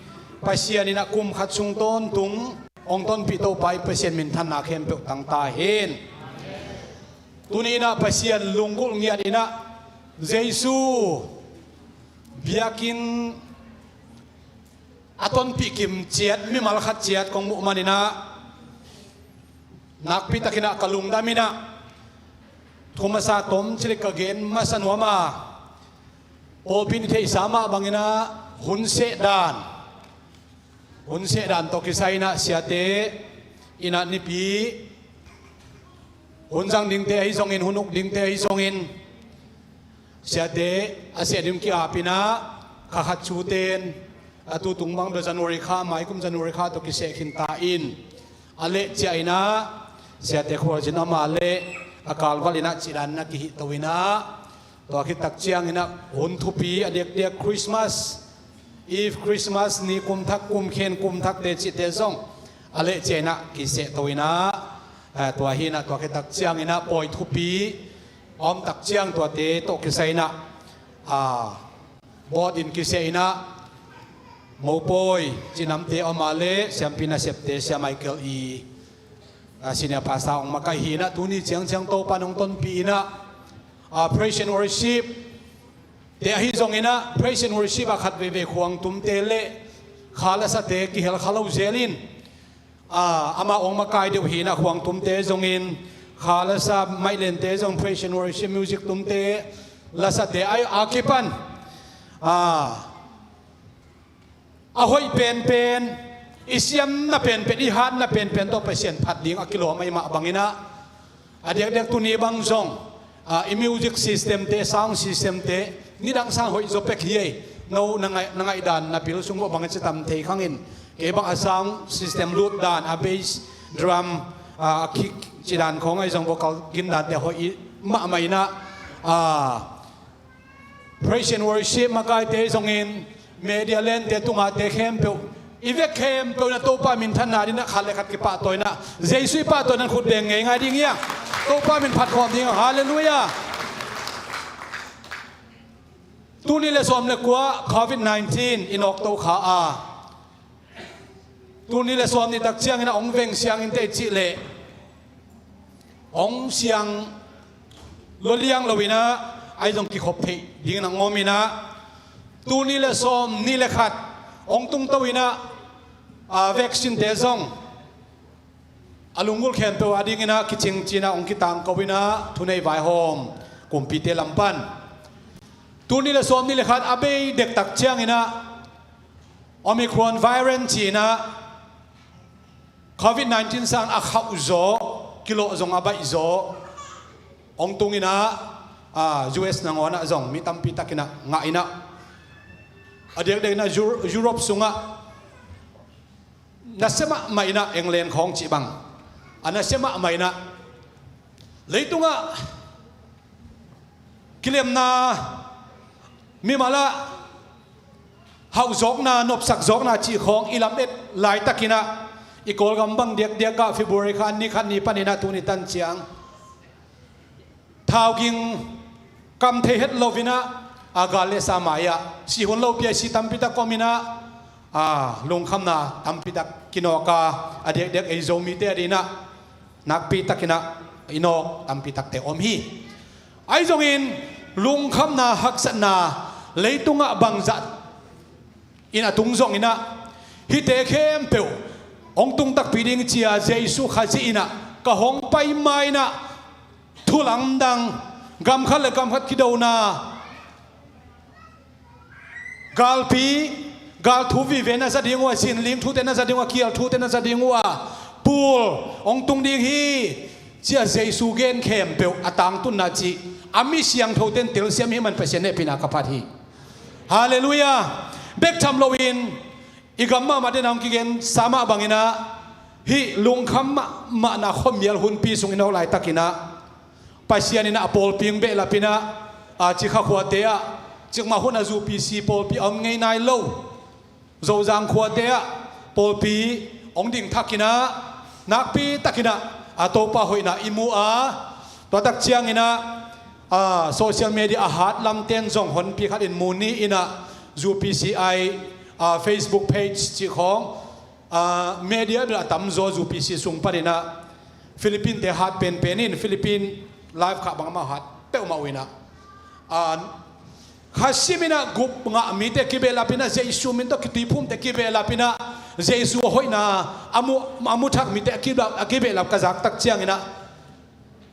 Pasian inah kum khat sung tawntung hong tonpih Topa i Pasian minthanna khempeuh tangta hen. Tuni inah Pasian lunggulh ngiat inah Jesu biakinn a tonpih kim ciat mimal khat ciat kong muh man inah, nakpi takin ah ka lungdam inah, thu masa tom cilik ka gen masa nuam a, pawlpi in i theihsa mah bang inah hun seh dan, hun seh dan tawh kisai inah siate inah nipi hun zang dingte ahi zongin, hun uk dingte ahi zongin, siate a seh ding ki-ap inah, kha khat sute in a tutung bang bel January kha, mai kum January kha tawh kiseh khin ta in, a leh ciah inah siate khualzin a mah leh a kalval inah cih dan na kihih to inah, tua khit tak ciang inah hun thupi a diakdiak Christmas Eve, Christmas ni kum thak, kum khen kum thakte cihte zong a leh ciah inah kiseh to inah, eh, tua hi inah tua khit tak ciang inah pawi thupi a om tak ciang tuate tawh kisai inah, ah, bawt in kiseh inah, mopawi cinamte a om a leh siampi nasepte, Sia Michael i, ah, senior pastor hong makaih hi inah, tuni ciangciang Topa in hong tonpih inah, ah, praise and worship te ahi zong inah, praise and worship a khat veivei khuangtumte le kha lasate kihel kha lo zel in, ah, amah hong makai deuh hi inah, khuangtumte zongin, kha lasa maihlente zong, praise and worship music tumte, lasate a, a kipan, ah, a hoih penpen, i siamna penpen, i hatna penpen tawh Pasian phat ding a kilawm ahih mah bang inah, a diakdiak tuni bang zong, ah, i music system te, sound system te nidang sang hoih zaw pek hi ei. No na ngaih, na ngaihdan na pil sung bawh bang a ci tam thei khang in, kei bang a sound system lut dan, a bass drum, ah, a kick cih dan khawng ahi zong, vocal gin dante hoih mahmah inah, ah, praise and worship makaite zongin, media lente tungahte khempeuh, i vek khempeuh inah Topa minthanna ding inah khat le khat kipahtawi inah, Jesu i pahtawina in khut beng ngeingai ding hi a, Topa min phat khawm ding a, halleluiah. Tuni le sawm le kua covid nineteen i nawk to kha a, tuni le sawm ni tak ciang inah hong veng siang in teh cih leh hong siang lua liang lo inah, ahi zong kikhop theih ding inah ngawm inah, tuni le sawm ni le khat hong tung to inah, ah, vaccine te zong a lunggulh khempeuh a ding inah kicing ci inah hong kitangko inah, thunei vaihawm kumpite lam pan tuni le sawm ni le khat a bei dek tak ciang inah Omicron variant ci inah covid nineteen sang a khauh zaw, kilawh zong a baih zaw hong tung inah, ah, U S nangawn ah zong mi tampi tak inah ngah inah, a diakdiak inah Euro-, Europe sungah nasia mahmah inah, England khawng cih bang a nasia mahmah inah, leitungah kilemna, mimal ah hauh zawkna, nopsak zawkna cih khawng i lamet laitak inah, i Kawlgam bang diakdiak ah February kha ni khat ni pan inah tuni tan ciang thau ging kam thei het lo inah, a gal le sa mai ah sih hun lopi a si tampi tak om inah, a, lungkhamna tampi tak kinawk a, a diakdiak ei Zomite a ding inah nakpi tak inah i nawk tampi takte om hi. Ahi zongin lungkhamna, haksatna leitungah bangzah in a tung zong inah, hihte khempeuh hong tung takpi ding ci a Jesu Khazih inah ka hong pai ma inah, thu lamdang, gam khat le gam khat kidona, galpi, gal thu vive na za ding uh a, zinling thute na za ding uh a, kial thute na za ding uh a, pul hong tung ding hi, ci a Jesu gen khempeuh a tangtunna cih a mi siangthote in telsiam hi man Pasian hehpihna ka phat hi. Halleluiah. Bek tham loin i gam mahmah te in hong kigen sa mah bang inah, Hih lungkham mahmahna khuamial hunpi sung i nawk laitakinah Pasian inah a pawlpi hong behlapinah, a, Cikha khuate ah, cikmah hunah zu P C pawlpi a om ngei nai lo Zozang khuate ah pawlpi hong ding thakinah, nakpi takinah a Topa hoihna i mu a, tua tak cianginah, a, social media a hat lamten zong honpi khatin mu ni inah zu P C I, a, Facebook page cih khawng, a, media bel a tamzaw zu P C sung paninah Philippine te hat penpen in Philippine live khah bangmah hat peuhmah uh inah, a, kha siminah gup ngah mite kibehlapinah, Jesu min tawh kituiphumte kibehlapinah, Jesu a hoihna a mu, a muthak mite a kibehlap, a kibehlap ka zaktak cianginah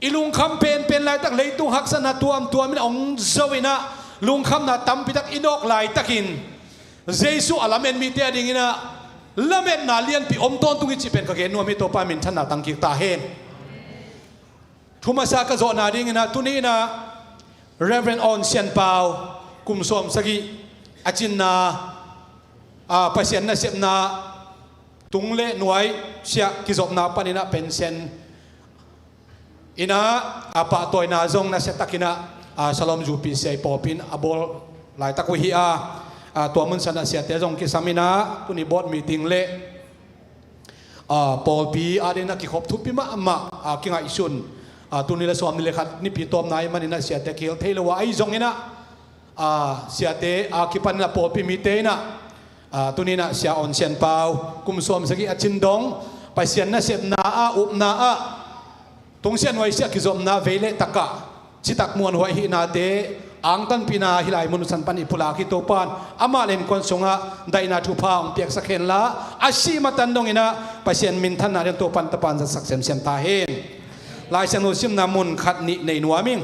i lungkham penpen laitak leitung haksatna tuamtuam inah hong zo inah lungkhamna tampitak i nawk laitakin Jesu a lamen mite a dinginah lametna lianpi om tawntung hi cih pen ka gen nuam hi. Topa minthanna tangkik ta hen. Thu masa ka zawhna dinginah tuni inah Reverend Awn Sian Pau kum sawm sagih a cinna, a, Pasian nasepna tung le nuai siah kizopna paninah pension inah a pahtawina zong nasiatakinah, a, Shalom zu P C I pawlpi in a bawl laitak uh hi a, a, tua munsanah siate zong kisam inah tuni board meeting le a, pawlpi adingin a kikhop thupi mahmah, a, kingaihsun, a, tuni le sawmnih le khat nipi tawpna ahih maninah siate kihel thei lo a, ahi zonginah, a, siate a kipaninah pawlpi mite inah, a, tuninah Sia Awn Sian Pau kum sawm sagih a cin dong Pasian nasepna ah, upna ah, tungsiah nuaisiah kizopna vei le takah citak muanhuai hihnate angtanpihna hih lai mun uh san pan i pulak hi. Topan amah le innkuan sungah daihna thupha hong piaksak henla, a sih matan donginah Pasian minthanna ding Topan tapan zatsak semsem ta hen. Lai Siangtho simna mun khat nih nei nuam ing.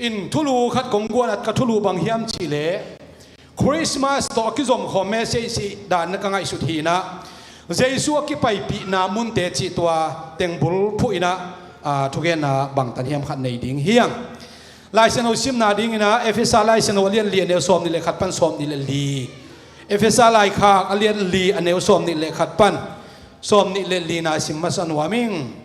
In thulu khat kong guan at ka thulu bang hiam cihleh, Christmas tawh a kizomkhawm message dan na ka ngaihsut hinah, Jesu a kipaipihna munte cih tua tengbul phuh inah, a, thugenna bangtan hiam khat nei ding hiang. Lai Siangtho simna dinginah Efesa Lai Siangtho a lian li a neu sawmnih le khat pan sawmnih le li. Efesa Laikhak a lian li a neu sawmnih le khat pan sawmnih le lina sim masa nuam ing.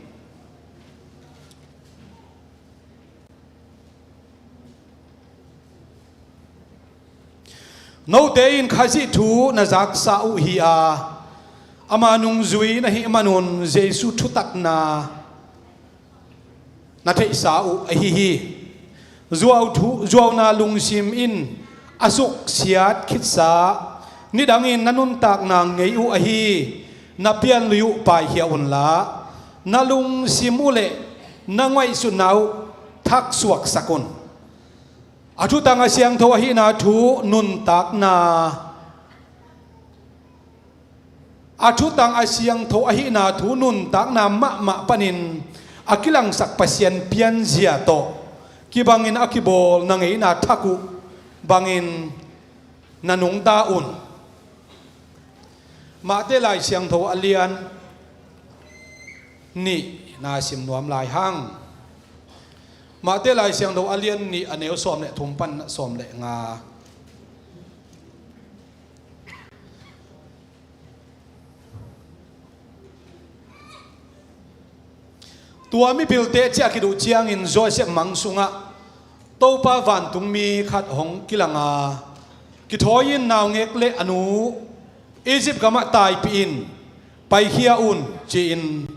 Note in Khazih thu na zaksa uh hi a, ama nungzui na hih manun Jesu thutakna na theihsa uh ahi hi. Zuau thu, zuauna lungsim in a suksiat khitsa nidangin na nuntakna ngei uh ahi, na pianlui uh paikhia unla, na lungsim uh le na ngaihsutna uh thaksuaksak un. A thutang a siangtho ahihna thu nuntakna, a thutang a siangtho ahihna thu nuntakna mahmah panin a kilangsak Pasian pianzia tawh kibangin a kibawl na ngeina thak uh bangin na nungta un. Mahte Lai Siangtho a lian nih na sim nuam lai hang. Mahte Lai Siangtho a lian nih a neu sawm le thum pan sawm le nga. Tua mipilte ciah khit uh ciangin Josef mang sungah Topa vantungmi khat hong kilang a, kithawi in naungek le a nu Egypt gamah taipih in paikhia un ci-in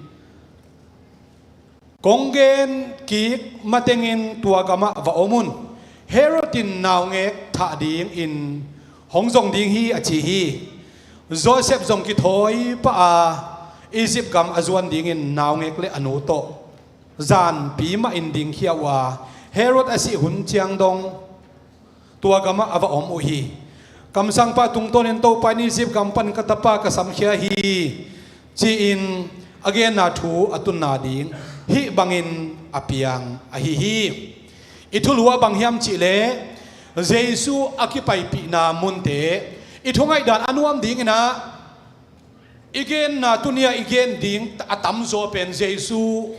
kong gen kik matengin tua gamah va om un. Herod in naungek thah dingin hong zong ding hi a ci hi. Josef zong kithawi pah a Egypt gam a zuan dingin naungek le a nu tawh zanpi mahin dingkhia uh a, Herod a sih hun ciang dong tua gamah a va om uh hi. Kamsangpa tungtawnin Topa in Egypt gam pan ka tapa ka samkhia hi ci-in a genna thu a tunna ding hih bangin a piang ahi hi. I thulu ah bang hiam cihleh Jesu a kipaipihna munte i thungaihdan a nuam dinginah i genna tunia i gen ding a tamzaw pen Jesu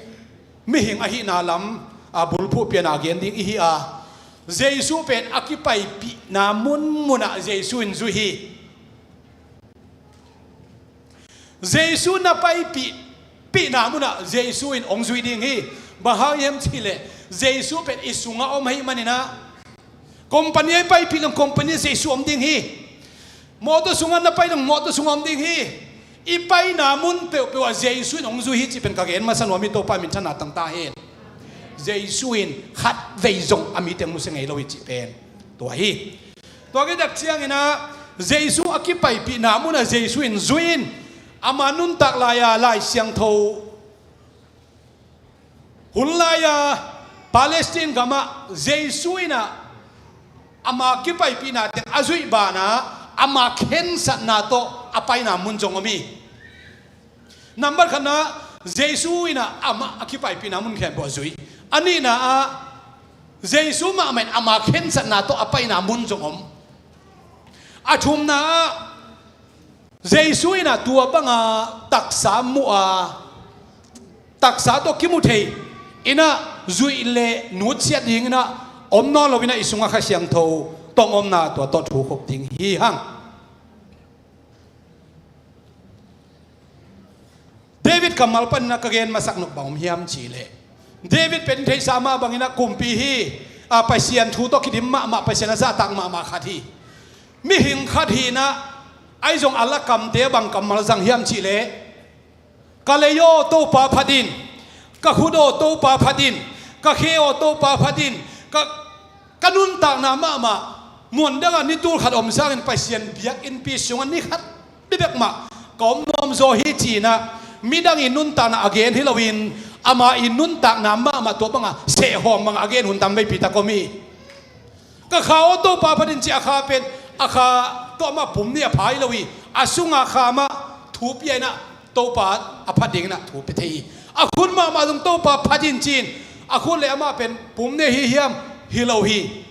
mihing ahihna lam a bulphuh piana a gen ding ihi a, Jesu pen a kipaipihna munmunah Jesu in zui hi. Jesu na paipih pihna munah Jesu in hong zui ding hi. Bang hang hiam cihleh Jesu pen i sungah om ahih maninah, company a i paipih leng company ah Jesu om ding hi. Mawtaw sungah na pai leng mawtaw sungah om ding hi. I paina mun peuhpeuh ah Jesu in hong zui hi cih pen ka gen masa nuam hi. Topa minthanna tang ta hen. Jesu in khat vei zong a miteng nusia ngei lo hi cih pen tua hi. Tua khit tak cianginah Jesu a kipaipihna munah Jesu in zui in ama nuntak lai-a Lai Siangtho hun lai-a Palestine gamah Jesu inah ama kipaipihna teng a zuih banah ama khensatna tawh a paina mun zong om hi. Nambat khatna, Jesu inah amah a kipaipihna mun khempeuh a zui. A nihna ah Jesu mahmah in ama khensatna tawh a paina mun zong om. A thumna ah Jesu inah tua banga taksa muh a, taksa tawh kimu thei inah zuih le nutsiat dinginah om nawn lo inah i sungah Kha Siangtho tong omna tua tawh thu khop ding hi hang. David kammal paninah ka gen masak nop bang om hiam cihleh, David pen i theihsa mah banginah kumpi hi. A, Pasian thu tawh kidim mahmah, Pasian a zahtak mahmah khat hi. Mihing khat hinah, ahi zong a lakamte bang kammal zang hiam cihleh, ka lei aw Topa phat in, ka khut aw Topa phat in, ka khe aw Topa phat in, ka, ka nuntakna mahmah muan dangah ni tul khat om sangin Pasian biakinnpi sungah ni khat bibek mah ka om nuam zaw hi cinah midang i nuntakna a gen hi loin ama i nuntakna mahmah tua banga sehhawm banga a gen hun tam veipi tak om hi. Ka kha aw Topa phat in ci a kha pen a kha tawh amah pum nih a pha hi lo hi. A sunga kha mah thu pia inah Topa a phat dinginah thu pia thei hi. A khut mahmah zong Topa phat in ci-in a khut le amah pen pum nih hi hiam? Hi lo hi.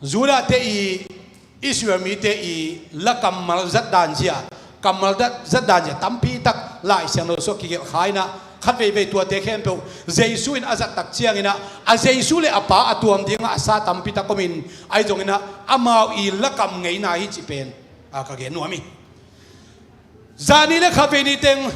Judah te i Israel mite i la kammal zat dan zia, kammal zat dan zia tampi tak Lai Siangtho sungah kigelh kha inah khat veivei tuate khempeuh Jesu in a zat tak cianginah a Jesu le a Pa a tuam dingah a sa tampi tak omin ahi zonginah amau i lakam ngeina hi cih pen a ka gen nuam hi. Zani le khavei ni teng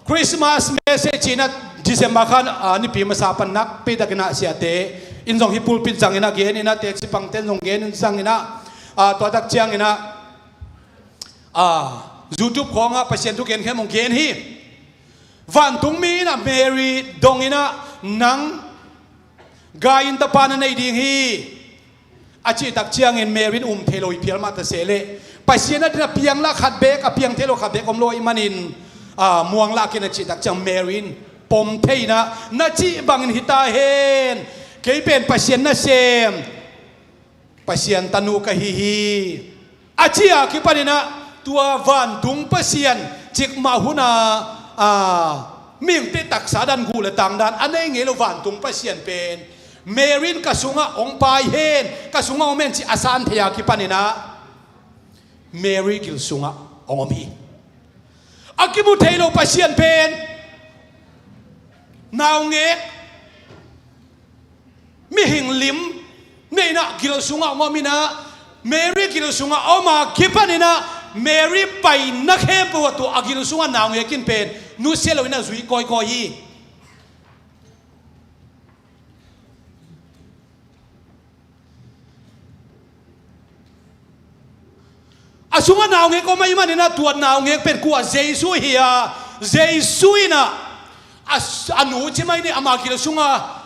Christmas message inah December khan, a, nipi masa pan nakpi takinah siate in zong hi pulpit zanginah geninah teci pangten zong genin zanginah, a, tua tak cianginah, a, YouTube khawngah Pasian thu gen khempeuh gen hi. Vantungmi inah Mary donginah nang gai in tapa na nei ding hi. A cih tak ciangin Mary in um thei lo hi phial mah ta sehleh Pasian a dinah piang lah khat beek a piang thei lo khat beek om lo ahih manin, a, muang lah ken a cih tak ciang Mary in pom thei inah na cih bangin hi ta hen. Kei pen Pasian nasem, Pasian tanu ka hi hi. A ci a kipaninah tua vantung Pasian cikmah huna, a, mihingte taksa dan guh le tang dan a nei ngei lo vantung Pasian pen Mary in ka sungah hong pai hen, ka sungah hong om hen ci a san thei a kipaninah Mary gil sungah hong om hi. A kimu thei lo Pasian pen naungek mihing lim nei inah gil sungah hong om inah Mary gil sungah a om a kipaninah Mary paina khempeuh ah tua a gil sungah naungek in pen nusia lo inah zui kawikawi hi. A sungah naungek om ahih maninah tua naungek pen kua? Jesu hi a, Jesu inah a, a nu ci mai ni, ama gil sungah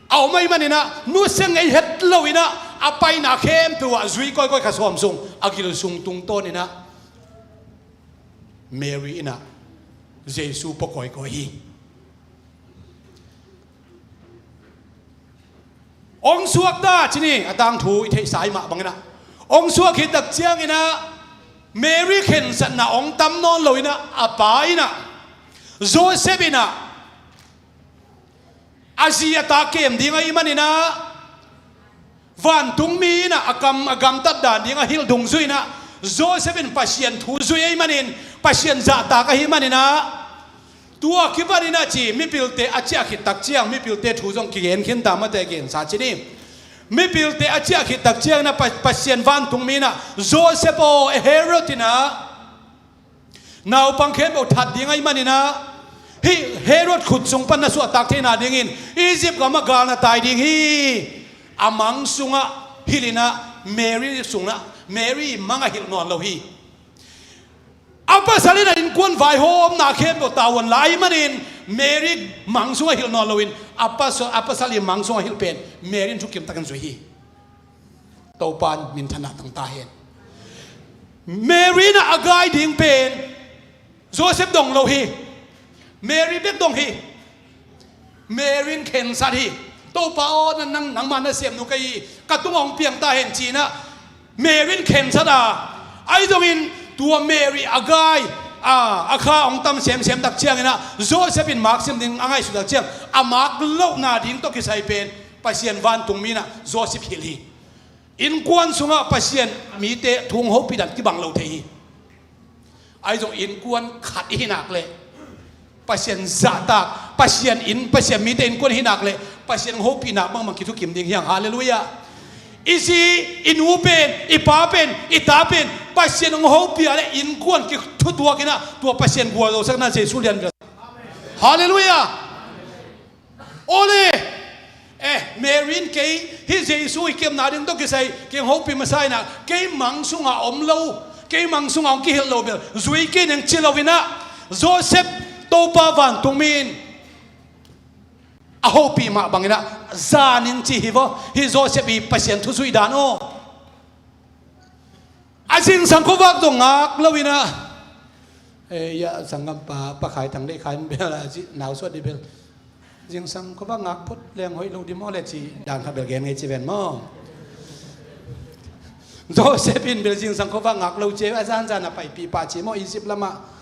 a om ahih maninah nusia ngei het lo inah a paina khempeuh ah zui kawikawi kha sawm sung a gil sung tungtawninah Mary inah Jesu pua kawikawi hi. Hong suak ta ci ni, a tangthu i theihsa i mah banginah hong suak khit tak cianginah Mary khensatna hong tam nawn lo inah a pa inah Joseph inah a zi a ta kem ding ahih maninah vantungmi inah a kam a gamtat dan ding a hilh dungzui inah Joseph in Pasian thu zui ahih manin Pasian zahtak ahih maninah tua kipaninah ci mipilte a ciah khit tak ciang mipilte thu zong kigen khin ta mate gensa ci ni. Mipilte a ciah khit tak cianginah Pa-, Pasian vantungmi inah Joseph aw Herod inah Naupang khempeuh that ding ahih manin ah, hih Herod khut sung pan na suahtak theihna dingin Egypt gamah galna tai ding hi. A mang sungah hilh in ah, Mary sungah, Mary mangah hilh nawn lo hi. A pasal in a innkuan vaihawmna khempeuh tavuan la ahih manin Mary mang sungah hilh nawn loin a pasal, a pasal i mang sungah hilh pen Mary in thukim takin zui hi. Topa in minthanna tang ta hen. Mary in a gai ding pen Joseph dong lo hi. Mary bek dong hi. Mary in khensat hi. Topa aw, nang, nang, nangmah na semnu ka hi. Ka tungah hong piang ta hen ci-in ah Mary in khensat a. Ahi zongin tua Mary a gai a, a kha hong tam semsem tak ciangin ah Joseph in mak sim ding a ngaihsut tak ciang a mak lohna ding tawh kisai pen Pasian vantungmi in ah Joseph hilh hi. Innkuan sungah Pasian mite thu hong hopih dan kibang lo thei hi. Ahi zong innkuan khat i hi nak leh Pasian zahtak, Pasian inn, Pasian mite innkuan i hi nak leh Pasian hong hopih nak bangbang kithukim ding hi hang. Halleluiah. I zi, i nu pen, i pa pen, i ta pen Pasian hong hopih a leh innkuan kithutuak in ah tua Pasian gualzosakna Jesu lian. Halleluiah. Awle, eh, Mary in kei hih Jesu i kepna ding tawh kisai kei hong hopih masa in ah, kei mang sungah om lo, kei mang sungah hong kihilh lo bel zui kei ning ci lo in ah, Joseph, Topa vantungmi in a hopih mah bangin ah zan in ci hi vaw. Hih Joseph i Pasian thu zuih dan aw. A zingsang khuavak zong ngak lo in ah, eh, ia, sanggampa Pa Khai Thang Deih Khai bel a zi, nau suah dih bel, zingsang khuavak ngak phot leng hoih lo dih maw le ci dan khat bel gen ngei ci ven maw. Joseph in bel zingsang khuavak ngak lo ci a, zanzan a paipih pah ci maw Egypt lamah.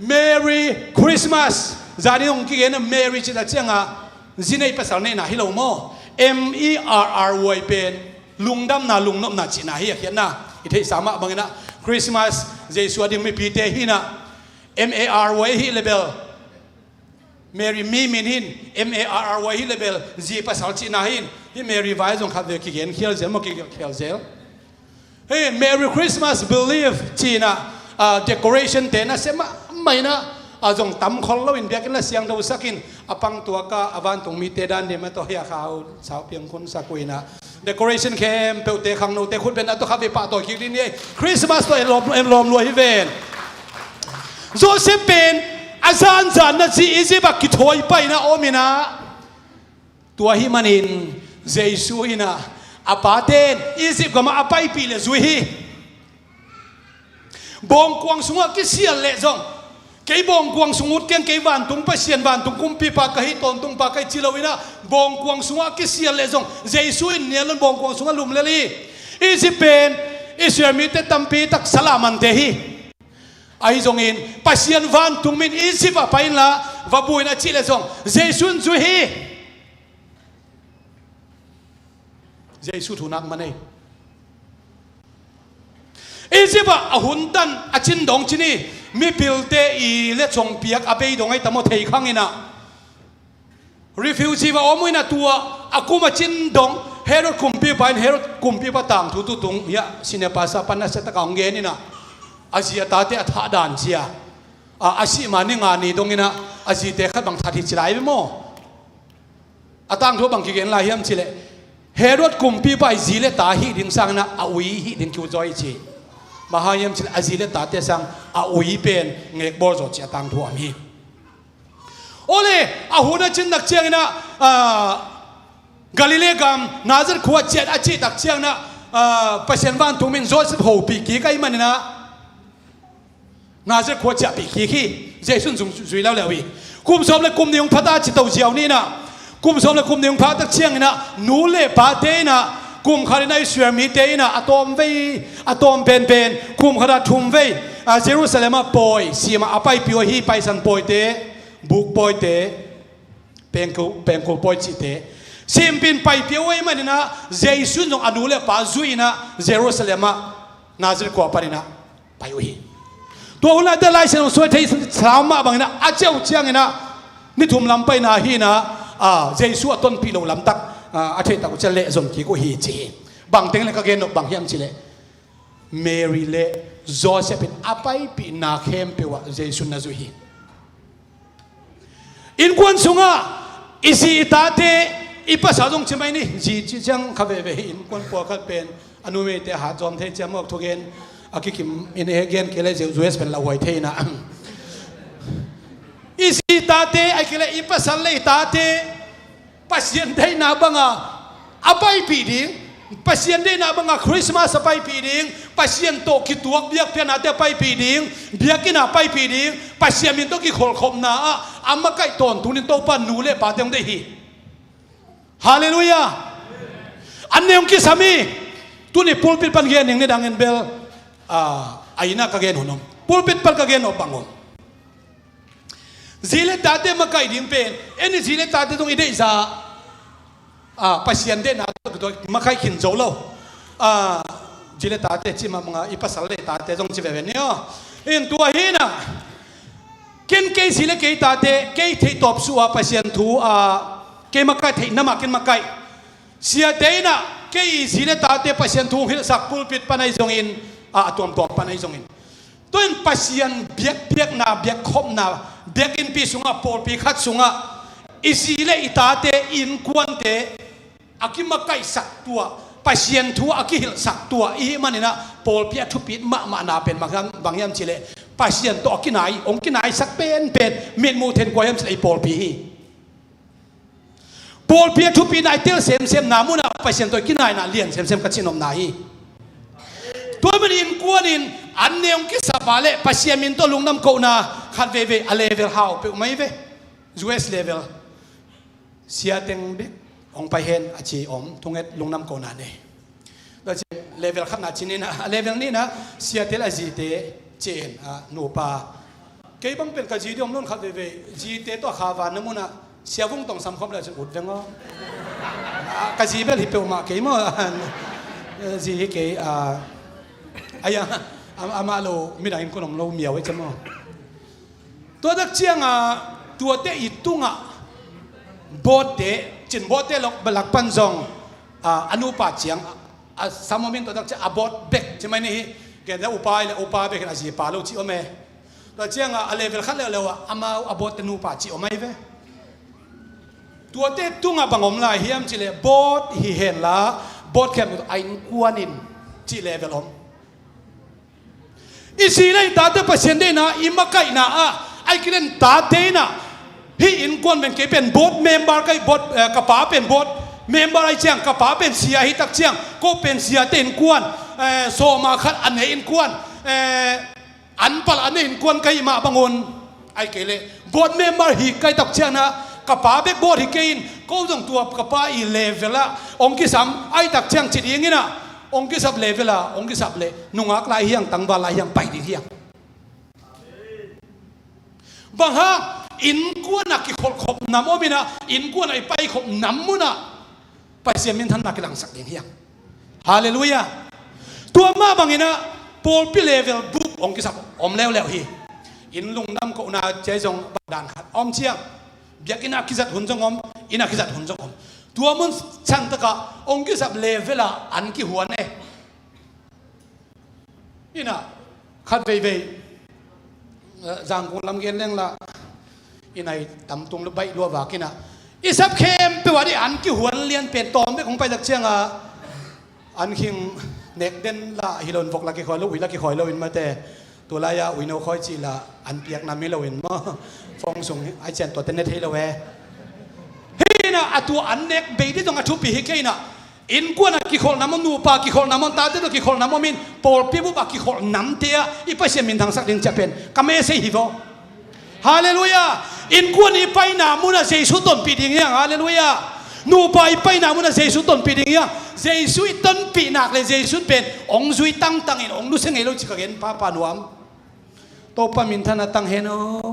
Merry Christmas. Zan in hong kigen a Merry cih tak ciangah zi nei pasal neihna hi lo maw? M E R R Y pen lungdamna, lungnopna cihna hi a khiatna. I theihsa mah bangin ah Christmas Jesu a ding mipite hi in ah, M A R Y hi le bel Mary mi min hi in, M A R R Y hi le bel zi pasal cihna hi in. Hih Mary vai zong khat vei kigen khial zel maw, kigelh khial zel. Hei, Merry Christmas, believe, ci-in ah, ah, decoration te na sem mahmah in ah, a zong tam khol lo in biakinn la siangtho sak in, a pang tuak a, a vantungmite dan dim a tawh hia khau sau piang khun sak uh in ah, decoration khempeuhte khangnote khut beng a tawh khat vei pahtawi kik ding ni. Christmas tawh en lawm, en lawm lua hi ven. Joseph pen a zanzan na zi Egypt ah kithawi pai in ah om in ah, tua ahih manin Jesu in ah, a pate in Egypt gamah a paipih leh zui hi. Bawngkuang sungah kisial leh zong, kei bawngkuang sung ut keng, kei vantung Pasian, vantung kumpipa ka hi, tawntungpa ka hi ci lo in ah, bawngkuang sungah kisial leh zong Jesu in nial lo in bawngkuang sungah lum lel hi. Egypt pen Israel mite tampi tak salah mante hi. Ahi zongin Pasian vantungmi in Egypt ah pai inla va buai in a cih leh zong Jesu in zui hi. Jesu thu nak man ei. Egypt ah a hun tan a cin dong cin hi. Mipilte i le congpiak a bei dong ahi ta maw, thei khang in ah. Refugee va om uh in ah, tua a kum a cin dong Herod kumpipa in, Herod kumpipa tangthu tutung hi a, senior pastor pan nasia taka hong gen in ah, a zi a tate a thah dan cia, a, a sih ma ni nga ni dong in ah, a zite khat bang that hi ci lai ve maw? A tangthu bang kigen lai hiam cih leh, Herod kumpipa i zi le ta hih ding sang in ah a ui hih ding kiu zaw hi ci. Bang hang hiam cih leh a zi le tate sang a ui pen ngekbawl zaw ci a tangthu om hi. Awle, a hun a cin tak ciangin ah, ah, Galilee gam Nazareth khua ciat a cih tak ciangin ah, ah, Pasian vantungmi in Joseph hopih kik ahih manin ah, Nazareth khua ciahpih kik hi. Jesu in zung zui leuleu hi. Kum sawm le kum nih hong pha ta ci to ziau ni in ah, kum sawm le kum nih hong pha tak ciangin ah, nu le pate in ah, kum khat in ah Israel mite in ah a tawm vei, a tawm penpen, kum khat ah thum vei, ah, Jerusalem ah pawi, sima a paipih uh ahi, Paisan pawite, buk pawite, pengkul, pengkul pawi cihte simpih in paipih uh ahih manin ah, Jesu in zong a nu le pa zui in ah Jerusalem ah Nazareth khua panin ah pai uh hi. Tua hun lai te Lai Siangtho suai thei sam mah bangin ah, a ciah uh ciangin ah ni thum lam paina hi in ah, ah, Jesu a tonpih loh lamtak, ah, a theih tak uh ciang lehzon kik uh hi ci hi. Bang teng le ka gen nop bang hiam cih leh, Mary le Joseph in a paipihna khempeuh ah Jesu na zuih hi. Innkuan sungah i zi i tate, i pasal zong ci mai ni, zi ci ciang kha veve hi. Innkuan pawlkhat pen a numeite a hat zawm thei ciang mawk thugen a kikim in e gen kei le U S pen lauhuai thei na. I zi i tate, ai kei le i pasal le i tate Pasian deihna banga a paipih ding, Pasian deihna banga Christmas a paipih ding, Pasian tawh kituak biakpiaknate a paipih ding, biakinn a paipih ding, Pasian min tawh kikholhkhopna ah a makaih tawntung in Topa nu le pate hong deih hi. Halleluiah. An ne hong kisam hi. Tuni pulpit pan gen ning, nidangin bel a, a inn ah ka gen hun om. Pulpit pan ka gen nop bang om. Zi le tate makaih ding pen, en i zi le tate zong i deihza, a, Pasian deihna tawh makaih khin zo lo. A, zi le tate ci mah banga i pasal le tate zong ci veve ni aw. In tua hi na, ken kei zi le kei tate kei theih tawp suh a Pasian thu a kei makaih theih na mah ken makaih. Siate in ah kei i zi le tate Pasian thu hong hilhsak pulpit pan ahi zongin, a, a tuamtuam pan ahi zongin, tua in Pasian biakpiakna, biakkhopna, biakinnpi sungah, pawlpi khat sungah i zi le i tate, innkuante a kimakaihsak tuah, Pasian thu a kihilhsak tuah i hih manin ah pawlpi a thupi mahmahna pen bang hiam, bang hiam cih leh Pasian tawh a kinai, hong kinaisak penpen mitmuh then kua hiam cih leh i pawlpi hi. Pawlpi a thupina i tel semsemna munah Pasian tawh i kinaina lian semsem ka cihnopna hi. Tua manin innkuan in an ne hong kisap a le Pasian min tawh lungdam kohna khat veivei a level hau peuh mai ve. U S level. Sia teng bek hong pai hen a ci om, thunget lungdam kohna nei. Tua ciang level khatna ci ni na, a level nihna, siate le a zite ci in, a, nupa. Kei bang pen ka zi ding om lo in khat veivei, zite tawh a kha vanna munah, Sia Vung Tong sam khawm le cin ut veng aw. A, ka zi bel hi peuhmah kei maw. Zi hi kei, a, ai a, a, amah lo, midang innkuan om lo miau hi cia maw. Tua tak ciangah tuate i tungah bawtte, cin bawtte lok, lak pan zong, a, a nupa ciang, a, a sam om in tua tak ciang a bawt bek ci mai ni hi. Gen le upa i le upa bek in a zipa lo ci om e. Tua ciangah a level khat leuleu ah amau a bawtte nupa ci om ahi ve. Tuate tungah bang om lai hiam cih leh bawt hi henla, bawt khempeuh a innkuan in cih level om. I zi le i tate Pasian deihna i makaihna ah, ai kilen tate in ah, hih innkuan pen kei pen board member ka hi, board, eh, ka pa pen board member ahi ciang, ka pa pen sia hi tak ciang, ko pen siate innkuan, eh, sawma khat a ne innkuan, eh, an pal a ne innkuan ka hih mah bangun. Ai kei leh board member hi ka hih tak ciangin ah, ka pa bek board hi kei in, ko zong tua ka pa i level ah hong kisam, ai tak ciang ci ding in ah, hong kisap level ah hong kisap leh nungak lai hiang, tangval lai hiang, pai ding hiang. Bang hang, innkuan ah kikholhkhop nam om in ah, innkuan ah i paikhop nam munah Pasian minthanna kilangsak ding hiang. Halleluiah. Tua mah bangin ah pawlpi level bup hong kisap om leuleu hi. Inn lungdam kohna ciai zong bang dan khat om ciang, biakinn ah kizat hun zong om, inn ah kizat hun zong om. Tua mun sang takah hong kisap level ah an kihuan e. Inn ah khat veivei, eh, Zangkong lam gen leng lah, inn ah i tamtung lua baih lua vak in ah, i sap khempeuh ah dih an kihuan lian pen tawm bek hong pai tak ciangah, an khing nek den lah hi lo in, vok lah kikhawi lo, ui lah kikhawi lo in mate. Tulai-ah uino khawi cih lah an piak nam hi lo in maw. Fong sung ai cian tuate ne thei lo e. Hi in ah, a tua an nek bei dih zong a thupi hi kei in ah, innkuan ah kikholh nam om, nupa kikholh nam om, tate tawh kikholh nam om in, pawlpi bup ah kikholh namte ah i Pasian minthangsak ding ciah pen ka message hi vaw. Halleluiah. Innkuan i paina munah Jesu tonpih ding hiang. Halleluiah. Nupa i paina munah Jesu tonpih ding hiang. Jesu i tonpih nak leh Jesu pen hong zui tangtang in, hong nusia ngei lo ci ka gen papa nuam. Topa minthan a tang hen aw.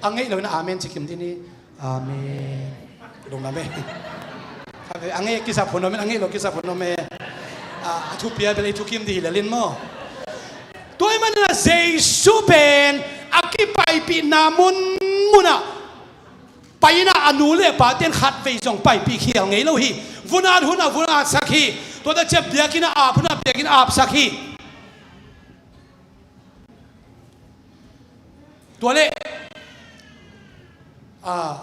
A ngeih lo in amen ci kim dih ni. Amen. Lungdam e. A ngeih kisap hun om in, a ngeih lo kisap hun om e. A, a thupi a bel i thukim dih hi lel in maw. Tua ahih manin ah Jesu pen a kipaipihna munmunah pai in ah, a nu le a pate in khatvei zong paipih khial ngei lo hi. Vun at hun ah vun atsak hi. Tua tak ciang biakinn ah ap hun ah biakinn apsak hi. Tua leh, a,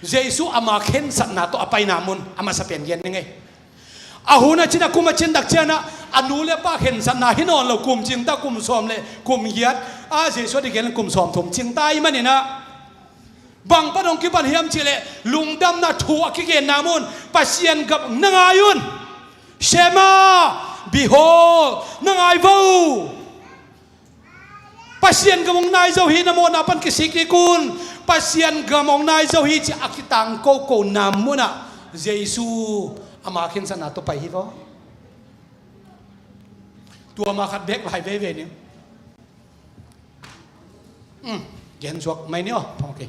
Jesu ama khensatna tawh a paina mun a masa pen gen ning ei. A hun a cin a kum a cin tak ciangin a nu le pa khensatna hi nawn lo, kum cingta, kum sawm le kum giat, a, Jesu a ding gen kum sawmthum cingta ahih manin a, bang pan hong kipan hiam cih leh lungdamna thu a kigenna mun, Pasian gam na ngai un. Shema, behold, na ngai vo. Pasian gam hong nai zo hi, na mawhna pan kisik kik un. Pasian gam hong nai zo hi, ci a kitang koko na mun ah Jesu ama khensatna tawh pai hi vo. Tua ma khat bek lai veve ning. Um, gen suak mai ni aw. Okay.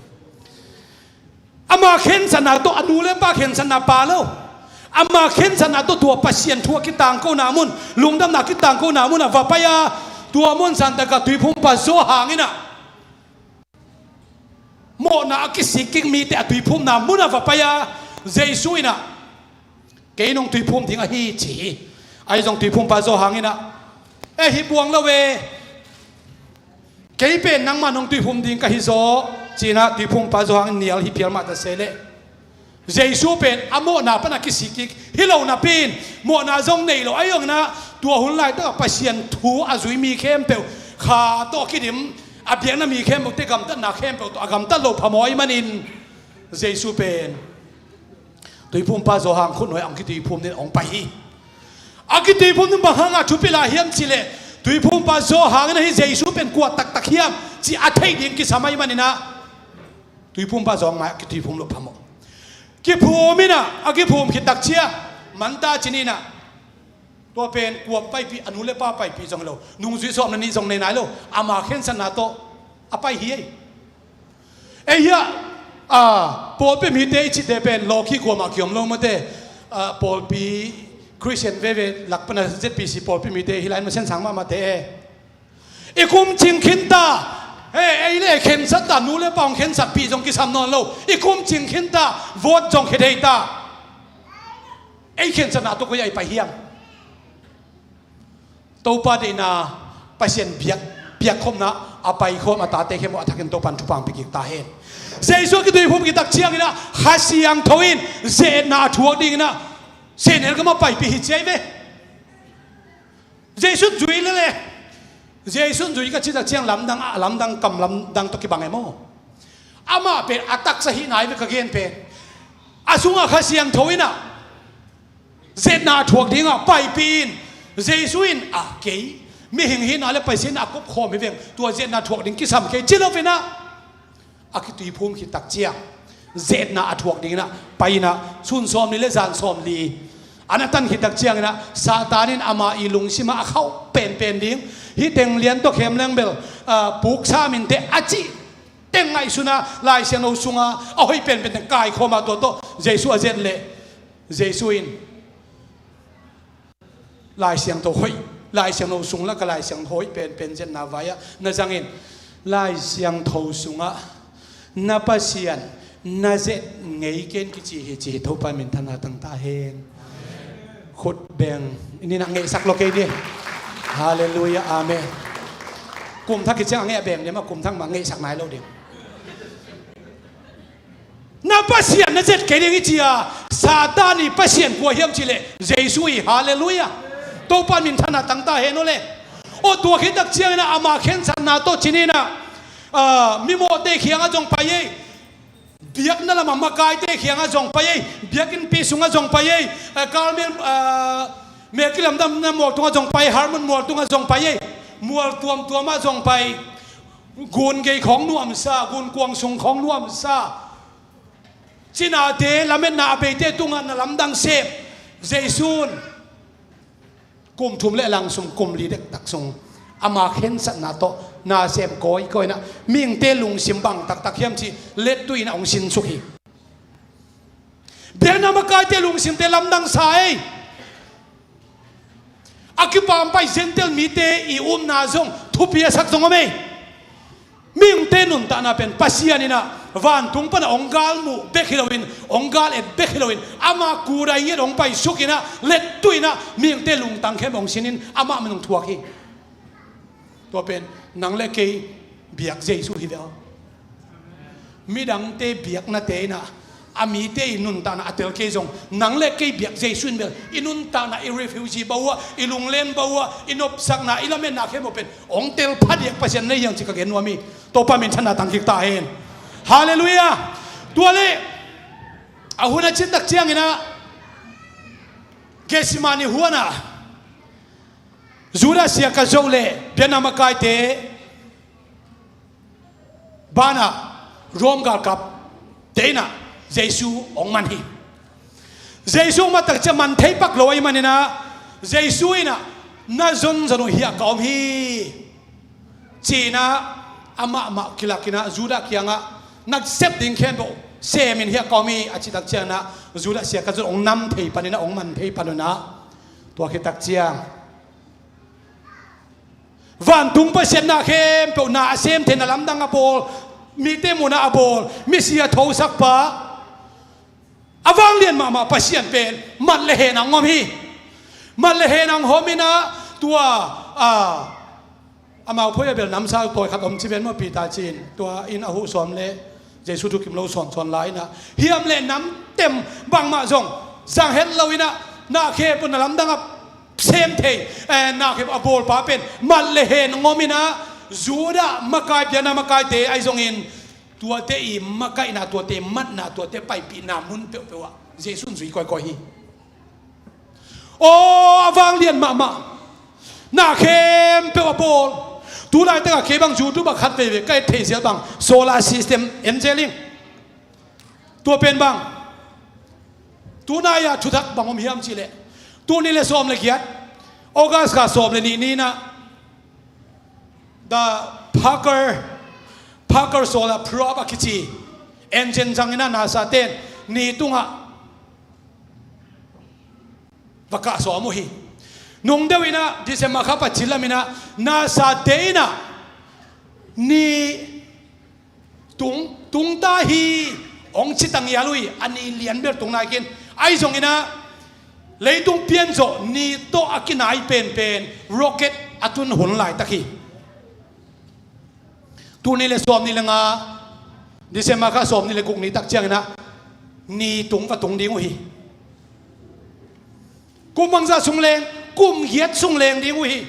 Ama khensatna tawh, a nu le pa khensatna pha lo. Ama khensatna tawh tua Pasian thu a kitangkona mun, lungdamna kitangkona mun ah va pai a, tua mun santak a Tuiphumpa Johan in a, mawhna a kisik kik mite a tuiphumna mun ah va pai a, Jesu in a, kei nong tuiphum ding ahi, ci hi. Ahi zong Tuiphumpa Johan in a, e, hi buang lo e. Kei pen nangmah nong tuiphum ding ka hi zaw, ci-in a Tuiphumpa Johan in nial hi phial mah ta se leh, Jesu pen a mawhna pan a kisik kik hi lo napi in, mawhna zong nei lo ahi zongin a, tua hun laitak a Pasian thu a zui mi khempeuh, kha tawh kidim, a biakna mi khempeuhte gamtatna khempeuh tawh a gamtat lo phamawh ahih manin, Jesu pen Tuiphumpa Johan khutnuai ah hong kituiphum dingin hong pai hi. A kituiphum ding bang hanga thupi lai hiam cih leh, Tuiphumpa Johan in ahi Jesu pen kua taktak hiam cih a theih ding kisam ahih manin a, Tuiphumpa Johan mai ah kituiphum loh phamawh. Kiphum in a, a kiphum khit tak ciang, Manta ci-in a, tua pen kua paipih, a nu le pa paipih zong hi lo, nungzui sawm le nih zong nei nai lo, ama khensatna tawh a pai hi ei. Ei hiah, a, pawlpi mite i cihte pen lawki kuamah kiom lo mawte, a, pawlpi Khristian veve lak pan a Z P C pawlpi mite hi lai, masian sang mahmahte e. I kum cing khinta, e, ei le khensat ta, nu le pa hong khensatpih zong kisam nawn lo. I kum cing khinta, vote zong khia thei ta. Ei khensatna tawh koi ah i pai hiam? Topa deihna, Pasian biak, biakkhopna a paikhawm a tate khempeuh a thakin Topa in thupha hong pia kik ta hen. Jesu a kituiphum khit tak ciangin a, Kha Siangtho in ze-etna a thuak dingin a, sehnel gam ah paipih hi ci ahi ve. Jesu in zui lel e. Jesu in zui ka cih tak ciang lamdang, a lamdang, kam lamdang tawh kibang e maw? Amah pen a taksa hih nai ve ka gen pen. A sungah Kha Siangtho in a, ze-etna a thuak dingah paipih in, Jesu in, a, kei mihing hihna le Pasian a kopkhawm hi veng, tua ze-etna thuak ding kisam kei, ci lo in a, a kituiphum khit tak ciang, ze-etna a thuak dingin a pai in a, sun sawmli le zan sawmli a na tan khit tak ciangin a, Satan in ama i lungsim ah a khauh penpen ding, hih teng lian tawh khem leng bel, a, puk sa minteh a cih teng ngaihsun a, Lai Siangtho sunga a hoih penpen teng kaikhawm a, tua tawh Jesu a zet leh, Jesu in Lai Siangtho hoih, Lai Siangtho sung lak ah Lai Siangtho hoih penpen zetna vai ah na zang in, Lai Siangtho sungah na Pasian na zet ngei ken kici hi, ci hi. Topa minthanna tang ta hen. Khut beng, i nin ah ngeihsak lo kei ni. Halleluiah, amen. Kum thak hi ciang a ngeih a beng ding mah, kum thak mah ngeihsak nai lo ding. Na Pasian na zet kei ding i ci a, Satan i Pasian kua hiam cih leh Jesu hi. Halleluiah. Topa minthanna tang ta hen aw le. Aw, tua khit tak ciangin a, ama khensatna tawh ci-in a, a, mimawhte kiangah zong pai ei. Biakna lamah makaite kiangah zong pai ei. Biakinnpi sungah zong pai ei. A, Karmel, a, melkilamdanna mual tungah zong pai, Hermon mual tungah zong pai ei. Mual tuamtuamah zong pai. Gun gei khawng nuamsa, gun kuang sung khawng nuamsa, cinate lametna a beite tungah na lamdang sem. Jesu in kum thum le lang sung, kum li dektak sung, ama khensatna tawh nasem kawikawi in a, mihingte lungsim bang taktak hiam cih lettui in a hong sinsuk hi. Biakna makaite lungsimte lamdang sa ei. A kipampai Gentile mite i upna zong thupi a sak zong om ei. Mihingte nuntakna pen Pasian in a, vantung pan a hong galmuh bek hi loin, hong galet bek hi loin, ama kudai ngiat hong paisuk in a, lettui in a, mihingte lungtang khempeuh hong sin in, amah min hong thuak hi. Tua pen nang le kei biak Jesu hi ve aw. Midangte biaknate in ah, a mite i nuntakna a tel kei zong, nang le kei biak Jesu in bel i nuntakna, i refugee bawh uh ah, i lunglen bawh uh ah, i nopsakna, i lametna khempeuh pen hong tel phadiak Pasian nei hiang ci ka gen nuam hi. Topa minthanna tang kik ta hen. Halleluiah. Tua leh a hun a cin tak ciangin ah, Gethsemane huan ah Judas Iskariot le biakna makaite banah Rom galkapte in ah Jesu hong man hi. Jesu hong man tak ciang man thei pak lo ahih manin ah, Jesu in ah, "Na zonzon uh hiah ka om hi," ci-in ah, amah mah kilak in ah Judas kiangah, "Na sep ding khempeuh sem in hiah ka om hi," a cih tak ciangin ah, Judas Iskariot hong nam thei panin ah, hong man thei pan un ah, tua khit tak ciang vantung Pasian na khempeuh, na a sem thei, na lamdang a bawl, mite muhna a bawl, misi a thosakpa, a vanglian mahmah Pasian pen mat le hen ah hong om hi. Mat le hen ah hong om in ah, tua, a, amau phoih a bel namsau tawi khat om ci ven maw, Peter ci-in, tua in a huh sawm le Jesu thukim lo sawnsawn lai in ah, hiam le namtem bangmah zong sang het lo in ah, na khempeuh, na lamdang a sem thei, eh, na khempeuh a bawlpa pen mat le hen hong om in ah, Judas makai, biakna makaite ahi zongin, tuate i makaihna, tuate matna, tuate paipihna mun peuhpeuh ah Jesu in zui kawikawi hi. Aw, a vanglian mahmah, na khempeuh a bawl. Tu laitak ah kei bang YouTube ah khat veivei ka et theih ziau bang, solar system en zel ing. Tua pen bang, tunai ah thutak bang om hiam cih leh, tul nih le sawm le giat, August kha sawm le nih ni in ah, the Parker, Parker Solar Probe a kici engine zang in ah, NASA-te in ni tungah va kah sawm uh hi. Nung deuh in ah, December kha paci lam in ah, NASA-te in ah, ni tung, tung ta hi, hong ci ta ngial uh hi, a ni lian bel tung nai khin. Ahi zongin ah, leitung pian zawh ni tawh a kinai penpen rocket a tun hun laitak hi. Tul nih le sawm nih le nga, December kha sawm nih le guk ni tak ciangin ah, ni tung va tung ding uh hi. Kum bangzah sung leng, kum giat sung leng ding uh hi.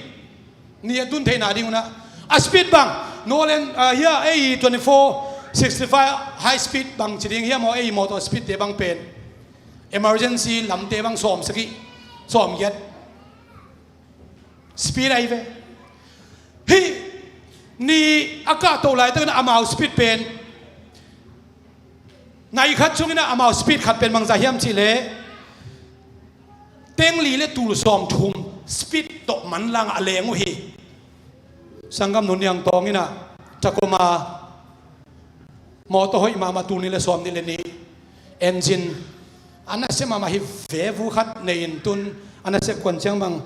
Ni a tun theihna ding un ah. A speed bang, Nolan, ah, hiah ei twenty-four sixty-five high speed bang ci ding hiam aw, ei motor speed te bang pen, emergency lamte bang sawm sagih, sawm giat speed ahi ve. Hih ni a kahtoh laitakin amau speed pen, nai khat sungin ah amau speed khat pen bangzah hiam cih leh, teng li le tul sawm thum speed tawh manlang a leng uh hi. Sanggam Nu Niang Tawng in ah Tacoma, mawtaw hoih mahmah, tul nih le sawm nih le nih, engine a nasia mahmah hi ve, vu khat nei in tun, a nasia kuan ciang bang,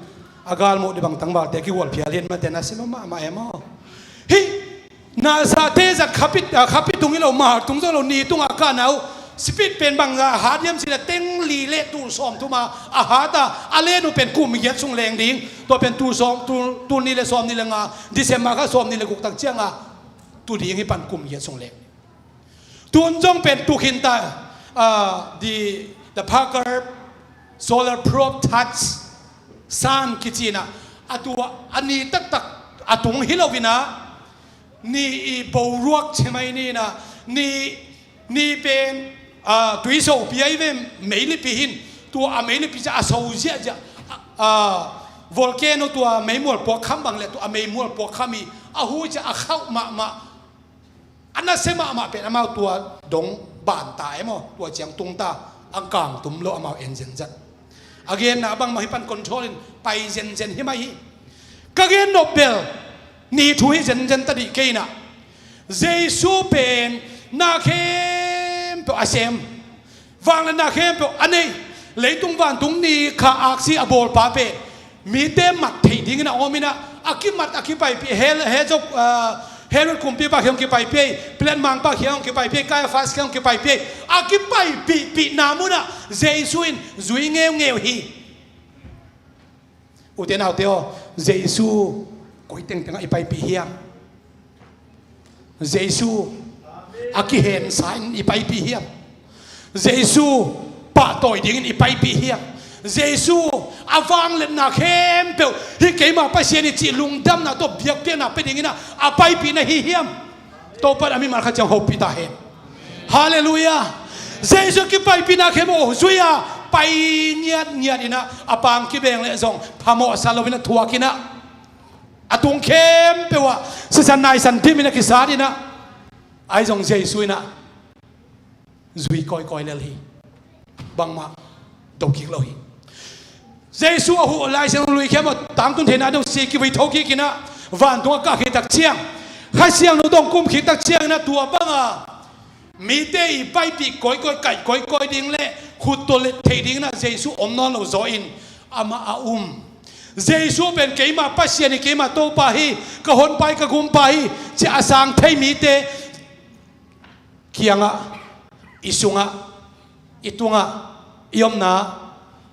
a galmuh dih bang tangvalte kihual phial hi in, mate nasia mahmah e maw. Hih NASA-te zat khapi, ah, khapi tung hi lo, mar tung zo lo, ni tungah a kahna uh speed pen bangzah a hat hiam cih leh, teng li le tul sawm thum a a hat a, a len uh pen kum giat sung leng ding. Tua pen tul sawm, tul, tul nih le sawm nih le nga, December kha sawm nih le guk tak ciangah tu ding hi pan, kum giat sung leng. Tun zong pen tu khin ta, ah, the, the Parker Solar Probe Touch Sun kici in ah, a tua, a ni taktak a tung hi lo in ah, ni i boruak ci mai ni in ah, ni, ni pen, ah, tui sopi ahi ve, meilipi hi in, tua a meilipi ciang a so ziahziah, ah, volcano tua meimual puakkham bang le, tua a meimual puakkham hi, a hu ciang a khauh mahmah. A nasia mahmah pen amau tua dong ban ta e maw, tua ciang tung ta, a kang tum lo amau en zenzen. A genna bangmah hi pan control in pai zenzen hi mai hi. Ka gen nop bel, ni thu hi zenzen ta dih kei in ah, Jesu pen na khempeuh a sem, vangliatna khempeuh a nei, leitung vantung ni kha aksi a bawlpa pen, mite mat theih dingin a om in ah, a kimat, a kipaipih, Hel-, Hezo-, ah, Herod kumpipa kiang hong kipaipih, Pilat mangpa kiang hong kipaipih, Kaiafas kiang hong kipaipih, a kipaipihpihna munah Jesu in zui ngeungeu hi. Ute naute aw, Jesu koi tengtengah i paipih hiam? Jesu a kihensa in i paipih hiam? Jesu pahtawi dingin i paipih hiam? Jesu a vangliatna khempeuh hih keima Pasian i cih lungdamna tawh biakpiakna pia dingin a paipih na hi hiam? Topa in a mimal khat ciang hopih ta hen. Halleluiah. Jesu kipaipihna khempeuh zui a pai ngiatngiat in a, a pang kibeng leh zong phamawhsa loin a thuak in a, a tung khempeuh ah sisan naisan dim in a kisat in a, ahi zong Jesu in a zui kawikawi lel hi. Bangmah do kik lo hi. Jesu a huh Lai Siangtho lui khempeuh tangtun theihna dong si kivui tho kik in a, vantung a kah khit tak ciang, Kha Siangtho tawh kum khit tak ciang in a, tua bang a mite i paipih kawikawi, kaih kawikawi ding leh khut tawh let theih ding in a Jesu om nawn lo zaw in amah a um. Jesu pen keima Pasian hi, keima Topa hi, ka honpa hi, ka gumpa hi ci a sang thei mite kiangah, i sungah, i tungah, i omna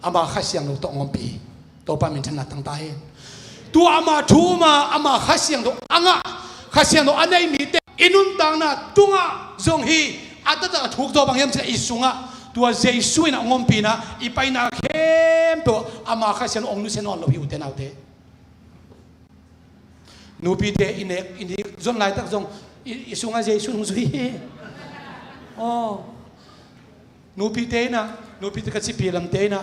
ama Kha Siangtho tawh hong ompih hi. Topa minthanna tang ta hen. Tua ama thu um a, ama Kha Siangtho a ngah, Kha Siangtho a nei mite i nuntakna tungah zong hi. A taktak a thuk zaw bang hiam cih leh i sungah tua Jesu in a hong ompih in a, i paina khempeuh ama Kha Siangtho hong nusia nawn lo hi, ute naute. Nupite i nek, i nek zon laitak zong i, i sungah Jesu hong zui hi. Aw. Nupite in a, nupite ka cipi lamte in a,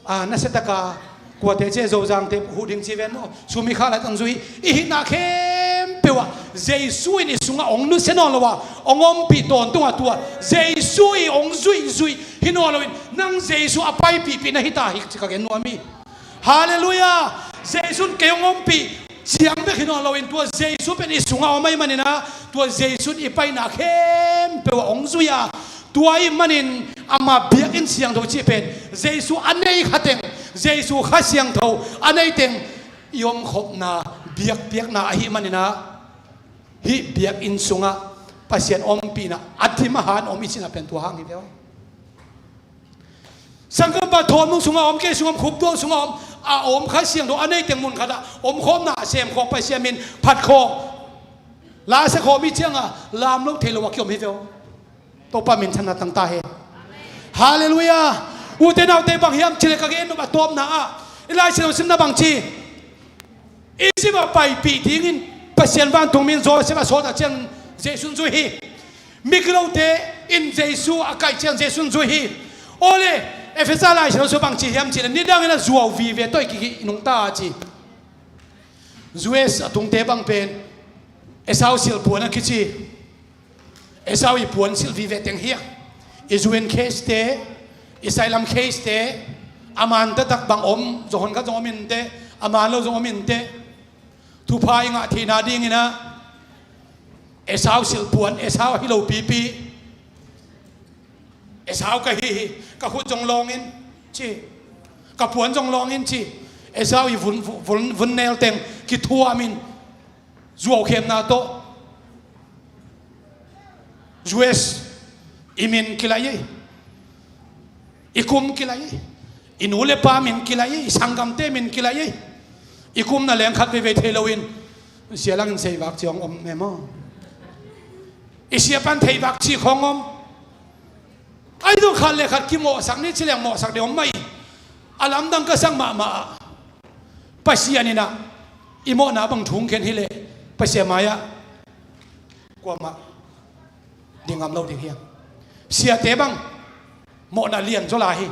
a, nasiataka kuate ci, Zozangte huh ding ci ven maw, sum i khah laitak hong zui hi. I hihna khempeuh ah Jesu in i sungah hong nusia nawn lo a, hong ompih tawntung a, tua Jesu i hong zuihzuih hi nawn loin nang Jesu a paipihpih na hi ta hi ci ka gen nuam hi. Halleluiah. Jesu in kei hong ompih ciang bek hi nawn loin tua Jesu pen i sungah om ahih manin a, tua Jesu in i paina khempeuh ah hong zui a, tua ahih manin ama biakinn siangtho cih pen Jesu a nei kha teng, Jesu Kha Siangtho a nei teng i omkhopna, biakpiakna ahih manin a, hih biakinn sungah Pasian ompihna a dim a han om i cihna pen tua hang hi ve aw. Sanggam pa thawn nung sungah om, kei sungah om, khuptual sungah om, a om Kha Siangtho a nei teng mun khatah omkhawmna a semkhawm, Pasian min phatkhawm, la sakhawm i ciangah lam lo thei lo a kiom hi ve aw. Topa minthanna tang ta hen. Halleluiah. Ute naute, bang hiam cih leh ka gen nop a tawpna ah i Lai Siangtho simna bang ci? Egypt ah paipih dingin Pasian vantung min Joseph a sawltak ciang Jesu in zui hi. Migilote in Jesu a kaih ciang Jesu in zui hi. Awle, Efesa Lai Siangtho sung bang ci hiam cih leh nidangin a zuau vive tawh i kiki nungta a ci. U S a tungte bang pen Esau silhpuan a kici. Esau i puan silh vive teng hi a, i U N case te, i sailam case te, a man taktak bang om, zong hon khat zong om inteh, a man lo zong om inteh. Thupha i ngah theihna dingin a, Esau silhpuan, Esau ahi lo pipi. Esau ka hi hi, ka khut zong lawng in ci, ka puan zong lawng in ci. Esau i vun, vun, vun nel teng kithuam in, zuaukhemna tawh U S i min kilaih ei, i kum kilaih ei, i nu le pa min kilaih ei, i sanggamte min kilaih ei. I kumna leng khat veivei thei loin sia langin seivak ci hong om e maw? I sia pan theivak ci khong om. Ahi zong khat le khat kimawhsak ni ci leng mawhsak deuh om mah hi. A lamdang ka sak mahmah ah, Pasian in a i mawhna bang thungkhen hi leh Pasian mai-ah kuamah ding ngam lo ding hiam? Siate bang mawhna lian zaw lai hi.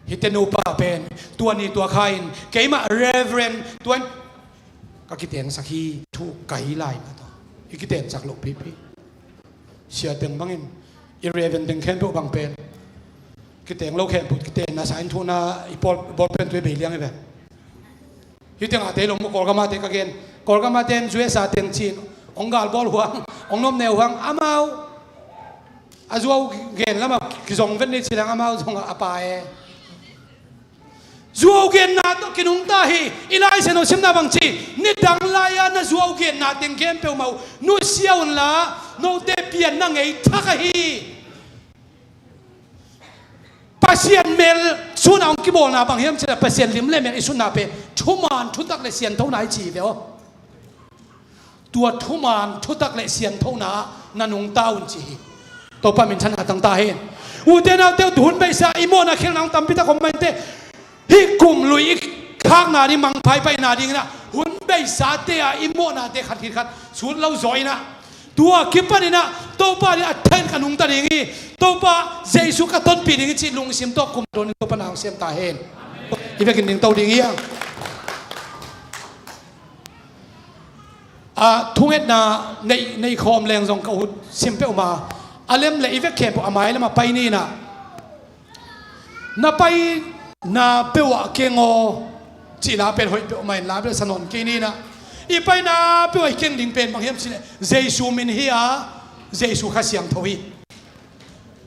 Hihte nupa pen tua ni tua kha in keimah Reverend tuan ka kitengsak hi, thu ka hi lai mah tawh i kitengsak loh pipi. Sia teng bangin i Reverend teng khempeuh bang pen kiteng lo khempeuh kitenna sa in thuhna i pawl, bawlpen tui bei liang i ve. Hih tengah te lo maw, Kawlgam ah te ka gen. Kawlgam ah ten U S a ten cin hong galbawl huang, hong nomneu huang, amau a zuau gen lamah kizong vet ni ci leng amau zong a pa e. Zuau genna tawh kinungta hi. I Lai Siangtho simna bang ci? Nidang lai-a na zuau genna teng khempeuh mah uh nusia unla, note pianna ngei thak ahi. Pasian mel sun a hong kibawlna bang hiam cih leh Pasian lim le mel i sunna pen thuman thutak le sianthona i ci ve aw. tua thuman thutak le sianthona ah na nungta un ci hi. Topa minthanna tang ta hen. Ute naute uh, hun beisa i mawhna khialhna hong tampi tak om mah inteh. Hih kum lui i khakna ding, mangpha i paina dingin ah hun beisate ah i mawhnate khat khit khat sut lo zaw in ah, tua kipanin ah Topa dingin a thain ka nungta ding hi. Topa Jesu ka tonpih ding hi cih lungsim tawh kum dawn in Topa na hong sem ta hen. I vekin dingto ding hi hang. A, thungetna nei, nei khawm leng zong ka ut sim peuhmah. A lem le i vek khempeuh a mai lamah pai ni in ah, na paina peuh ah keng aw cih la pen hoih peuhmah in la bel sa nawn kei ni in ah, i paina peuh ah i keng ding pen bang hiam cih leh Jesu min hi a, Jesu Kha Siangtho hi.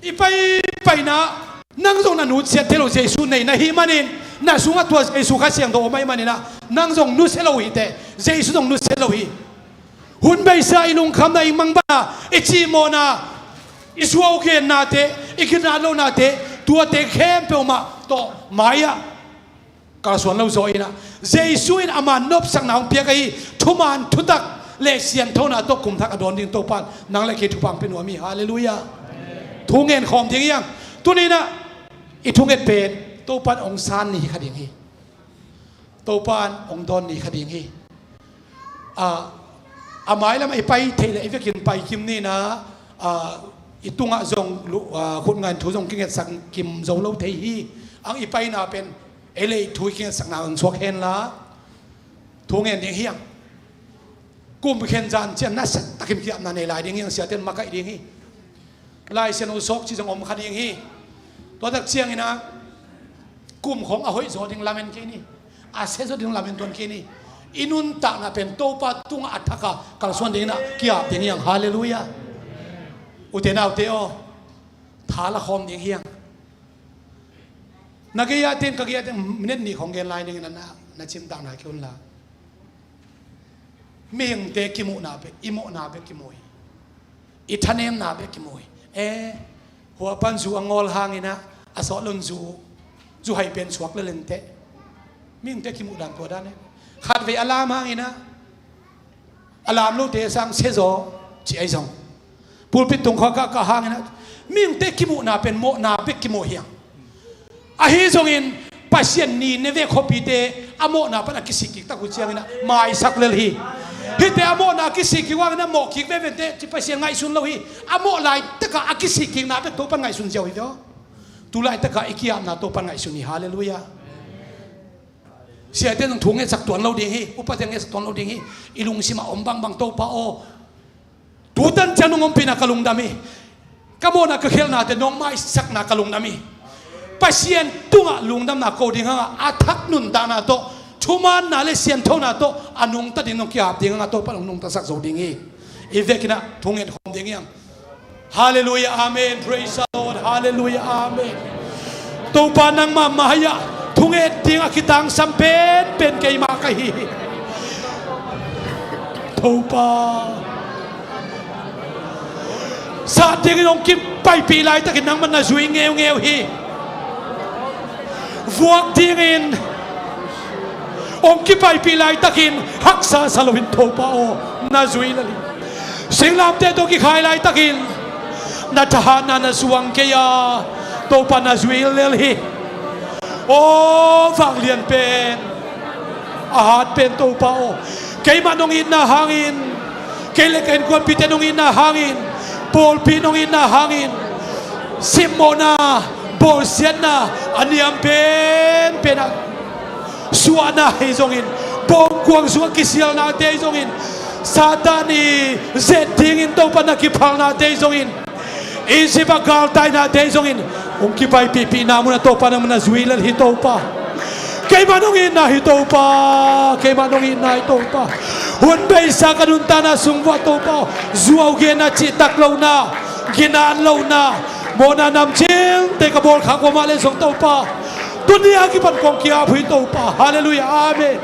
I pai, paina, nang zong na nusiat thei lo Jesu nei na hih manin, na sungah tua Jesu Kha Siangtho om ahih manin ah, nang zong nusia lo hi teh, Jesu zong nusia lo hi. Hun beisa i lungkhamna, i mangbatna, i cimawhna, i zuaugennate, i ginat lohnate, tuate khempeuh mah tawh mai-ah kalsuan lo zaw in ah, Jesu in ama nopsakna hong piak ahi thuman thutak le sianthona tawh kum thak a dawn ding Topa in nang le kei thupha hong pia nuam hi. Halleluiah. Thu ngen khawm ding hi hang. Tuni in ah i thunget pen Topa in hong san ni hi kha ding hi. Topa in hong dawn ni kha ding hi. A, a mai lamah i pai theih leh i vekin pai kim ni in ah, a, i tungah zong lu-, a, khut ngai in thu zong kingetsak kim zo lo thei hi. Ang i paina pen ei le ei thu i kingetsakna hong suak hen la, thu ngen ding hi hang. Kum khen zan ciang nasia takin ki-apna nei lai ding hi hang, siate in makaih ding hi. Lai Siangtho uh sawk cih zong om kha ding hi. Tua tak ciangin ah kum khawng a hoih zaw ding lamen kei ni. A sia zaw ding lamen tuan kei ni. I nuntakna pen Topa tungah a thak a kalsuan ding in ah ki-ap ding hi hang. Halleluiah. Ute naute aw, tha la khawm ding hi hang. Na gei-ah ten, ka gei-ah ten minute nih khawng gen lai ning in ah na, na cimtak nai kei un la. Mihingte kimuhna bek, i mawhna bek kimu hi. I thanemna bek kimu hi. Eh, hua pan zu a ngawl hangin ah a sawt lo in zu, zu hai pen suak lel inteh. Mihingte kimuh dan tua dan eh. Khatvei a lam hangin ah, a lam lote sang sia zaw ci ahi zong, pulpit tung khawng kah kah hangin ah mihingte kimuhna pen mawhna bek kimu hi hang. Ahi zongin Pasian Nineveh khuapite a mawhna pan a kisik kik tak uh ciangin ah maisak lel hi. Hihte a mawhna a kisik kik uh hangin ah mawh kik veve inteh ci Pasian ngaihsun lo hi. A mawh laitak ah a kisik kikna bek Topa in ngaihsun ziau hi ve aw. Tu laitak ah i ki-apna Topa in ngaihsun hi. Halleluiah. Siate in zong thu ngetsak tuan lo ding hi. Upate in ngetsak tuan lo ding hi. I lungsim ah om bangbang Topa aw, tu tan ciang nong ompihna ka lungdam hi. Ka mawhna ka khialhnate nong maisakna ka lungdam hi. Pasian tungah lungdamna ko ding hang a, a thak nuntakna tawh, thumaanna le sianthona tawh a nungta ding nong ki-ap ding hang a, Topa in hong nungtasak zo ding hi. I vekin ah thu ngen khawm ding hi hang. Halleluiah, amen. Praise the Lord. Halleluiah, amen. Topa, nangmah mai-ah thunget ding a kitangsam penpen keimah ka hi hi. Topa, sat dingin hong kipaipih laitakin nangmah na zui ngeungeu hi. Vuak dingin hong kipaipih laitakin haksa sa loin Topa aw, na zui lel hi. Singlamteh tawh kikhai laitakin na thahatna na suang kei a, Topa, na zui lel hi. Aw, vanglian pen, a hat pen Topa aw, keimah nong itna hangin, kei le ka innkuanpihte nong itna hangin, pawlpi nong itna hangin, simmawhna, bawlsiatna a niam penpen ah suahna hi zongin, bawngkuang sungah kisialnate hi zongin, Satan i zet dingin Topa na kiphalnate hi zongin, Egypt a galtainate hi zongin, hong kipaipihpihna munah Topa nangmah na zui lel hi Topa. Keimah nong itna hi Topa, keimah nong itna hi Topa. Hun beisa ka nuntakna sung vuah Topa, zuau genna, cihtak lohna, ginat lohna, mawhna namcilte ka bawlkhak uh mah le zong Topa, tuni a kipan kong ki-ap uh hi Topa. Halleluiah, amen.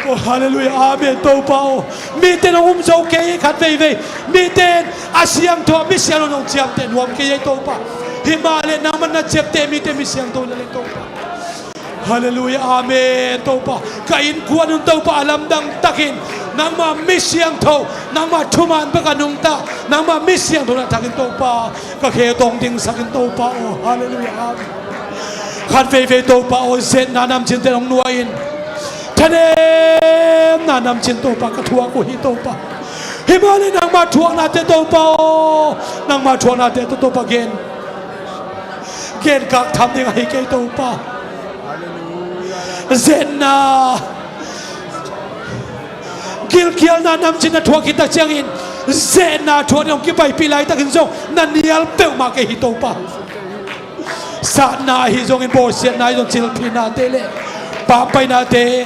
Oh, halleluiah, amen, Topa aw. Mite nong um zo kei hi khat veivei. Mite in a siangtho, mi siangtho nong ciamteh nuam kei hi Topa. Hi mah le nangmah na ciamteh mite mi siangtho na le Topa. Halleluiah, amen, Topa. Ka innkuan un Topa a lamdang takin Nangmah mi siangtho, nangmah thuman bek a nungta, nangmah mi siangtho na thakin Topa, ka khe tawng dingsakin Topa aw. Halleluiah, amen. Khat veivei Topa aw, zetna namcinte hong nuai in, thanemna namcin Topa ka thuak uh hi Topa. Hi mah le nangmah thuaknate Topa aw, nangmah thuaknate tawh Topa gen, gen kak tham ding ahi kei Topa. Zetna, gilkialna namcin na thuak khit tak ciangin, zetna thuak ding hong kipaipih laitakin zong na nial peuhmah kei hi Topa. Satna ahi zongin, bawlsiatna ahi zong, cilphihnate le pampainate,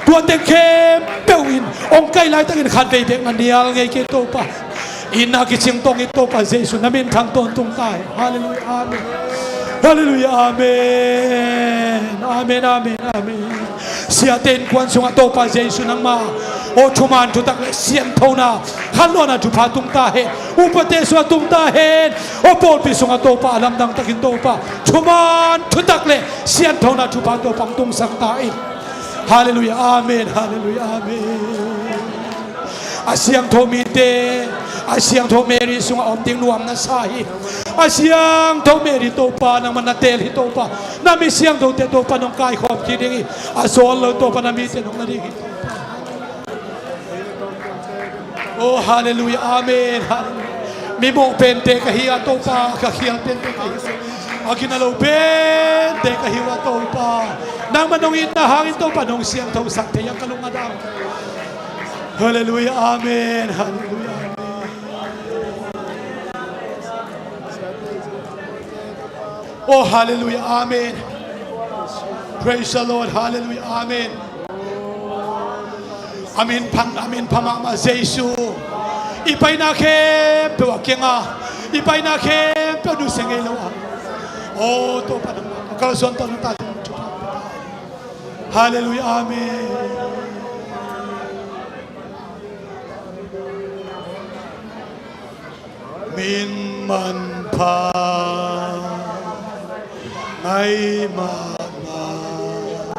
tua teng khempeuh in hong kai laitakin khat vei bek na nial ngei kei Topa. Itna kicing tawng hi Topa Jesu, na minthang tawntung ta hi. Halleluiah, amen. Halleluiah, amen. Amen, amen, amen. Siate innkuan sungah Topa Jesu nangma aw thuman thutak le sianthona, khanlawhna thupha tung ta hen. Upate sungah tung ta hen. Aw pawlpi sungah Topa a lamdang takin Topa thuman thutak le sianthona thupha Topa hong tungsak ta in. Halleluiah, amen. Halleluiah, amen. A siangtho mite, a siangtho Mary sungah om ding nuam na sa hi. A siangtho Mary Topa nangmah na teel hi Topa. Na mi siangthote Topa nong kaikhawm kik ding hi. A sawl lo Topa na mite nong na ding hi Topa. Oh, halleluiah, amen, halleluiah. Mi mawh pente ka hi a Topa, ka khial pente ka hi a, a gina lo pente ka hi a Topa. Nangmah nong itna hangin Topa nong siangthosak thei a ka lung a dam. Halleluiah, amen, halleluiah, amen. Oh, halleluiah, amen. Praise the Lord, halleluiah, amen. A minpha, a minpha mahmah Jesu. I paina khempeuh a kiang a, i paina khempeuh nusia ngei lo a, oh Topa nangmah ka kalsuan tawh na ta ding thupha. Halleluiah, amen. Min manpha ngai mahmah,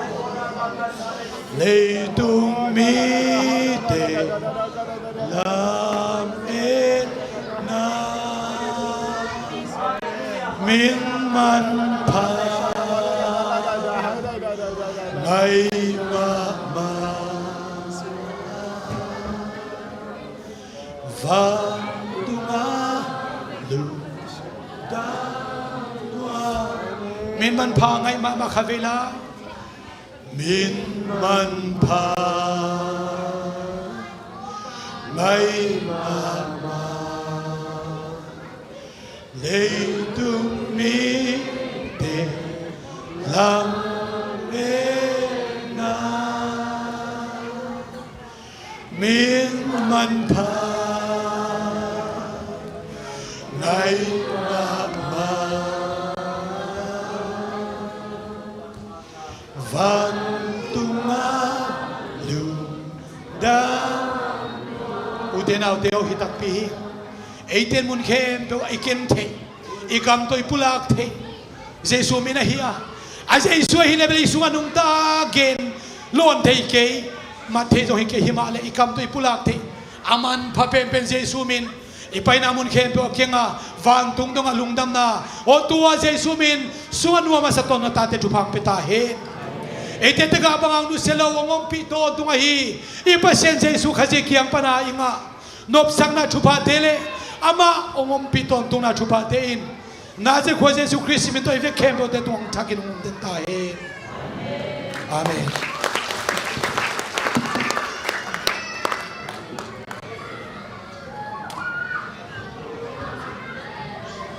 leitung mite lametna. Min manpha ngai mahmah, vantunga lungdam nuam. Min manpha ngai mahmah kha vei la. Min manpha ngai mahmah, leitung mite lametna. Min manpha ngai mahmah, vantunga lungdam. Ute naute aw, hi takpi hi. Eite in mun khempeuh ah i ken theih, i kam tawh i pulak theih Jesu min ahi a, a Jesu ahi leh Jesu a nungta gen lawn thei kei, mat thei zong hi kei, hi mah leh i kam tawh i pulak theih a manpha penpen Jesu min, i paina mun khempeuh a kiang a vantung dongah lungdamna, aw tua Jesu min sungah nuam a sa tawn na tate thupha hong pia ta hen. Eite tegah bang hang nusia lo hong ompih tawntung ahi i Pasian Jesu Khazih kiang pana i ngah nopsakna thuphate le amah hong ompih tawntungna thuphate in Nazareth khua Jesu Khrist min tawh i vek khempeuhte tungah hong thakin hong om den ta hen. Amen.